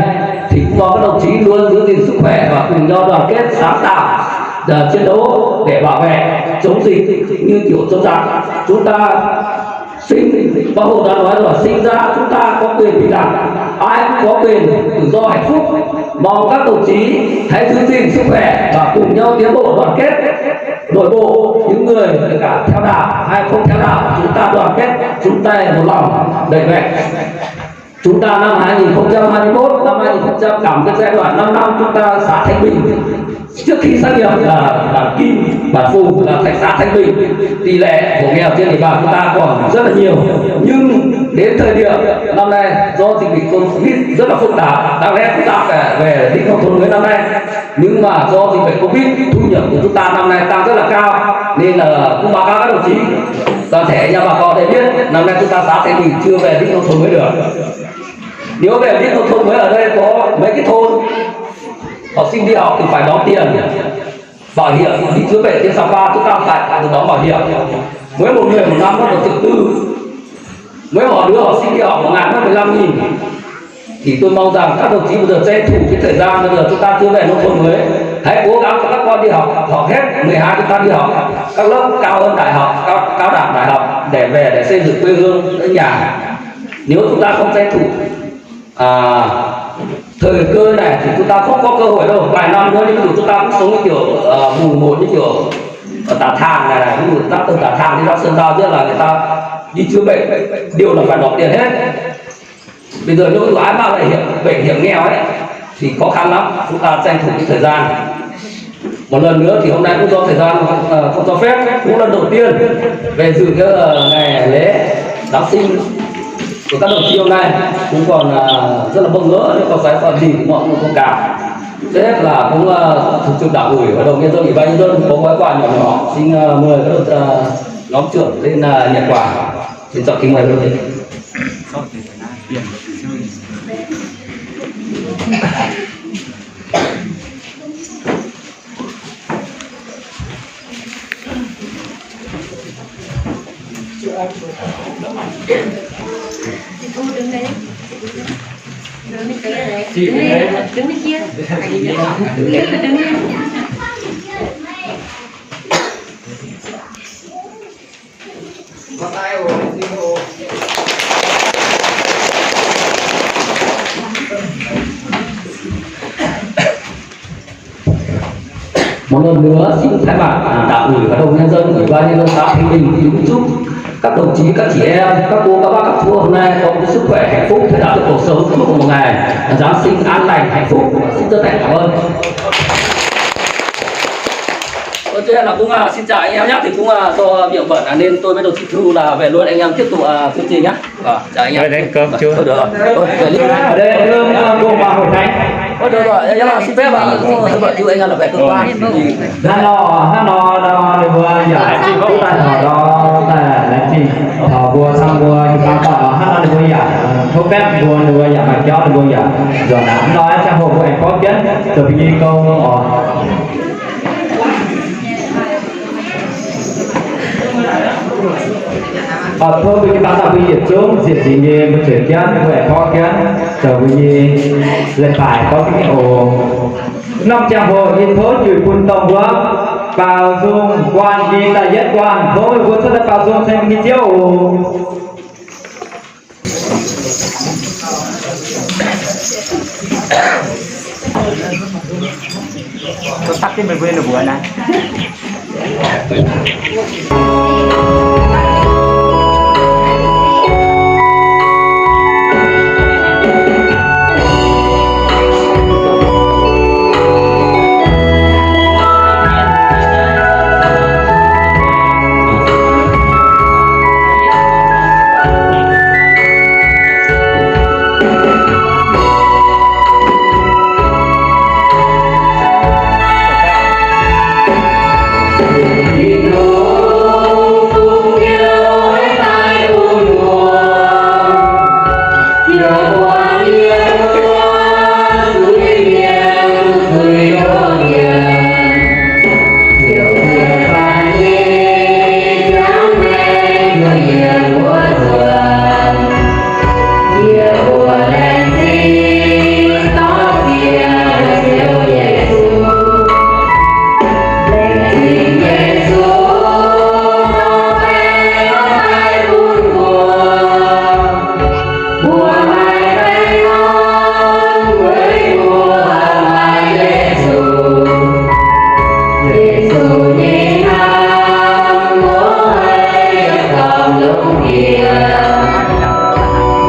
Thì cũng mong các đồng chí luôn giữ gìn sức khỏe và cùng nhau đoàn kết sáng tạo, à, chiến đấu để bảo vệ, chống dịch như kiểu chống giặc. Chúng ta Sinh, Bác Hồ đã nói rồi, sinh ra chúng ta có quyền bình đẳng, ai cũng có quyền tự do hạnh phúc. Mong các đồng chí hãy giữ gìn sức khỏe và cùng nhau tiến bộ đoàn kết. Nội bộ, những người cả theo đạo hay không theo đạo, chúng ta đoàn kết, chung tay một lòng đẩy mạnh. Chúng ta năm hai nghìn không trăm hai mươi mốt, năm hai nghìn không trăm, cả một cái giai đoạn năm năm chúng ta xã Thanh Bình, trước khi sáp nhập là bản Kim, bản Phùng, là thành xã Thanh Bình, tỷ lệ hộ nghèo trên địa bàn chúng ta còn rất là nhiều. Nhưng đến thời điểm năm nay, do dịch bệnh Covid rất là phức tạp, đáng lẽ chúng ta phải về đích nông thôn mới năm nay, nhưng mà do dịch bệnh Covid, thu nhập của chúng ta năm nay tăng rất là cao, nên là cũng báo cáo các đồng chí, toàn thể anh em bà con để biết, năm nay chúng ta xã Thanh Bình chưa về đích nông thôn mới được. Nếu về đích nông thôn mới ở đây có mấy cái thôn học sinh đi học thì phải đóng tiền bảo hiểm, đi chữa bệnh trên Sapa chúng ta phải tự đóng bảo hiểm. Mỗi một người một năm mất một triệu tư. Mỗi một đứa học sinh đi học một ngày mất mười lăm nghìn. Thì tôi mong rằng các đồng chí bây giờ tranh thủ cái thời gian bây giờ chúng ta chưa về nông thôn mới, hãy cố gắng cho các con đi học, học hết mười hai chúng ta đi học các lớp cao hơn đại học, cao, cao đẳng đại học để về để xây dựng quê hương nước nhà. Nếu chúng ta không tranh thủ, à, thời cơ này thì chúng ta không có cơ hội đâu. Vài năm nữa, ví dụ chúng ta cũng sống như kiểu, à, mùng một như kiểu ở Tả Thàng này, này, ví dụ ta từ Tả Thàng đi ra Sơn Tao, tức là người ta đi chữa bệnh, đều là phải nộp tiền hết. Bây giờ nếu ví dụ ai mắc bệnh hiểm, bệnh hiểm nghèo ấy, thì khó khăn lắm. Chúng ta tranh thủ cái thời gian. Một lần nữa thì hôm nay cũng do thời gian, ờ, không cho phép, cũng lần đầu tiên về dự cái, ờ, ngày lễ Giáng sinh của các đồng chí hôm nay, cũng còn, ờ, rất là bỡ ngỡ, nếu có sai sót gì thì mọi người thông cảm. Trước hết là cũng, ờ, Thường trực Đảng ủy, Hội đồng Nhân dân, Ủy ban Nhân dân có gói quà nhỏ nhỏ, xin, ờ, mời các đồng, ờ, nhóm trưởng lên, ờ, nhận quà. Xin chọn kính mời các đồng chí. Chị đứng đây. Đứng đây kia. Đứng đây. Một lần nữa xin thay mặt, à, Đảng ủy, Hội đồng Nhân dân, Ủy ban Nhân dân xã Thanh Bình kính chúc các đồng chí, các chị em, các cô, các bác, các chú hôm nay có một cái sức khỏe, hạnh phúc, thành đạt được cuộc sống, chúc một ngày Giáng sinh an lành, hạnh phúc. Xin chân thành cảm ơn. Ơ, thế là cũng, à, xin chào anh em nhé. Thì cũng, à, do việc bận, à, nên tôi với đồng chí Thu là về luôn, anh em tiếp tục, à, chương trình nhé. Ờ, chào anh em. Rồi, đến cơm chưa? Ờ, được rồi. Ơ, về đi. Ở đây, thưa, ờ, gồm bà Hội Thánh. Ơ, được rồi, em xin phép, à, thưa bà Thu, anh em là về cơ quan. Hnangv nor, hnangv nor, nor, ninh mbuo yaac duqv daaih taux nor, daaih laengz zingh taux mbuo, cang mbuo, cang mbuo, hnangv nor ninh mbuo yaac, tov baeqv mbuo, ninh mbuo yaac maaih jauv, ninh mbuo yaac nzuonx aqv. Hnangv nor, ziangh hoc mbuo aengx gorngv jienv zoux bun yie gong oc. Oc, tov mbuo jiu-baang daaih mbuo yietc zungv nzieqc nzingc nyei mbuo zueiz jienv, mbuo aengx gorngv jienv zoux mbuo nyei leiz-baaix gorngv jienv oc. Norm ziangh hoc yie tov juix bun dorh mbuo baaux nzung guanh nyei da'yietv guanh, tov meih mbuo cuotv daaih baaux nzung ceng mbuo nyei Ziouv oc. nyei hnamv, mbuo yiem dorngx lungh ndiev,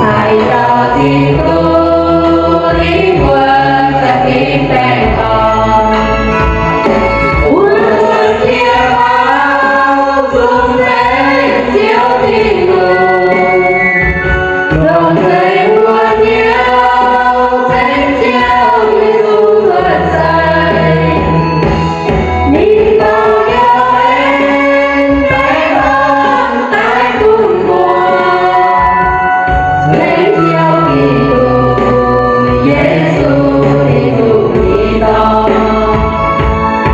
haaix dauh Tin-Hungh lingh wuonh za'gengh baengh orn. Wuov nzunc jiex faaux, zungv zengc Ziouv Tin-Hungh, longc nzengc mbuo Ziouv, zengc Ziouv Yesu cuotv seix. Ninh dorh biauv-hlen baengh orn daaih bun mbuo. Zengc Ziouv Giduc, Yesu, Tin-Hungh nyei Dorn.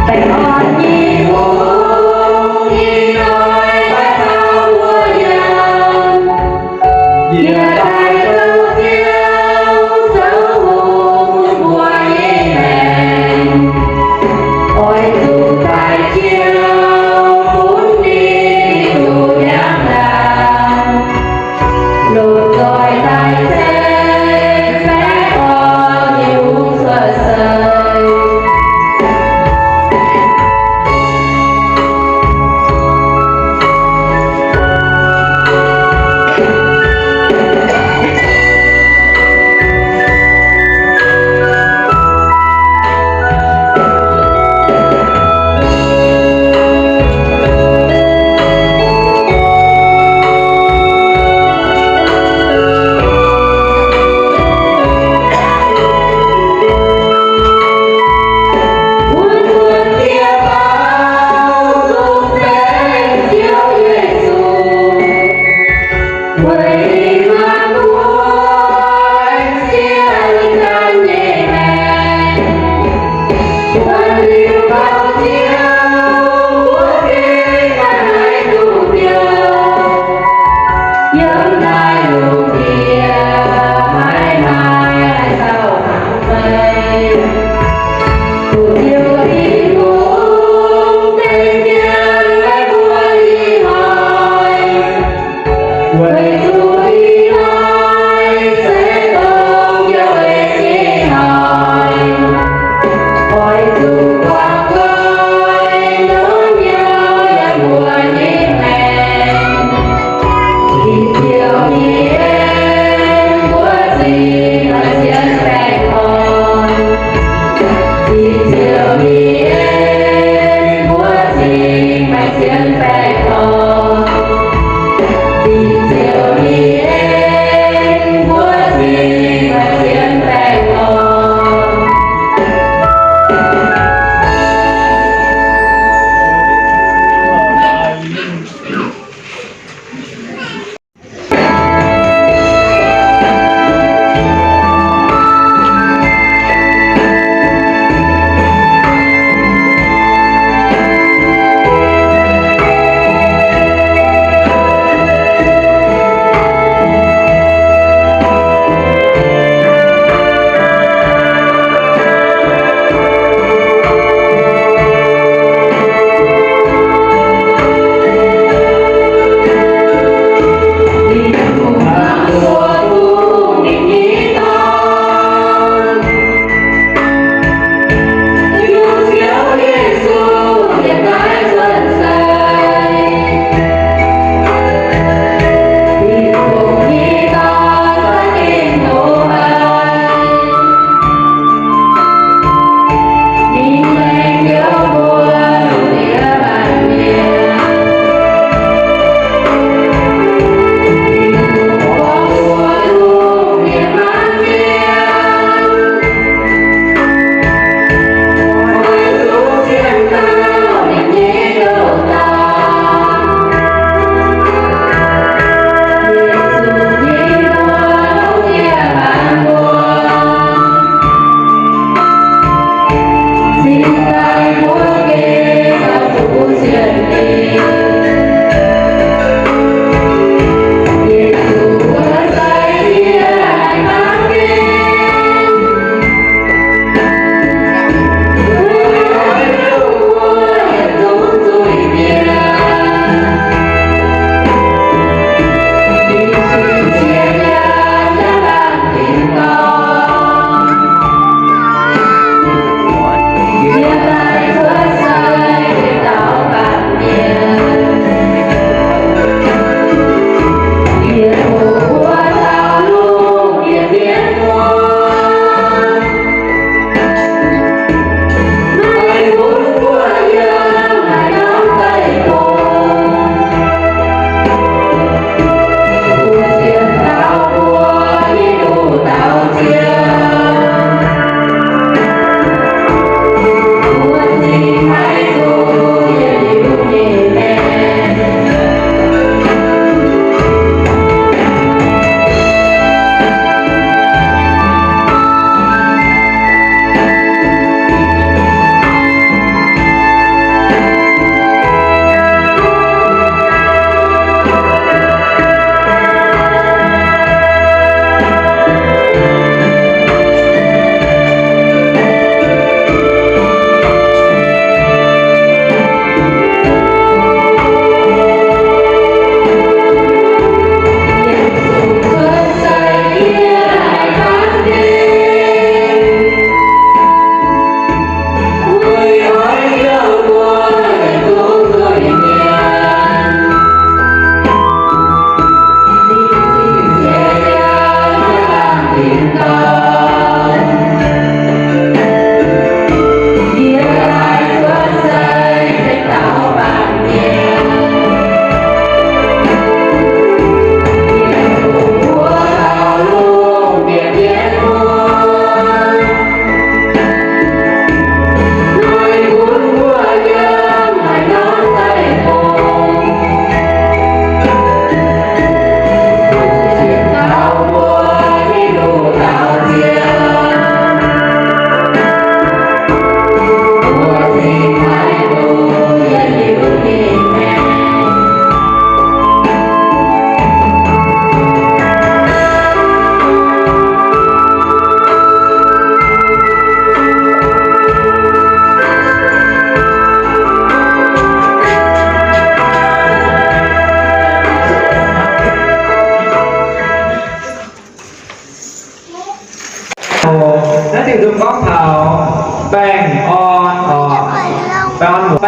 Baengh orn nyei fungx ih hnoi daaih taux mbuo yiem. Yie daaih zoux Ziouv, zoux hungh mbuo nyei maengc. Oix zuqc daaih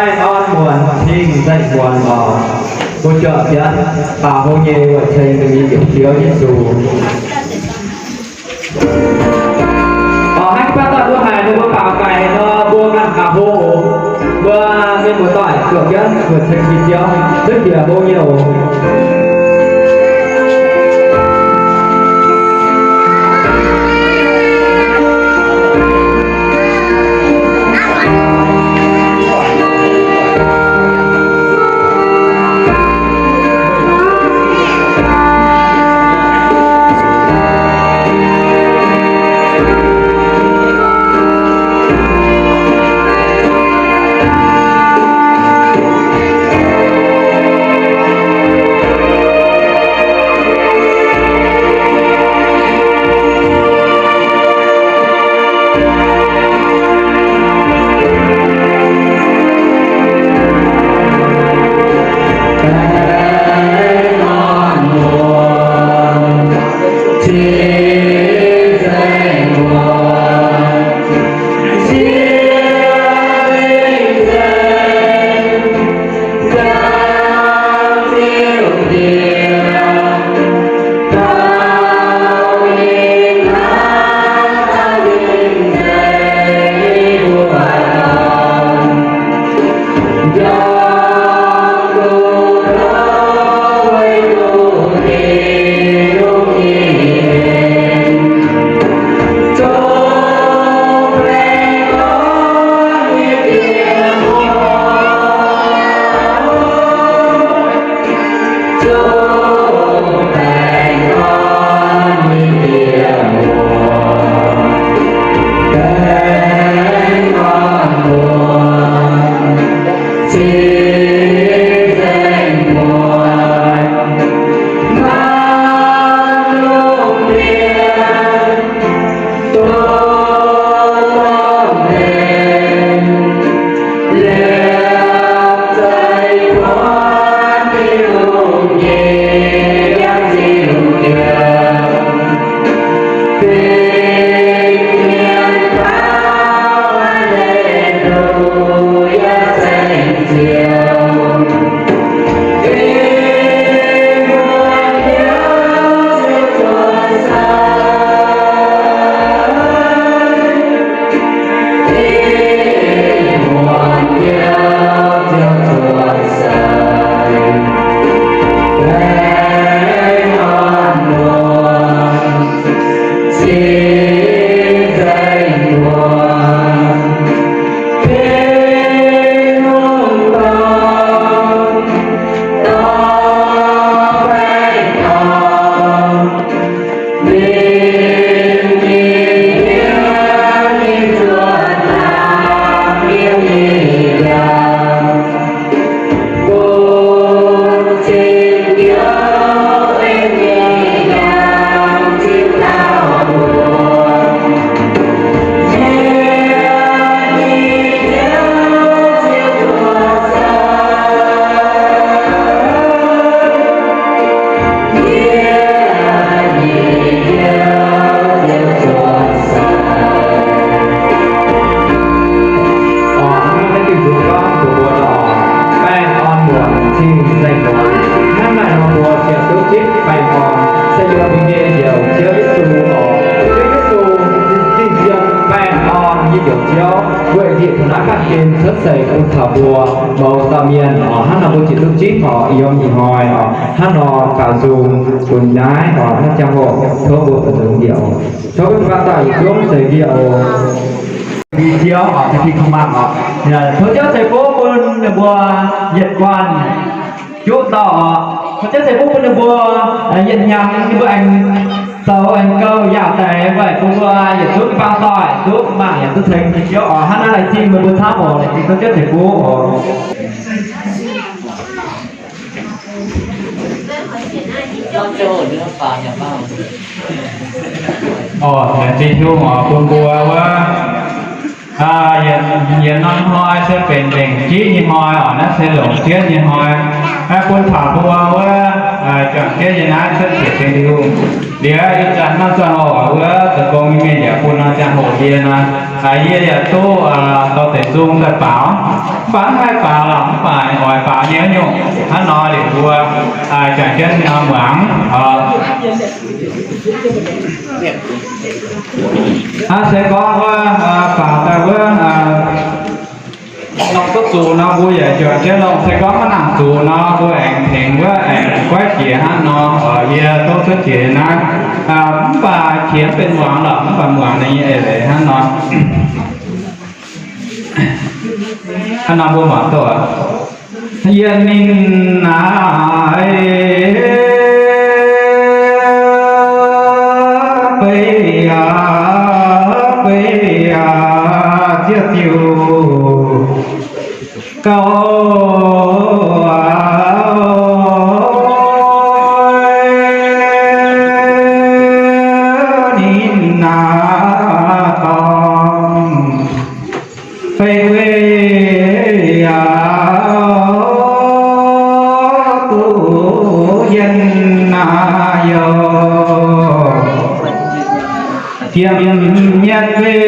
Baengh orn muonc cing-nzengc muonc oc. Mbuo juangc jienv baaux hlo nyei weic ceng da'nyeic njoux Ziouv Yesu. Oc, hnangv jienv baav daaih mbuo haiz ninh mbuo baaux gaax nor, mbuo ganh baaux hlo oc. Mbuo mienh muoz-doic zuotc jienv zuotc ceng nyei Ziouv, zungv bieqc hlo nyei oc. Baengh orn muonc cing-nzengc muonc. Hnangv naaic nor mbuo ziouc duqv zipv baengh orn, se yiem mbuo nyei Njoux Ziouv Yesu oc. Ziouv Yesu, ninh zienh baengh orn nyei Njoux Ziouv, weic nzipc taux naaiv baamh gen cuotv seix bun taux mbuo mouz dauh mienh oc. Hnangv nor mbuo ziouc duqv zipv oc, yiem ih hnoi oc. Hnangv nor gaux nzung bun naaiv oc, hnangv jangx hoc tov mbuo bun nzung njoux. Tov mbuo baac daaih yietc zungv zeix njoux. Mbuo Ziouv oc, tengx Tin-Hungh mangc oc. Tov Ziouv ceix fuqv bun ninh mbuo yietc guanh juqv dauh oc. Tov Ziouv ceix fuqv bun ninh mbuo yietc hnyangx ninh mbuo aengx zoux aengx gouh yaac daic weic bun mbuo yietc zungv baang doic duqv mangc yaac duqv ceng Ziouv oc. Hnangv naaiv laengz zingh meih mbuo camv oc. Laengz zingh tov Ziouv ceix fuqv oc. Oc, laengz zingh Tin-Hungh oc, bun mbuo wuov Yietc norm hnoi se benx lengc jeiv nyei hnoi oc. Naaiv se longc jienv nyei hnoi. Bun taux mbuo wuov juangc jienv nyei naaiv cuotv qiex Tin-Hungh. Liuz ih zanc norm ziangh hoc wuov zoux gong nyei mienh yaac bun norm ziangh hoc yie nor, yie yaac duqv dorh deix nzung daaih baaux. Mv baac mv haih baaux lorqc, mv baac oix baaux nyei nyungc. Hnangv nor liuz mbuo juangc jienv nor muangx. Hnangv se gorngv wuov baaux daaih wuov longc duqv zuqc nor, mbuo yaac juangc jienv longc. Se gorngv maiv nangc zuqc nor, mbuo aengx tengx wuov aengx goiv jiex hnangv nor. Yie tov cuotv jiex naaiv, mv baac qiex mv benx muangx lorqc, mv baac muangx ninh nyei eix leiz hnangv nor. Hnangv nor mbuo muangx duqv. Yie ninh naaiv beiv aqv, beiv aqv, ziouc ziouc gauh ninh naaiv dorngx. Fei guei yaac duqv yien naaiv youh, jiem nyietv guei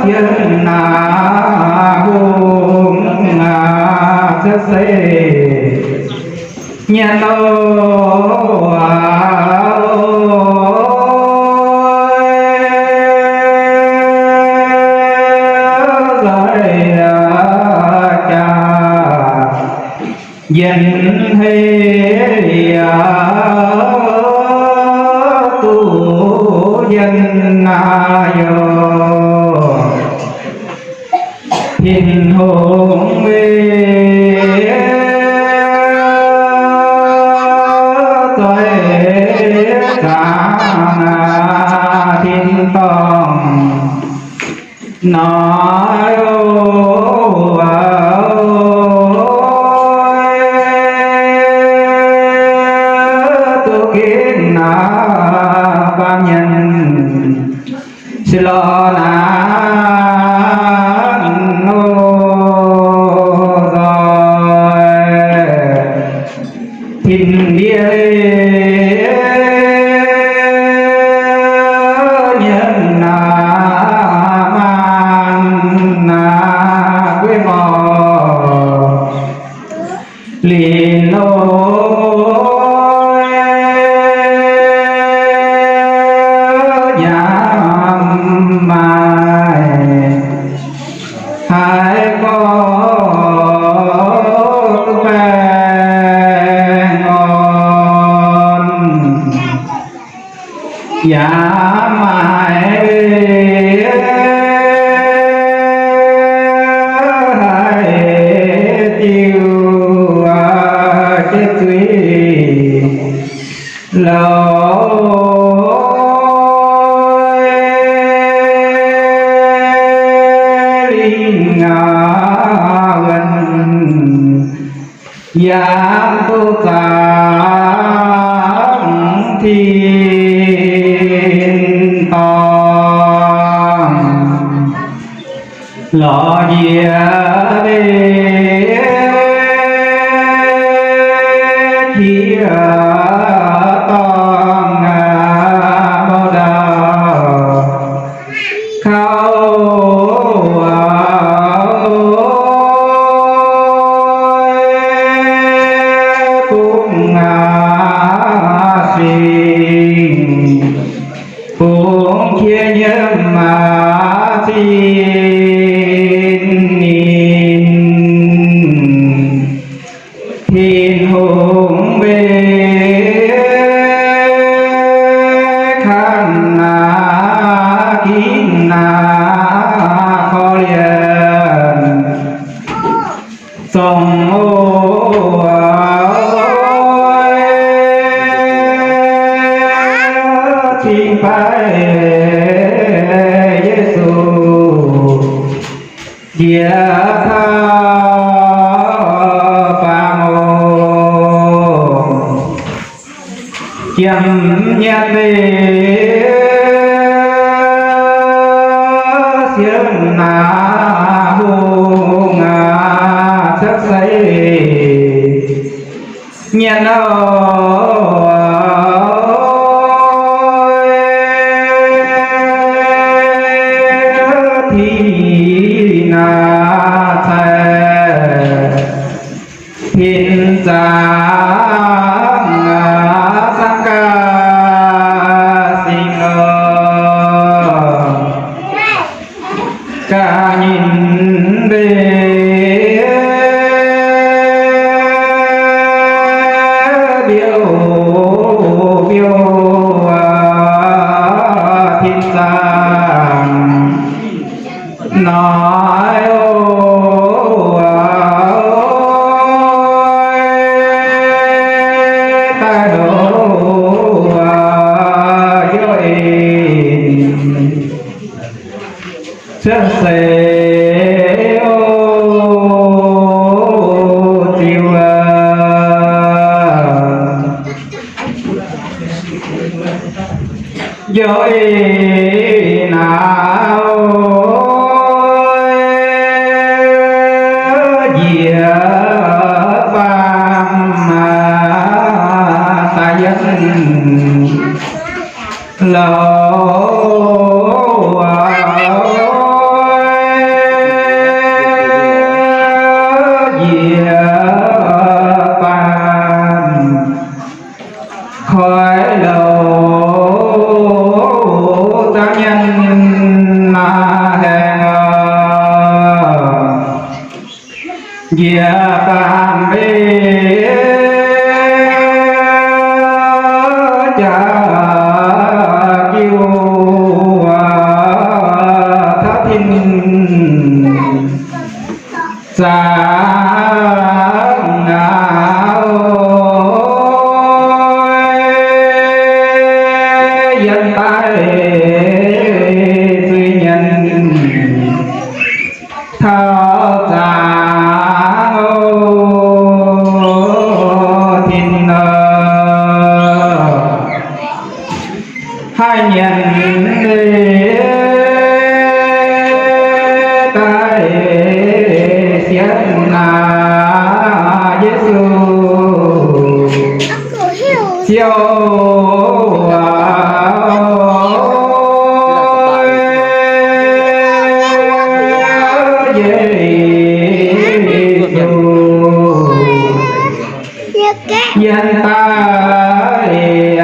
yien naaiv hungh aac, cuotv seix nyei nouh aac, nzaic jaax yien hei yaac duqv yien naaiv youh. Tin-Hungh mbuo zoih zaangc tin-dorngh naaiv oc, duqv ginv naaiv baamh mienh. Se lorqc naaiv nor, nzoih tin-ndie nyei naaiv maanh naaiv guei mor. Lingc loh nyanc maaih haiz gorngv duqv baengh orn, yaac maaih haiz diuh jiex zuiz. Loz lingh wuonh yaac duqv zaangc tin-dorngh. Lorz njiec deix qiex dorngh mbuo ndau kauv bungx singx, bungx qiex nyiemv maac zinh ninh. Tin-Hungh mbuo kangv naaiv ginv naaiv korv-lienh zongh oc, cingx baaix Yesu jiex taux baamh mouc. Jiem nyietv leih mbe mbiouh mbiouh tin zaangc. Naaiv oc, daaih loz heuc en cuotv seix oc, ziux aac. Njoux ih naaiv njiec faam daaih yiem louh njiec faam. Koiv louh zangv nyanc maaih haengh oc. Njiec faam mbe jaax jiu taux tin zaangc ngau yiem daaih zuiz nyanc taux zaangc oc tin oc. Haih nyanc daaih sienx naaiv Yesu Ziouv aac. Yesu yiem daaih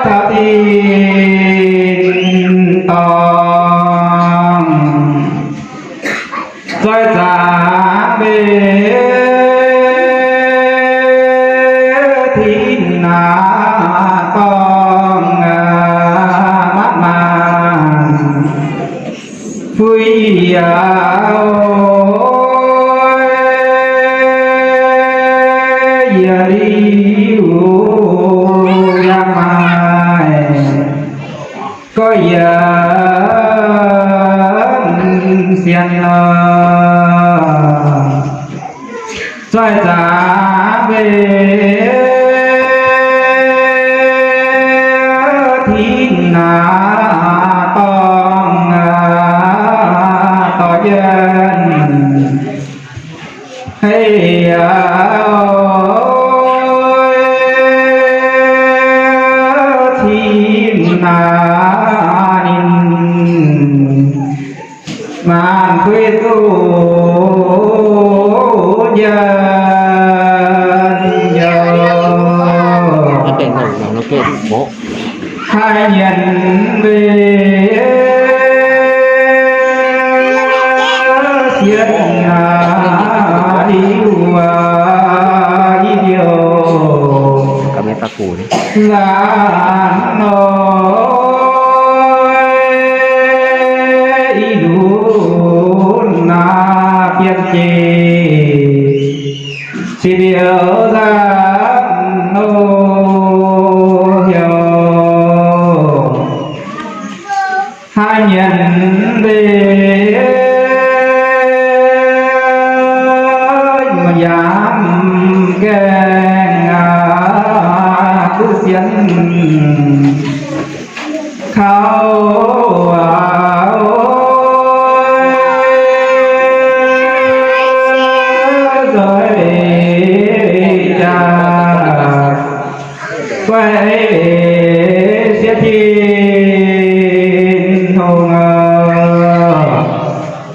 taux tin-dorngh. Zoih zaangc mbe tin-dorngh aac, matv maanh fuiv yaac yie liuz yaac maaih gorx-youz sienx nor. Zoih zaangc mbe tin-dorngh dorh yienh hei yaac cin naaiv ninh maanc kuiv zuqc njien-youh. Haih nyienz mbe sienx naaiv liuz aac, i diuh laanh nor, i lunx naaiv bienh jiex, se biouv nzangc nor heuc. Haih nyienz mbe yaac gaengh aac duqv sienx kaux nzoih jaax. Guai sieqv Tin-Hungh aac.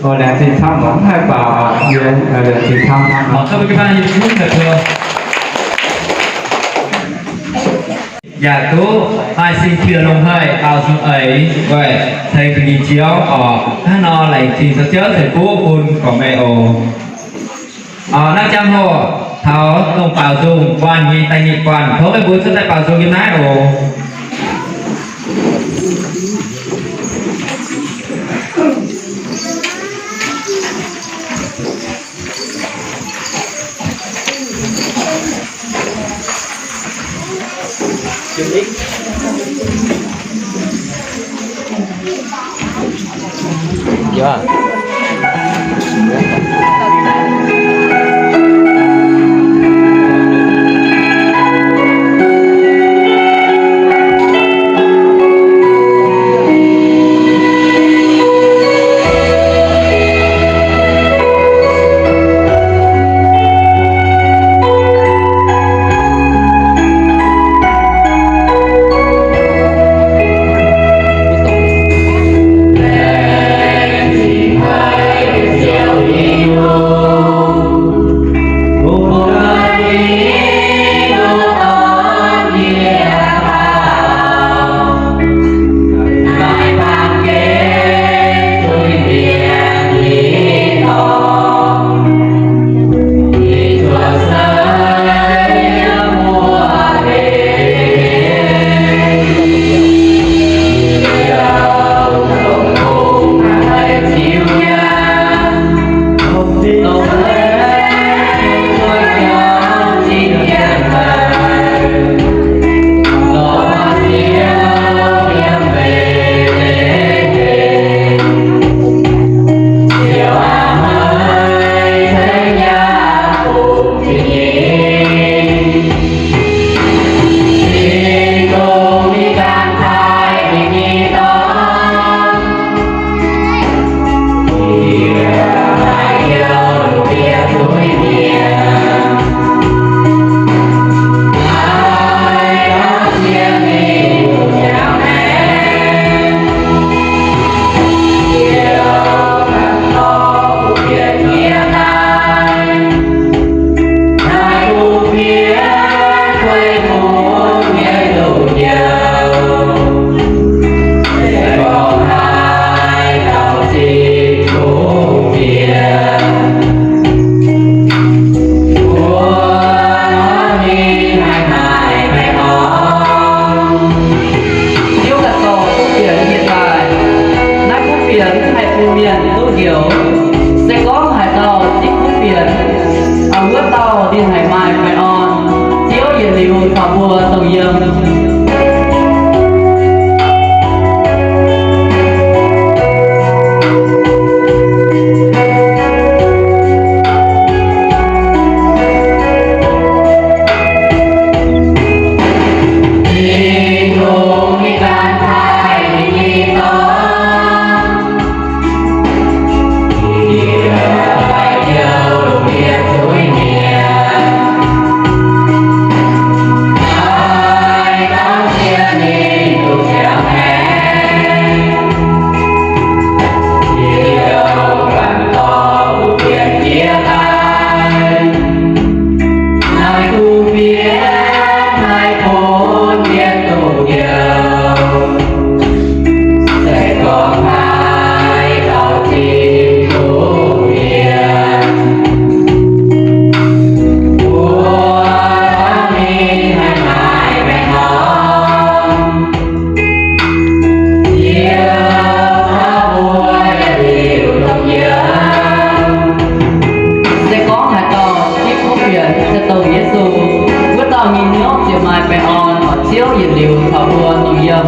Laengz zingh camv, mv haih baac yie laengz zingh camv. yaac duqv maaih sin-qiex longx haic, baaux nzung eix weic ceix ba'gi jioux oc. Hnangv nor laengz zingh zoux Ziouv ceix fuqv bun gorqv-meih oc. Naaiv ziangh hoc taux dongh baaux nzung guanh nyei da'nyeic guanh, tov meih mbuo cuotv daaih baaux nzung yiem naaiv oc. Ziouv ganh dorh kuv fienx yiem daaih. Naaiv kuv fienx haih bun mienh duqv njoux. Se gorngv haaix dauh zipv kuv fienx, wuov dauh ninh haih maaih baengh orn. Ziouv yietc liuz caux mbuo dongh yiem. Se gorngv haaix dauh zipv kuv fienx se dongh Yesu, wuov dauh nyei hnyouv ziouc maaih baengh orn, oix Ziouv yietc liuz caux mbuo dongh yiem.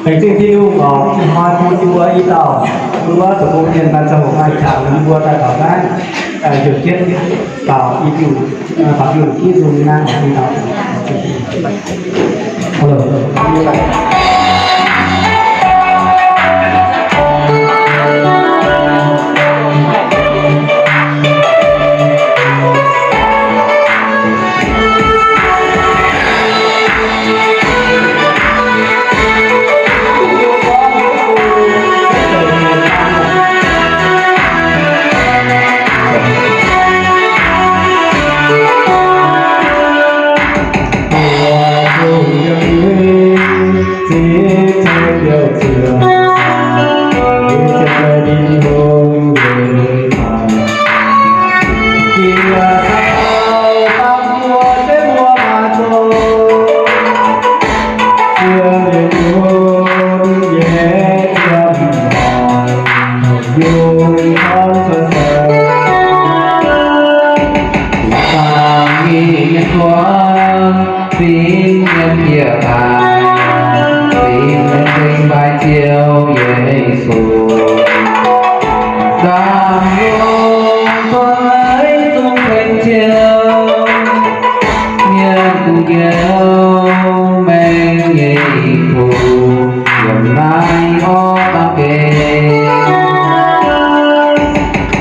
Laengz zingh Tin-Hungh oc, ih hnoi bun yie mbuo i dauh bun wuov zoux gong mienh daaih ziangh hoc maaih qangx yie mbuo daaih taux naaiv, njoux jienv taux i diuh, baac diuh Yesu nyei naaiv oc, i dauh. Fingx mienh bieqc daaih, fingx mienh ceng mbaih Ziouv Yesu. Ndaamv-Lungh dorn maiv zungv tengx Ziouv, mienh gu'nyuoz mengh nyei fuqv yiem naaiv orqv dangh gengh.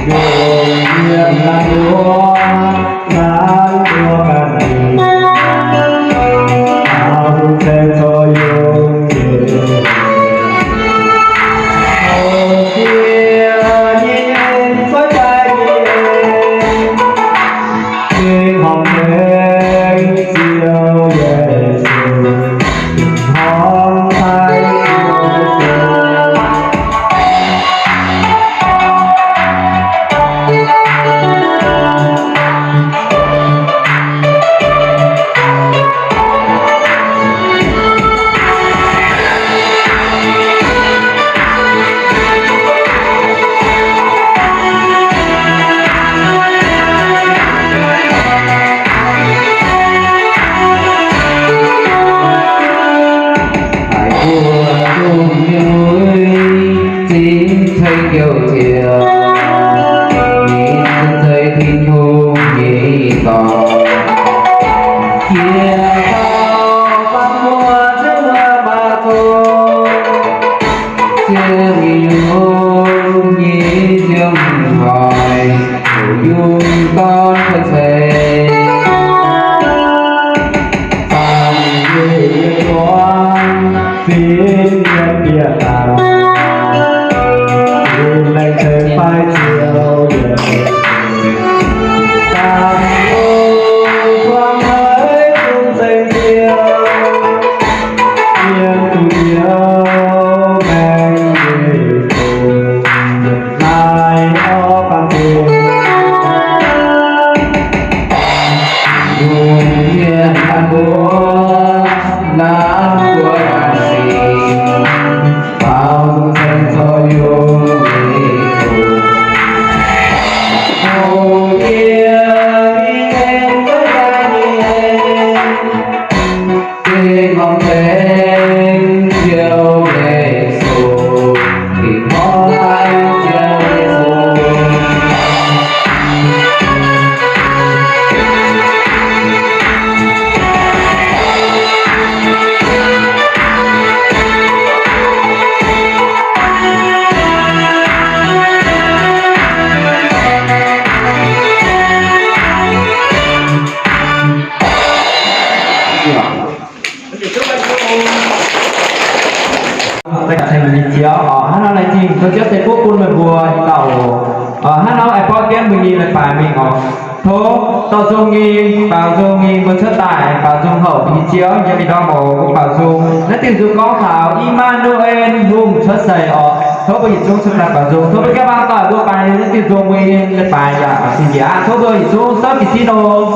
Yungh mienh naaiv mbuo, naaiv mbuo ganh mingh, Baaux Nzung ceng zoux yungh nyei. O Ziouv, yie aengx zoih daaih nyei, gengh horpc tengx Ziouv Yesu. Haiz mbuo zungh nyei lui, zingv ceng Ziouv Ziouv, ninh se zeiz Tin-Hungh nyei dorn. Jiex dauh baav mbuo Ziouv wuov mbac zong, Ziouv nyei yungh nyei Ziouv mingh hoic, houc yungh dorn ceix. Baamh mienh nyei zuangx, fingx mienh bieqc daaih, fingx laengz ceix fai Ziouv Yesu. Baamh mienh zuangx maiv zungv ceng Ziouv, mienh gu'nyuoz mengh nyei fuqv. Naaiv orqv dangh gengh, yungh mienh ganh mbuo, naaiv mbuo ganh mingh, Baaux Nzung ceng zoux yungh nyei fuqv. Hungh yie mingh aengx zoux daaih nyei. Gengh horpc tengx Ziouv Yesu, gengh horpc tengx Ziouv Yesu. Hnangv nor laengz zingh tov Ziouv ceix fuqv bun meih mbuo i dauh oc. Hnangv nor aengx borqv jienv mbuo nyei leiz-baaix mingh oc. Tov Dorh Nzung nyei, Baaux Nzung nyei mbuo cuotv daaih, Baaux Nzung houc nyei Ziouv yiem ih ndorm oc. Mbuo Baaux Nzung, naaiv diuh nzung gorngv taux Ih^maa^nu^en, Hungh cuotv seix oc. Tov mbuo yietc zungv cuotv daaih Baaux Nzung. Tov mbuo jienv mangc doic mbuo baaix naaiv diuh nzung mbuo nyei leiz-baaix yaac zinh njiec aqv. Tov mbuo yietc zungv souv jiez sin oc.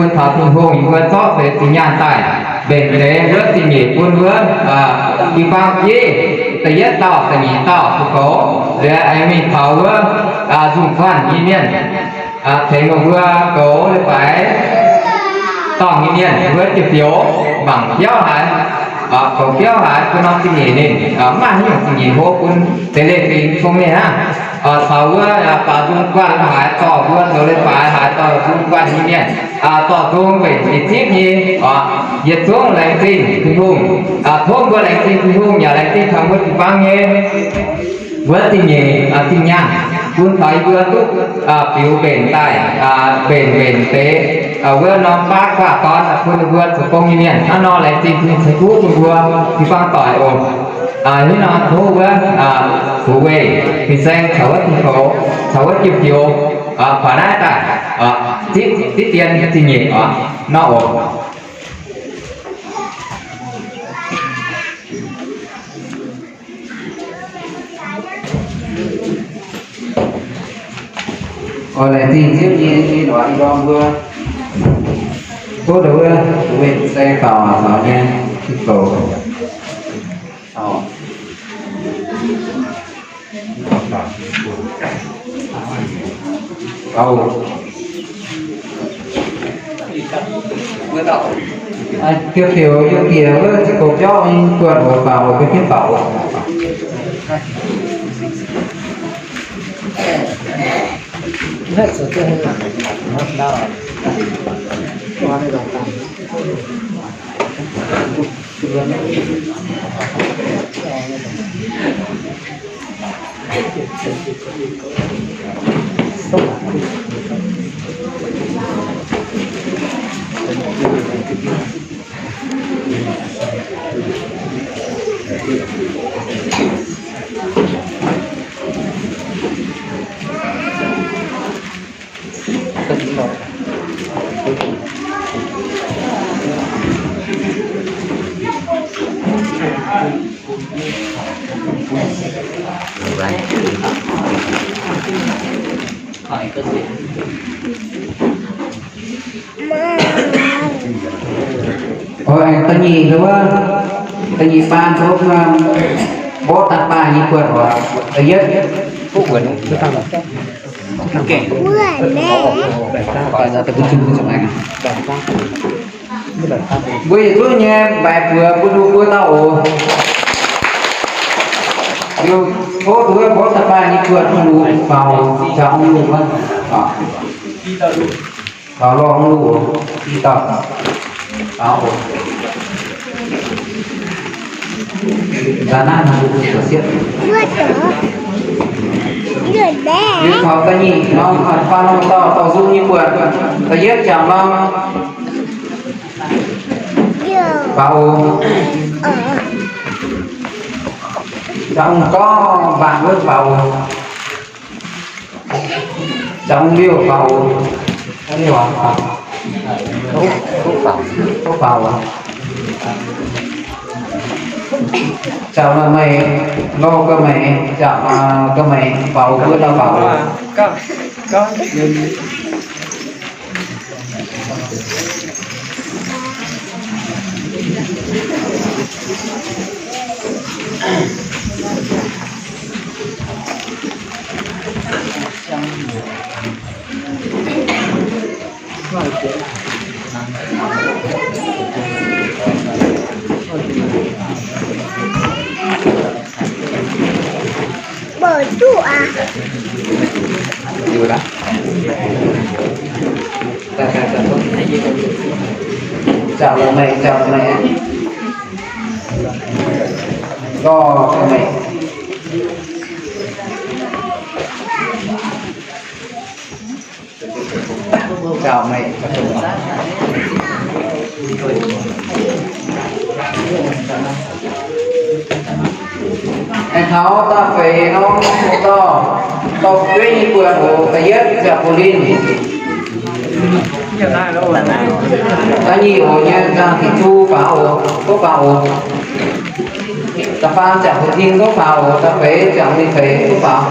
Bun taux Tin-Hungh yie mbuo zorqv deix zinh nyaanh daaih mbenc deix wuov zingh nyeic bun wuov jiu-baang bieiv, da'yietv dauh, da'nyeic dauh, ziouc goux. Liuz aengx mingh taux wuov nzungh guanh nyei mienh, tengx meih mbuo goux leiz-baaix dorngh nyei mienh, wuov jiu-biouz mangc biauv haaix, goux biauv haaix, bun norm zingh nyeic ninh mv maaih haaix nyungc zingh nyeic hlo bun deix leiz-fingx cong-mengh hnangv. Taux wuov baaux nzung guanh haaix dorh mbuo zoux leiz-baaix haaix dorh nzung guanh nyei mienh, dorh nzung mbenc zipv nyei, yietc zungv laengz zingh Tin-Hungh. Tov mbuo laengz zingh Tin-Hungh yaac laengz zingh taux mbuo jiu-baang nyei wuov zingh nyeic zinh nyaanh, bun taux yie mbuo duqv biux mbenc daaih, mbenc mbenc deix wuov norm baav guaax dorn bun ninh mbuo zoux gong nyei mienh. Hnangv nor laengz zingh Tin-Hungh ceix fuqv bun mbuo jiu-baang doic oc. Hnangv nor tov wuov fu weih fin-saeng caux wuov tin-goux caux wuov jiu-biouz buatc naaiv daaih zipv dien zingh nyeic oc nor oc. Oix laengz zingh Ziouv nyei, nyei lorz i ndorm mbuo. Tov ndau wuov fu weih fin-saeng faaux taux nyei tin-goux. Jiu-biouz yiem bieqc wuov ziqc goux biauv nyei buonc oc, faaux oc, bun jienv faaux oc. Oix da'nyeic wuov, da'nyeic baan tov mborqv daaih baaih nyei buonc oc. Da'yietv, mbuo yietc zungv nyei mbaix buoz bun ninh mbuo dauh oc. Liuz tov wuov mborqv daaih baaih nyei buonc bun ninh mbuo faaux, jangx mv luv wuov. Faaux lorh mv luv oc, i dauh. Faaux oc. Nzanc naaiv mbuo zoux siepv. Liuz taux da'nyeic norm, faaux norm dauh, dauh nzung nyei buonc. Da'yietv jangx norm. Faaux oc. Jangx gorngv mbaanh wuov faaux oc. Jangx liouh faaux oc. Liouh faaux. Tov faaux oc. Jangx meih, lorh ga'maeqc, jangx ga'maeqc faaux oc, wuov dauh faaux oc. Mbuo duqv aqv. Jangx la'maeqc, jangx la'maeqc. Lorh ga'maeqc. Jangx maengc. Aengx taux da'feix norm dorh, dorh fu'jueiv nyei buonc oc. Da'yietv Jaax Bun Linh. Da'nyeic oc nyei Nzangc Tin-Chu faaux oc, tov faaux oc. Da'faam Jaax Bun Tin tov faaux oc. Da'feix Jaax Bun Feix tov faaux.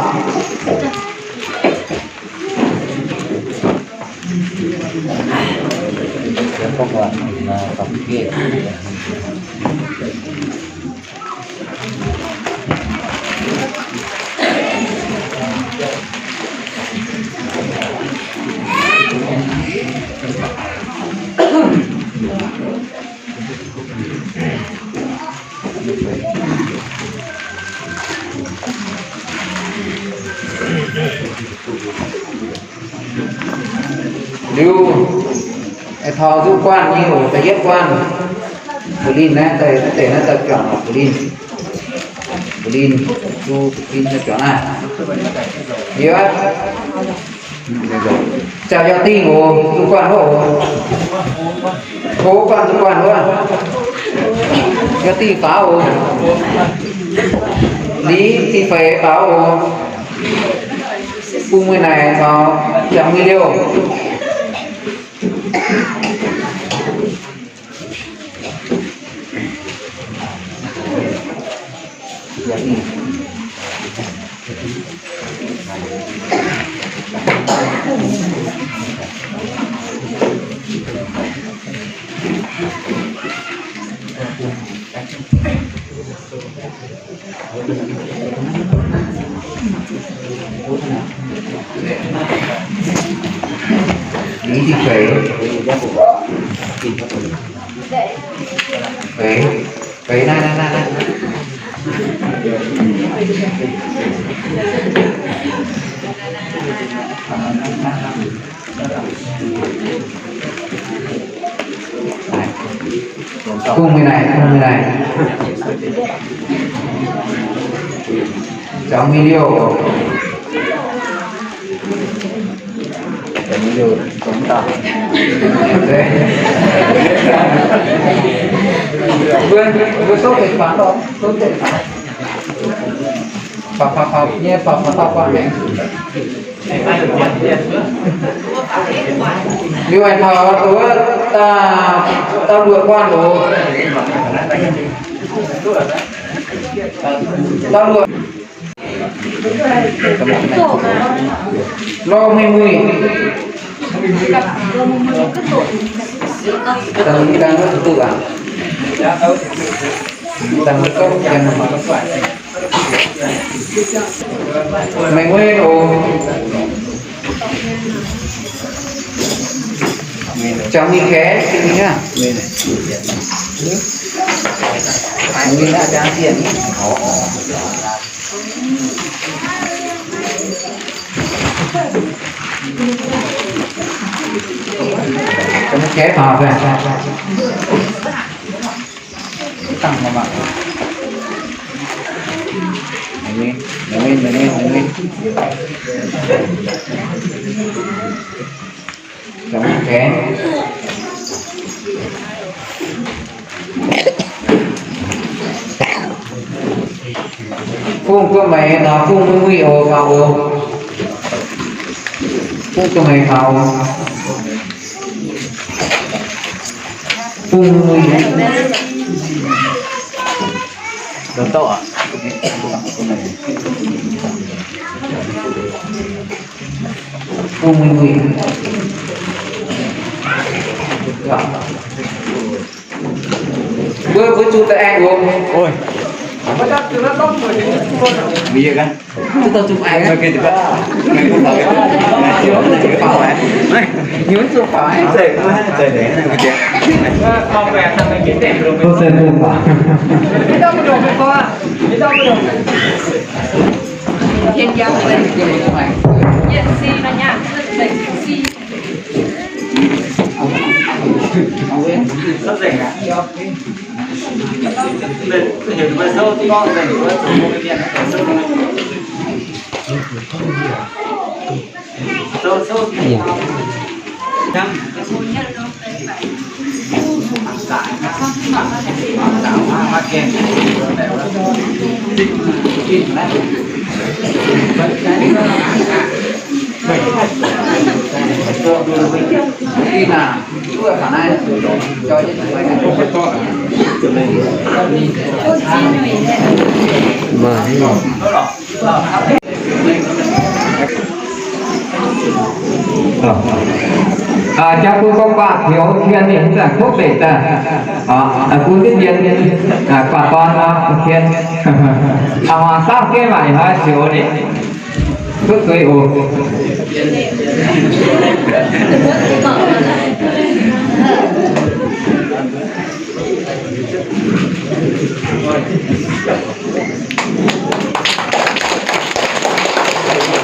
Liuz, taux nzuqc guanh nyei oc, da'yietv guanh. Ba'lin naaiv, deix naaiv daaih juangc ba'lin. Ba'lin, zuqc ba'lin daaih juangc naaiv. Liuz, Ziangh Yauh Dingh oc, nzuqc guanh wuov oc. Tov guanh nzuqc guanh wuov. Yauh Dingh faaux oc. Liz Dinh Feix faaux oc. Bung Muih Naaic caux Ziangh Muih Liouh. Liz Dinh Feix. Feix, Feix naaiv, naaiv, naaiv, naaiv. Bung Muih Naaic, Bung Muih Naaic. Ziangh Muih Liouh. Ziangh Muih Liouh, Ziangh Muih Liouh. Mbuo, mbuo souv deix faaux, souv deix faaux. Faaux, faaux, faaux nyei, faaux, faaux, faaux, faaux maengx. Liuz aengx taux wuov da'luoqc guanh oc. Da'luoqc. Lorh Muih Muih. Da'luoqc guanh oc. Maengx Nguyen oc. Ziangh Muih Kaeqv, Ziangh Muih Kaeqv. Ziangh Muih Kaeqv faaux daaih. Tăng mangc mangc. Hungh mingh, hungh mingh, hungh mingh, hungh mingh. Ziangh Muih Kaeqv. Fungx duqv meih taux Fungx Muih Muih oc, faaux oc. Fungx duqv meih faaux oc. Fungx Muih Muih. Fungx Muih Muih. Mbuo, mbuo zuqc daaih aengx oc. Oi. Mbuo yie ganh. Zuqc daaih zuqc aengx. Mbuo zuqc faaux aengx. Mbuo zuqc faaux aengx. Jauv bun gorngv guaax pioux tien ninh zanc kuv deic daaih, bun diqv mienh guaax dorn nor tien, hmuangx saauv jienv maaih hnoi zioux ninh duqv zuiz oc.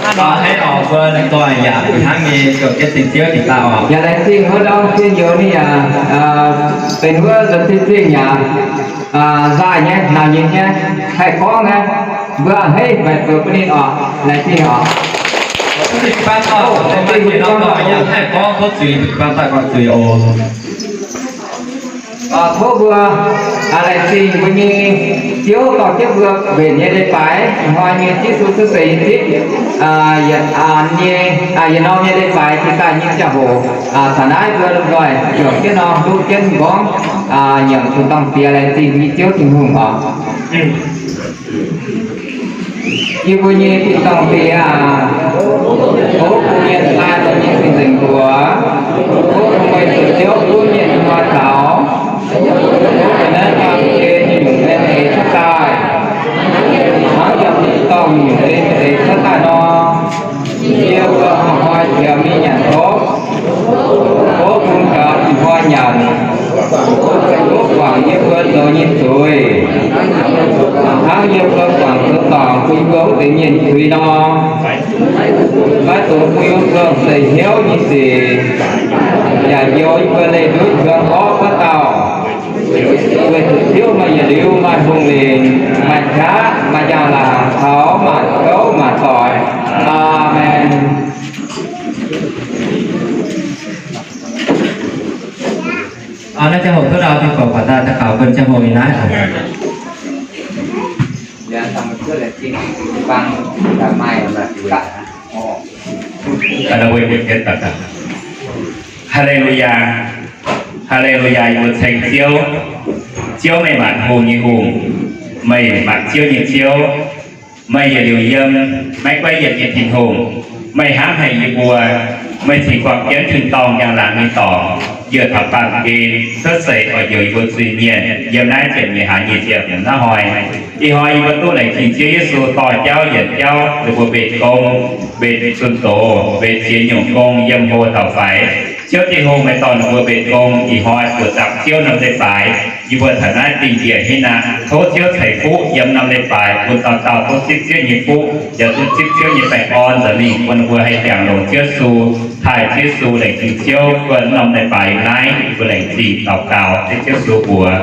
Hnangv nor, hnangv nor mbuo ninh doic yaac hnangv nyei, zuqc jienv cing Ziouv dingc daaih oc. Yaac laengz zingh wuov ndorm zinh youz ninh yaac benx wuov nza'hmien zingh yaac nzaaih nyei, nauz nyei nyei, haih gorngv nyei, mbuo a'hneiv meih zoux bun ninh oc. Laengz zingh oc. Laengz zingh bun ninh oc, yaac haih gorngv tov zuiz, bun ninh daaih gorngv zuiz oc. Tov mbuo laengz zingh mbuo nyei Ziouv dorh jienv mbuo mbenc nyei leiz-baaix, hnoi nyei Yesu cuotv seix nyei zipv, yietc norm nyei leiz-baaix jiex daaih nyei ziangh hoc, taux naaiv mbuo lomh nzoih juangc jienv nor, nduqv jienv m'nqorngv nyiemc zuqc dorng-diex. Laengz zingh mbuo nyei Ziouv Tin-Hungh oc. Yie mbuo nyei Tin-Dorngh Diex aac, tov bun mienh taaih meih nyei cing-nzengc mbuox. Tov bun meih zuqc Ziouv gunv mienh nyei hnoi taux. Tov bun naaiv baamh gen nyungc mienh eix cuotv daaih, hnangv yiem tin-dorngh nyungc mienh eix cuotv daaih nor. Yie mbuo hnoi-hnoi qiemx mingh nyanc hopv, tov bun gaux ih hnoi nyanc. Tov guangc yie mbuo zoux nyei zuiz, hnangv yie mbuo guangc zoux dorngc bun yie mbuo wuov deix mienh zuiz nor. Maiv dungx bun yie mbuo seix hnyouv nyei sic, yaac njoux yie mbuo leih nduov hiuang orqv wuov dauh. Weic zuqc Ziouv meih yietc liuz maaih hungh lingc, maaih qaqv, maaih njang-laangc, taux maanc gouv maanc doic. Aamen. Naaiv ziangh hoc duqv ndau, daux gaux bun ziangh hoc yiem naaiv oc. Haa^le^lu^yaa, haa^le^lu^yaa, yie mbuo ceng Ziouv. Ziouv, meih maanc hungh nyei Hungh, meih maanc ziouv nyei Ziouv. Meih yietc liuz yiem, maiv guaiv yienc nyei Tin-Hungh. Meih hnamv haic yie mbuo. Meih cingx buangh jienv tin-dorngh njang-laangc nyei dorngx, yiem taux baamh gen cuotv seix oix njoux yie mbuo zuiz-mienh yiem naaiv ziepc nyeic hlaax nyic ziepc hmz naaiv hnoi. Ih hnoi yie mbuo duqv laengz zingh Ziouv Yesu dorh jauv yienc jauv, ninh mbuo mbenc gong, mbenc zunh doz, mbenc ziex nyungc gong yiem hlo taux faix. Ziouv Tin-Hungh, meih dorh ninh mbuo mbenc gong ih hnoi buoz-zaux Ziouv norm leiz-baaix. Yie mbuo taux naaiv dingh njiec hnangv naaic, tov Ziouv ceix fuqv yiem norm leiz-baaix bun dauh dauh duqv zipv Ziouv nyei fuqv, yaac duqv zipv Ziouv nyei baengh orn nza'hmien bun ninh mbuo haih jangx longx Ziouv Yesu, taaih Ziouv Yesu, laengz zingh Ziouv bun norm leiz-baaix naaiv. Yie mbuo laengz zingh daux gaux dengv Ziouv Yesu mbuox.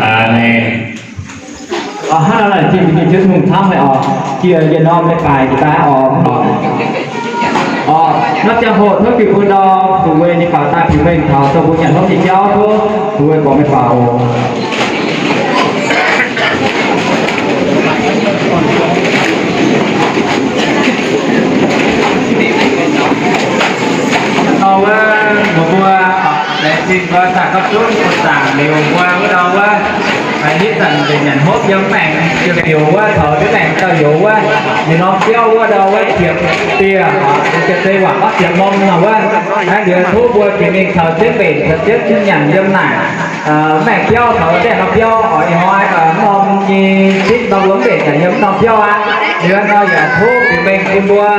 Aamen. Hnangv naaic laengz zingh Ziouv Tin-Hungh camv haic oc. Jiex yietc norm leiz-baaix daaih oc. Oc, naaiv ziangh hoc tov juix bun ndau, fu'jueiv ninh faaux daaih bieqc mengh taux zoux mbuo nyanc hopv nyei jauv, tov fu'jueiv gorngv mengh faaux oc. Ndau wuov, mbuo mbuo laengz zingh mbuo daaih gapv zunv bun zaangc liuz mbuo wuov ndau wuov, hitv zanc nzengc nyanc hopv yiem maengc, yiem youz wuov, taux ndiev maengc dauh youz wuov, ninh norm biauv wuov ndau wuov ziepc dieh, ziepc zei waac gorngv ziepc norm nor wuov. Naaiv liuz tov mbuo bieqc mingh taux jienv mbenc, taux jienv nyanc yiem naaic. Maengh biauv taux deix norm biauv oix ih hnoi norm nyei zipv norm lomv mbenc yaac yiem norm biauv aqv. Liuz nor yaac tov bieqc mengh bun mbuo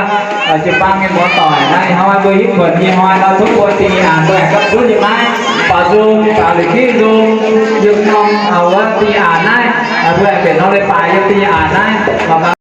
jiu-baang nyei muoz-doic naaiv, ih hnoi mbuo hitv kuonx nyei hnoi nor tov mbuo dingh nyei aanx mbuo aengx gapv zunv yiem naaiv, baaux nzung, baaux la'kiv nzung, yiem norm wuov dingh nyei aanx naaiv, mbuo aengx mbenc norm leiz-baaix yiem dingh nyei aanx naaiv.